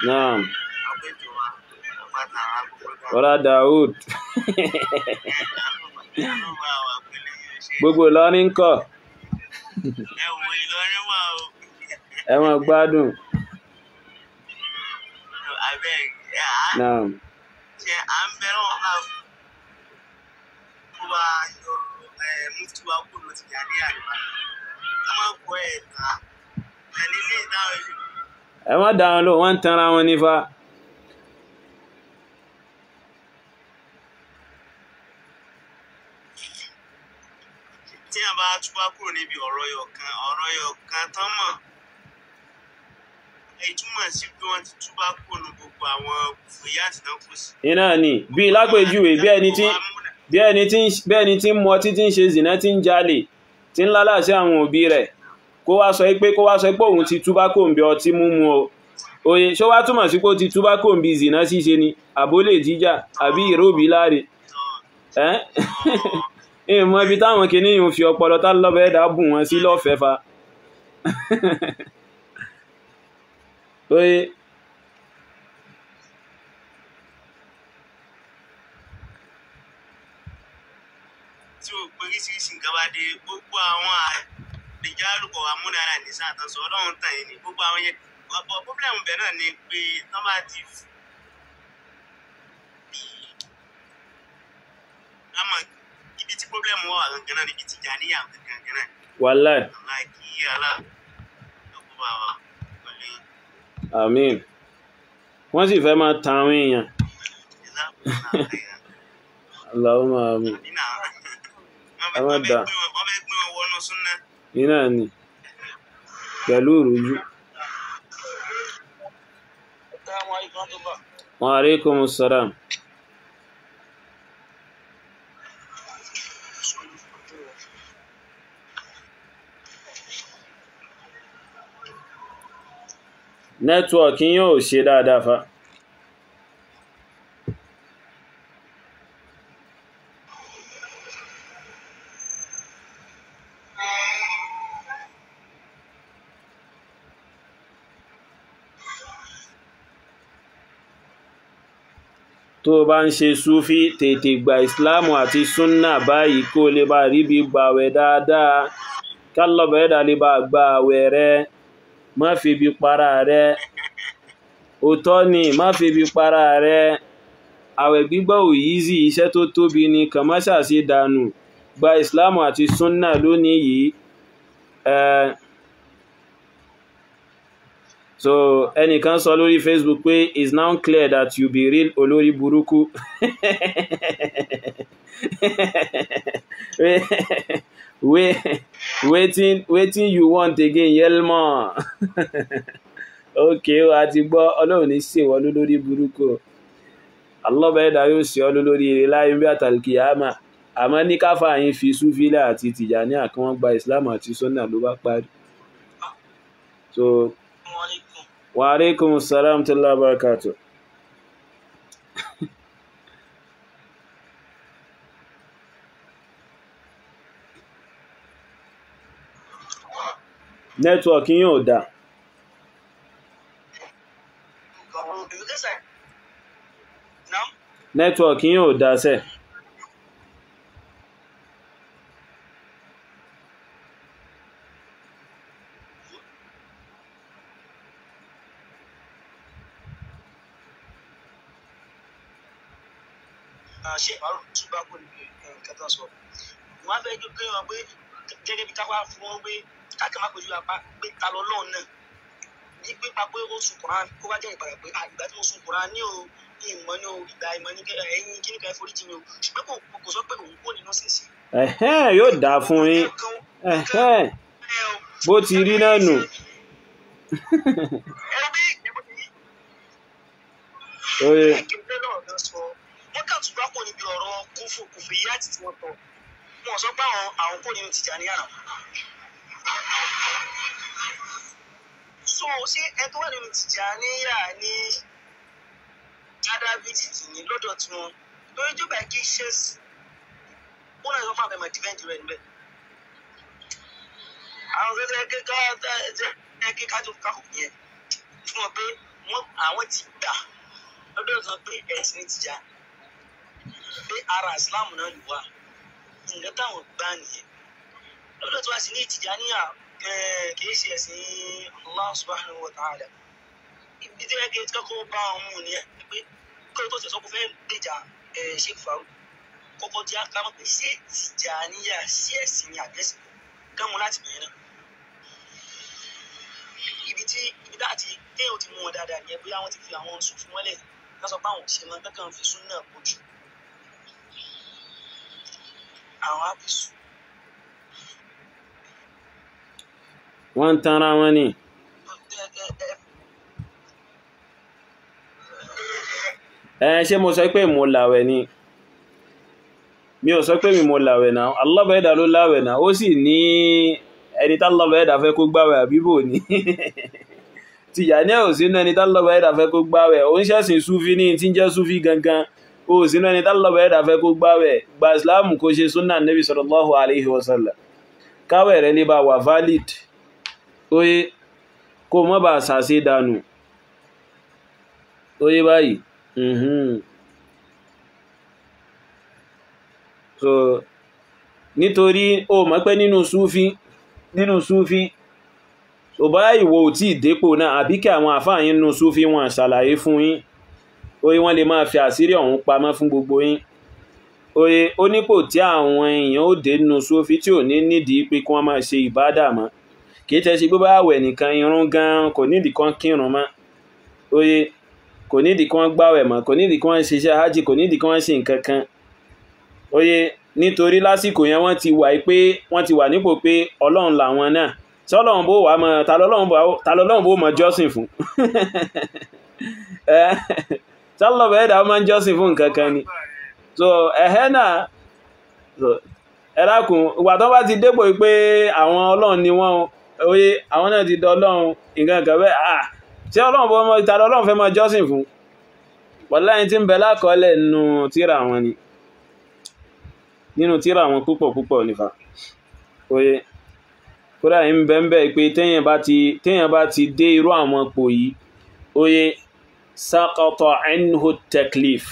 Naam. Bọ́lá Daoud. Gbogbo Ìlọrin ńkọ́? Ẹ máa gbádùn. Naam. Ẹ má dá wọn lóhùn, wọ́n ń tanra wọn nífa. Tí a bá túbá kúrò níbi ọ̀rọ̀ yọ̀kan tán mọ̀ Ìtumọ̀ sí pé wọ́n ti túbá kúrò ní gbogbo àwọn kùfùyàtì náà kù sí. Iná ni bí lápèjúwe bí ẹni tí bí ẹni tí ń mu ọtí, tí ń ṣe zìnà, tí ń jalè, tí ń lálàsí àwọn òbí rẹ̀, kó wá sọ pé òun ti túbá kò ń bí ọtí mímu o. Oye, ṣó wá túmọ̀ sí pé ó ti túbá kò ń bí zìnà ṣíṣe ni, àbólè jíjà, àbí ìróbí láre? Ẹ́ ìmọ̀ ibi táwọn kìíní yìí ń fi ọpọlọ tá lọ́bẹ̀ ẹ̀dá bù wọn sí lọ́fẹ̀ẹ́ fa. Oye. Tí o pé oríṣiríṣi nǹkan bá dé, gbogbo àwọn àlejò amúnára ní sàtọ̀sọ ọlọ́run tàn yín ní gbogbo àwọn yẹn. Ọ̀pọ̀ problem bẹ̀ náà ni pé tán bá ti fi àmọ́ ibi tí problem wà wà gangan náà níbi Tìjàníyà gangan náà. Wàláì. Aláì kí aláàkó bá wa pẹ̀lú. Àmín. Wọ́n sì fẹ́ máa tan àwọn èèyàn. Allahumma àmín. Ẹ má dà. Wọ́n fẹ́ gbé wọn wọnú súnná. Iná ni pẹ̀lú ìrújú. Wa alaikumus salam. Network yín ò ṣe dáadáa fa. Tó o bá ń ṣe súfí, tètè gba ìsìláàmù àti súnnà báyìí kó lè bá ríbi gbàwẹ̀ dáadáa, kálọ̀bẹ̀ẹ́dà lè bá gba àwẹ̀ rẹ. Má fi ibi para rẹ. Òótọ́ ni, má fi ibi para rẹ. Àwẹ̀ gbígbà ò yízì, iṣẹ́ tó tóbi ni, kàn má ṣàṣe dànù. Gba ìsìláàmù àti súnnà lónìí yìí. So ẹnìkan sọ lórí Facebook pé, "It's now clear that you be real olórí burúkú." Wait, wetin you want again, yelmo? Okay, a ti gbọ́. Ọlọ́run ní ṣèwọ́ lólórí burúkú. Alọ́bẹ̀ẹ́dà yóò ṣe ọ́ lólórí eré láyé bí àtàlùkìyàmà. Àmọ́ ní káfà yín fi súfílẹ̀ àti Tìjàníà, kí wọ́n gba Islam àti sunna, ló bá parí. So wa alaikum salam tula barakatuh. Network yín ò dáa. Network yín ò dáa sẹ́. Ṣe ìbárò tún bá kó níbi nǹkan tó ń sọ, wọn á fẹ́ kí wọn pé gẹ́gẹ́ bí káwá fún wọn pé káàkiri má pèjú apá pé ta lọ lọ́ọ̀ náà ní pípa pé ó sun Kùránì, kó wá jẹ́ ìpadà pé àgbà tí mo sun Kùránì ní o, ní ìmọ̀ ní o, ìgbà ìmọ̀ ní ẹ̀yìn kí ní ká forí jì mí o, ṣùgbọ́n kò sọ pé òun kò nínú sísì. Ẹ̀hẹ́n, yóò dáa fún yín. Ẹ̀hẹ́n, bó ti rí náà nù. Oye. Wọ́n kà tún bá kò níbi ọ̀rọ̀ kófò kòfìyàtì tí wọ́n tọ̀, wọ́n sọ pé àwọn kò nínú Tìjàníyà náà. So ṣé ẹ tó wà nínú Tìjàníyà ní ádàbìtì tì ní lọ́dọ̀ tí wọ́n lórí ìjọba kí ṣe wọ́n náà sọ fún àbẹ̀mọ̀ dìfẹ́ǹdì rẹ̀ níbẹ̀. Àwọn fẹ́fẹ́ kíkà tó kákò yẹn fún wọn pé wọ́n àwọn ti gbà lọ́dọ̀ tí wọ́n pé ẹ̀sìn Tìjà, pé ara Islam náà ló wà, nǹkan táwọn gbà nìyẹn. Lọ́dọ̀ tí wọ́n sì ní Tìjàníyà kì í ṣe ẹ̀sìn Allah subhanahu wa ta'ala. Ibi tí wọ́n kí kọ́kọ́ bá wọn mú nìyẹn pé kí ló tó tẹ̀sán kó fẹ́ gbèjà Sheikh Farouk, kọ́kọ́ jẹ́ akámọ̀ pé ṣé Tìjàníyà sí ẹ̀sìn ni àbẹ́sìn kámú láti bẹ̀rẹ̀ náà. Ibi tí ibi láti téèyàn ti mú wọn dáadáa nìyẹn, bóyá wọ́n ti fi àwọn sùn fún wọn lẹ̀ wọ́n sọ pé àwọn ò ṣe mọ́ kankan fi súnà bójú àwọn ábísù. Wọ́n ń tanra wọn ni. Ṣé mo sọ pé mo làwẹ̀ ni? Mi ò sọ pé mi mo làwẹ̀ náà. Allah bá ẹ̀dá ló láwẹ̀ náà. Ó sì ní ẹni tá Allah bá ẹ̀dá fẹ́ kó gbàwẹ̀ àbíbò ni. Tìjàníyà ò sínú ẹni tá Allah bá ẹ̀dá fẹ́ kó gbàwẹ̀. Ó ń ṣẹ̀sìn Súfí ní tí ń jẹ́ Súfí gangan. Ó sínú ẹni tá Allah bá ẹ̀dá fẹ́ kó gbàwẹ̀. Gba Ìsìláàmù kó ṣe súnà Nabi sallallahu alaihi wasallam. Káwẹ̀ rẹ̀ lè bá wà valid. Oye, kó má bàa ṣàṣe dànù. Oye báyìí. So, nítorí o mọ̀ pé nínú Súfí, so bá ìwọ ò tí dépò náà, àbí kí àwọn àfáà yín nínú Súfí wọn ṣàlàyé fún yín. Oye, wọ́n lè máa fi àṣírí ọ̀hún pamọ́ fún gbogbo yín. Oye, ó nípò tí àwọn èèyàn ó dé nínú Súfí tí ò ní nídìí pé kí wọ́n máa ṣe ìbádà mọ́. Kì í tẹ́ ṣe pé bá àwẹ̀ nìkan, irun gan kò nídìí kan kírun mọ́. Oye, kò nídìí kan gbàwẹ̀ mọ́, kò nídìí kan ṣiṣẹ́ hajj, kò nídìí kan ṣe nǹkan kan. Oye, nítorí lásìkò yẹn wọ́n ti wà pé wọ́n ti wà nípò pé Ọlọ́run làwọn náà. Ṣé Ọlọ́run bó wà mọ́, ta lọ́lọ́run bó mọ jọ́sìn fún? Ṣé Ọlọ́run bá ẹ̀dá máa ń jọ́sìn fún nǹkan kan ni? So, ẹ̀hẹ́ náà, ẹ dákun, ìgbà tó bá ti dépò pé àwọn Ọlọ́run ni wọ́n, oye, àwọn náà ti dọ Ọlọ́run, nǹkan kan bẹ́ẹ̀, ṣé Ọlọ́run bó mọ, ta lọ́lọ́run fẹ́ máa jọ́sìn fún? Wàláhì tí ń bẹ lákọọ́lẹ̀ nínú tírà wọn ni. Nínú tírà wọn púpọ̀ púpọ̀ nífà. Oye, kódà ń bẹ ń bẹ pé téèyàn bá ti dé irú àwọn ipò yìí, oye, saqata anhu taklif.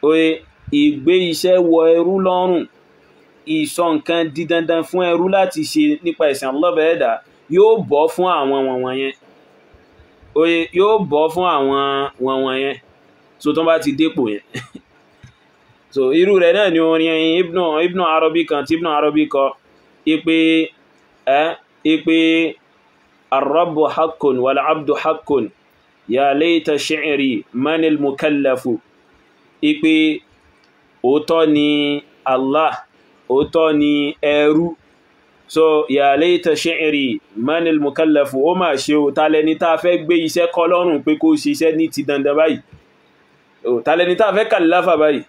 Oye, ìgbé iṣẹ́ wọ ẹrú lọ́rùn, ìsọ nǹkan di dandan fún ẹrú láti ṣe nípa ẹ̀sìn Allah bá ẹ̀dá yóò bọ́ fún àwọn wọ̀nwọ̀n yẹn. Oye, yóò bọ́ fún àwọn wọ̀nwọ̀n yẹn. So tó bá ti dépò yẹn. So irú rẹ̀ náà ni orin Ibn Arabi kan tí Ibn Arabi kọ, ipe ar-rabbu haqqun wal abdu haqqun ya layta shi'ri manil mukallafu. Ipe òótọ́ ni Allah, òótọ́ ni ẹrú. So ya layta shi'ri manil mukallafu, ó máa ṣe o, ta lẹni tá fẹ́ gbé iṣẹ́ kọ́ lọ́rùn pé kó ṣiṣẹ́ ní ti dandan báyìí, ta lẹni tá fẹ́ kàláfà báyìí.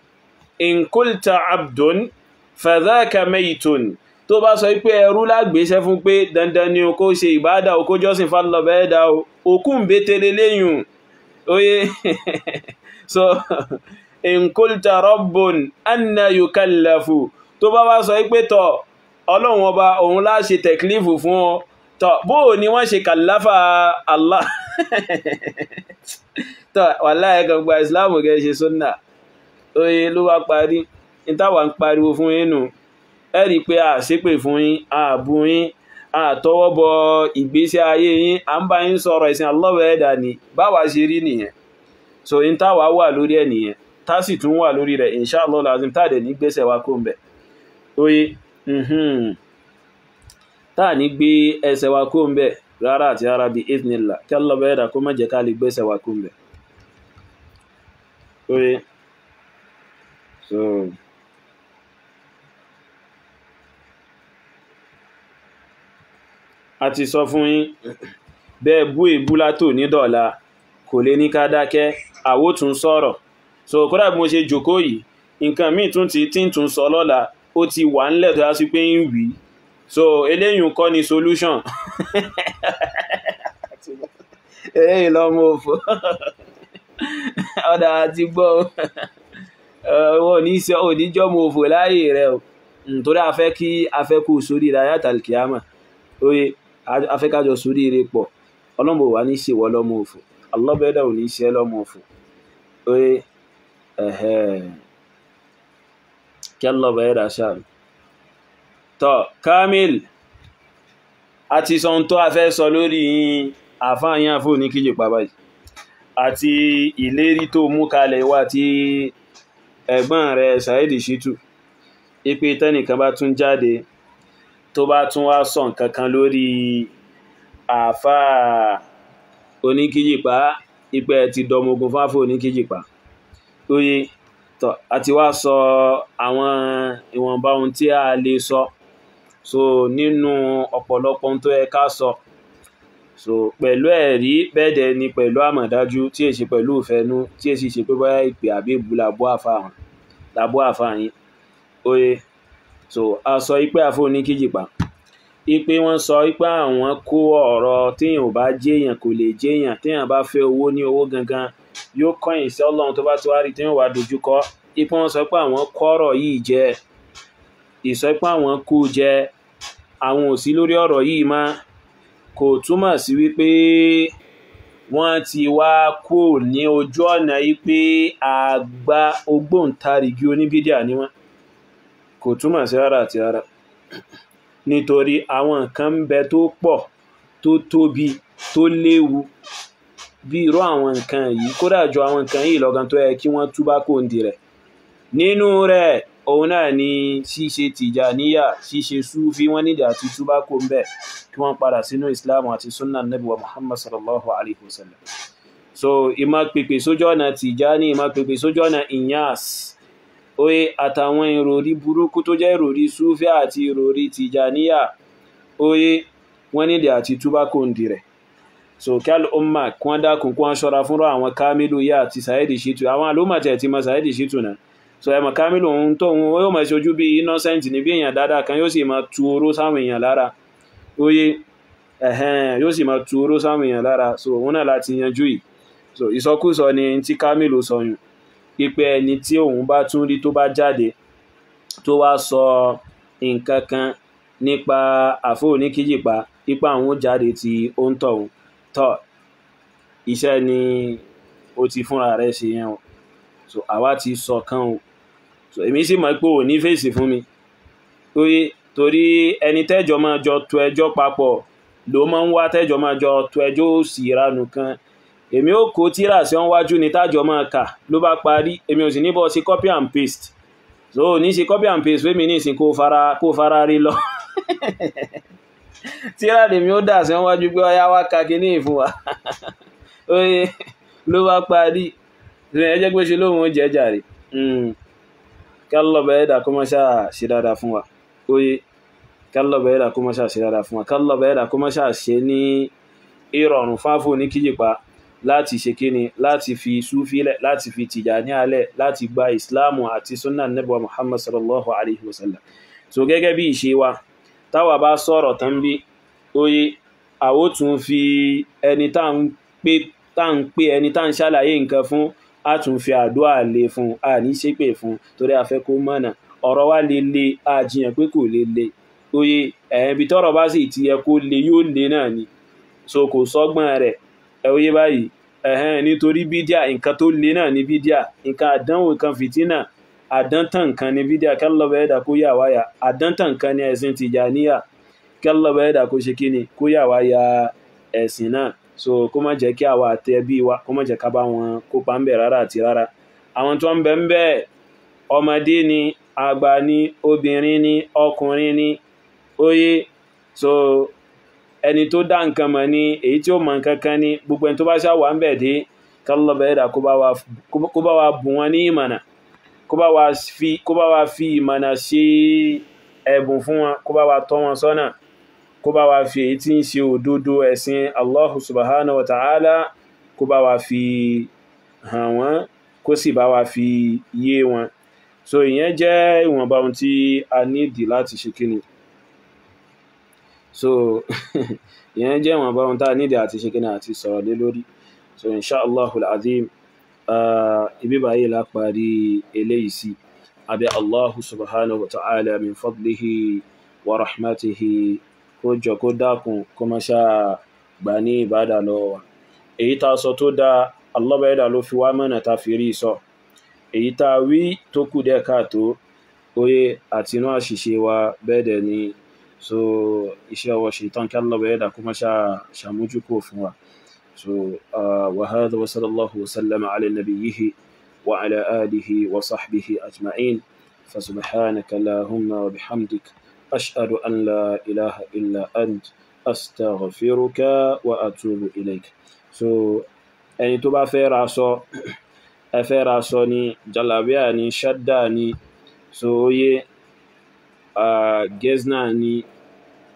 In qulta abdun fadhaka maytun, tó bá sọ pé ẹrú lágbéṣẹ́ fún pé dandan ni o kó ṣe ìbádà o kó jọ́sìn fálọ bẹ́ẹ̀ dá o, òkú ń bétele léyùn. Oye, so in qulta rabbun anna yukallafu, tó bá wá sọ pé tọ̀ Ọlọ́run ọba òun lá ṣe tẹ̀klífù fún ọ, tọ̀ bóò ni wọ́n ṣe kàláfà Allah. Tọ̀ wàláhì kan gba Ìsìláàmù gẹ́ ṣe súnnà. Oye, ló bá parí. Ní táwa ń pariwo fún yín nù. Ẹ rí pé a ṣépè fún yín, a bú yín, a tọwọ́ bọ ìgbésí ayé yín, à ń bá yín sọ̀rọ̀ ẹ̀sìn Allah bá ẹ̀dá ni. Báwa ṣe rí nìyẹn. So in táwa wà lórí ẹ̀ nìyẹn, tá sì tún wà lórí rẹ̀ insha Allah lazim, tá dẹ̀ ní gbèsè wa kó ń bẹ̀. Oye, tá ní gbé ẹsẹ̀ wa kó ń bẹ̀ rárá àti rárá bí idhnillah, kí Allah bá ẹ̀dá kó má jẹ́ ká lè gbèsè wa kó ń bẹ̀. Oye, so a ti sọ fún yín bẹ́ẹ̀ bú èbú látò ní dọ̀la kò lè ní ká dákẹ́, àwó tún sọ̀rọ̀. So kódà bí mo ṣe jókòó yìí, nǹkan míì tún ti tí ń tún sọ lọ́la, ó ti wà ńlẹ̀ tó yá sí pé ń wí. So eléyìí kọ́ ni solution. Eléyìí lọ́mọ òfò. Ọ̀dà àti gbọ́ oníjọ́ mọ òfò láyé rẹ̀ o. Nítorí a fẹ́ kí a fẹ́ kó sórí rẹ̀ ayat al-qiyama. Oye, a fẹ́ kájọ sórí rẹ̀ pọ̀. Ọlọ́mọ wà ní ṣe wọ́ lọ́mọ òfò. Allah bá ẹ̀dá ò ní ṣe lọ́mọ òfò. Oye, ẹ̀hẹ́. Kí Allah bá ẹ̀dá ṣáà. Tọ́, Kamil, a ti sọ ohun tó a fẹ́ sọ lórí àfáàyàn fún ní kíjì pa báyìí. Àti ìlérí tó mú kalẹ̀ wá tí ẹ̀gbọ́n rẹ̀ Saheed Shittu, ipe tẹ́nìkan bá tún jáde tó bá tún wá sọ nǹkan kan lórí àfáà oníkíjìpá, ipe ti dọmọgun fáfó oníkíjìpá. Oye, tọ́, a ti wá sọ àwọn ìwọ̀nba ohun tí a lè sọ. So nínú ọ̀pọ̀lọpọ̀ ohun tó yẹ ká sọ. So pẹ̀lú ẹ̀rí bẹ́ẹ̀ dẹ̀ ni pẹ̀lú àmọ̀dájú tí è ṣe pẹ̀lú ìfẹ́nú, tí è sì ṣe pé bóyá ìpè àbí èbú làbú àfáà yín. Oye, so a sọ pé àfọ́ oníkíjìpá ipe wọ́n sọ pé àwọn kó ọ̀rọ̀ téèyàn ò bá jéèyàn kò lè jéèyàn, téèyàn bá fẹ́ owó ní owó gangan yóò kọ̀yìn sí Ọlọ́run tó bá ti wá rí téèyàn wá dojúkọ. Ipe wọ́n sọ pé àwọn kọ́rọ̀ yìí jẹ, ìsọ pé àwọn kó jẹ, àwọn ò sí lórí ọ̀rọ̀ yìí mọ́. Kò túmọ̀ sí wípé wọ́n ti wá kú ní ojú ọ̀nà yìí pé àgbà ògbóǹtarìgì oníbídíà ni wọ́n. Kò túmọ̀ sí rárá àti rárá, nítorí àwọn nǹkan ń bẹ tó pọ̀, tó tóbi, tó léwu bí irú àwọn nǹkan yìí, kódà ju àwọn nǹkan yìí lọ́gán tó yẹ kí wọ́n túbá kó ń di rẹ̀. Nínú rẹ̀ òun náà ni ṣíṣe tìjàníyà, ṣíṣe súfí, wọ́n nídìí àti túbá kó ń bẹ̀ kí wọ́n padà sínú Islam àti sunnah Nabi wa Muhammad sallallahu alaihi wasallam. So ìmá pèpè sójú ọ̀nà tìjàní, ìmá pèpè sójú ọ̀nà Inyas, oye, àtàwọn ìròrí burúkú tó jẹ́ ìròrí súfí àti ìròrí tìjàníyà, oye, wọ́n nídìí àti túbá kó ń di rẹ̀. So kí al'umma kí wọ́n dákun kí wọ́n ṣọ́ra fúnra àwọn Kamilu yá àti Saheed Shittu. Àwọn al'umma tẹ̀ ti mọ Saheed Shittu náà. So ẹmọ̀ Kamilu ohun tó òun yóò máa ṣojú bí innocent ní bí èèyàn dáadáa kan, yóò sì máa tu oró sáwọn èèyàn lára. Oye, ẹ̀hẹ́n, yóò sì máa tu oró sáwọn èèyàn lára. So òun náà láti yanjú yìí. So ìsọkúsọ ni tí Kamilu sọ yùn, ipe ẹni tí òun bá tún rí tó bá jáde tó wá sọ nǹkan kan nípa àfọ́ oníkíjìpá, ipa àwọn jáde tí ó ń tọ̀hún. Tọ́ iṣẹ́ ni ó ti fúnra rẹ̀ ṣe yẹn o. So àwa ti sọ kan o. So èmi sì mọ̀ pé ò ní fèsì fún mi. Oye, torí ẹni tẹ́jọ máa jọ to ẹjọ́ papọ̀ ló máa ń wá tẹ́jọ máa jọ to ẹjọ́ òsì ìranù kan. Èmi ó kó tírà sí ọ́n wájú ni tájọ máa kà ló bá parí. Èmi ò sì ní bọ́ sí copy and paste. So ní ṣe copy and paste fẹ́mi ní ìsìn kó fara rí lọ. Tírà lèmi ó dà sí ọ́n wájú pé ọyá wá ka kíní fún wa. Oye, ló bá parí. Ẹ jẹ́ pé ṣe lóhun ó jẹ́ jàre. Kí Allah bá ẹ̀dà kó má ṣáà ṣe dáadáa fún wa. Oye, kí Allah bá ẹ̀dà kó má ṣáà ṣe dáadáa fún wa. Kí Allah bá ẹ̀dà kó má ṣáà ṣe ní ìrọ̀rùn fáfò ní kíjìpá láti ṣe kíni, láti fi súfí lẹ̀, láti fi tìjàníyà lẹ̀, láti gba ìsìláàmù àti sunnah Nabi wa Muhammad sallallahu alaihi wasallam. So gẹ́gẹ́ bí ìṣe wa, táwa bá sọ̀rọ̀ tán bí, oye, àwó tún fi ẹni tá ń pè ẹni tá ń ṣàlàyé nǹkan fún, a tún fi àdúà lé fún, a ní ṣépè fún, torí a fẹ́ kó mọ̀nà. Ọ̀rọ̀ wa lè le, a jiyàn pé kò lè le. Oye, ẹ̀hìn ibi tọ́rọ̀ bá sì ti yẹ kó le yóò le náà ni. So kò sọ́gbọ́n rẹ̀. Ẹ oye báyìí, ẹ̀hẹ́n, nítorí bídíà, nǹkan tó le náà ni bídíà, nǹkan àdánwò, nǹkan fìtínà, àdántàn nǹkan ni bídíà. Kí Allah bá ẹ̀dà kó yà wá yà. Àdántàn nǹkan ni ẹ̀sìn tìjàníyà. Kí Allah bá ẹ̀dà kó ṣe kíni, kó yà wá ya ẹ̀sìn náà. So kó má jẹ́ kí àwa àti ẹbí wa, kó má jẹ́ ká bá wọn kópa ń bẹ̀ rárá àti rárá. Àwọn tó ń bẹ ń bẹ̀, ọmọdé ni, àgbà ni, obìnrin ni, ọkùnrin ni. Oye, so ẹni tó dá nǹkan mọ̀ ni, èyí tí ó mọ̀ nǹkan kan ni, gbogbo ẹni tó bá ṣá wà ń bẹ̀ dé, kí Allah bá ẹ̀dà kó bá wa bùn wọn ní ìmọ̀nà, kó bá wa fi ìmọ̀nà ṣe ẹ̀bùn fún wọn, kó bá wa tọ́ wọn sọ́nà, kó bá wa fi èyí tí ń ṣe òdodo ẹ̀sìn Allahu subhanahu wa ta'ala, kó bá wa fi hàn wọ́n, kó sì bá wa fi yé wọn. So ìyẹn jẹ́ ìwọ̀nba ohun tí a nídìí láti ṣe kíni. So ìyẹn jẹ́ ìwọ̀nba ohun tí a nídìí àti ṣe kíni àti sọ̀rọ̀ lé lórí. So insha Allahul azim, ibi báyìí la parí eléyìí sí. Abẹ́ Allahu subhanahu wa ta'ala min fadlihi wa rahmatihi, kó jọ kó dákun kó má ṣáà gbà ní ìbádà lọ́wọ́ wa. Èyí tá a sọ tó dáa, Allah bá ẹ̀dà ló fi wá mọ̀nà tá fi rí sọ. Èyí tá a wí tó kù díẹ̀ káàtó, oye, àti inú àṣìṣe wa bẹ́ẹ̀ dẹ̀ ni. So iṣẹ́ ọwọ́ ṣaitan, kí Allah bá ẹ̀dà kó má ṣáà ṣàmójúkò fún wa. So wa hadha wa sallallahu wa sallama ala nabiyyihi wa ala alihi wa sahbihi ajma'in. Fa subhanaka allahumma wa bihamdik, ashhadu an la ilaha illa ant, astaghfiruka wa atubu ilayk. So ẹni tó bá fẹ́ ra aṣọ, ẹ fẹ́ ra aṣọ ni, jalabiya ni, shadda ni, so oye, gezna ni,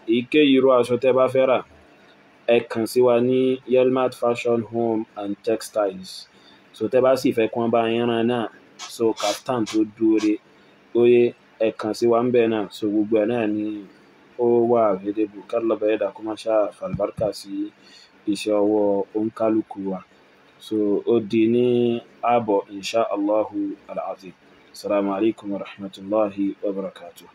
èyíkéyìí irú aṣọ tẹ́ bá fẹ́ rà, Ẹ kàn sí wa ní Yelmat Fashion Home and Textiles. So tẹ́ bá sì fẹ́ kí wọ́n bá yín rán náà, so kaftan tó dúró óyé, ẹ kàn sí wa ń bẹ̀ náà. So gbogbo ẹ̀ náà ni ó wà available. Kálọ̀bẹ̀ ẹ̀dá kó má ṣáà fàlùbáríkà sí iṣẹ́ ọwọ́ òǹkálùkù wa. So ó di ní ààbọ̀, insha Allahu al-azim. Assalamu alaikum wa rahmatullahi wa barakatuh.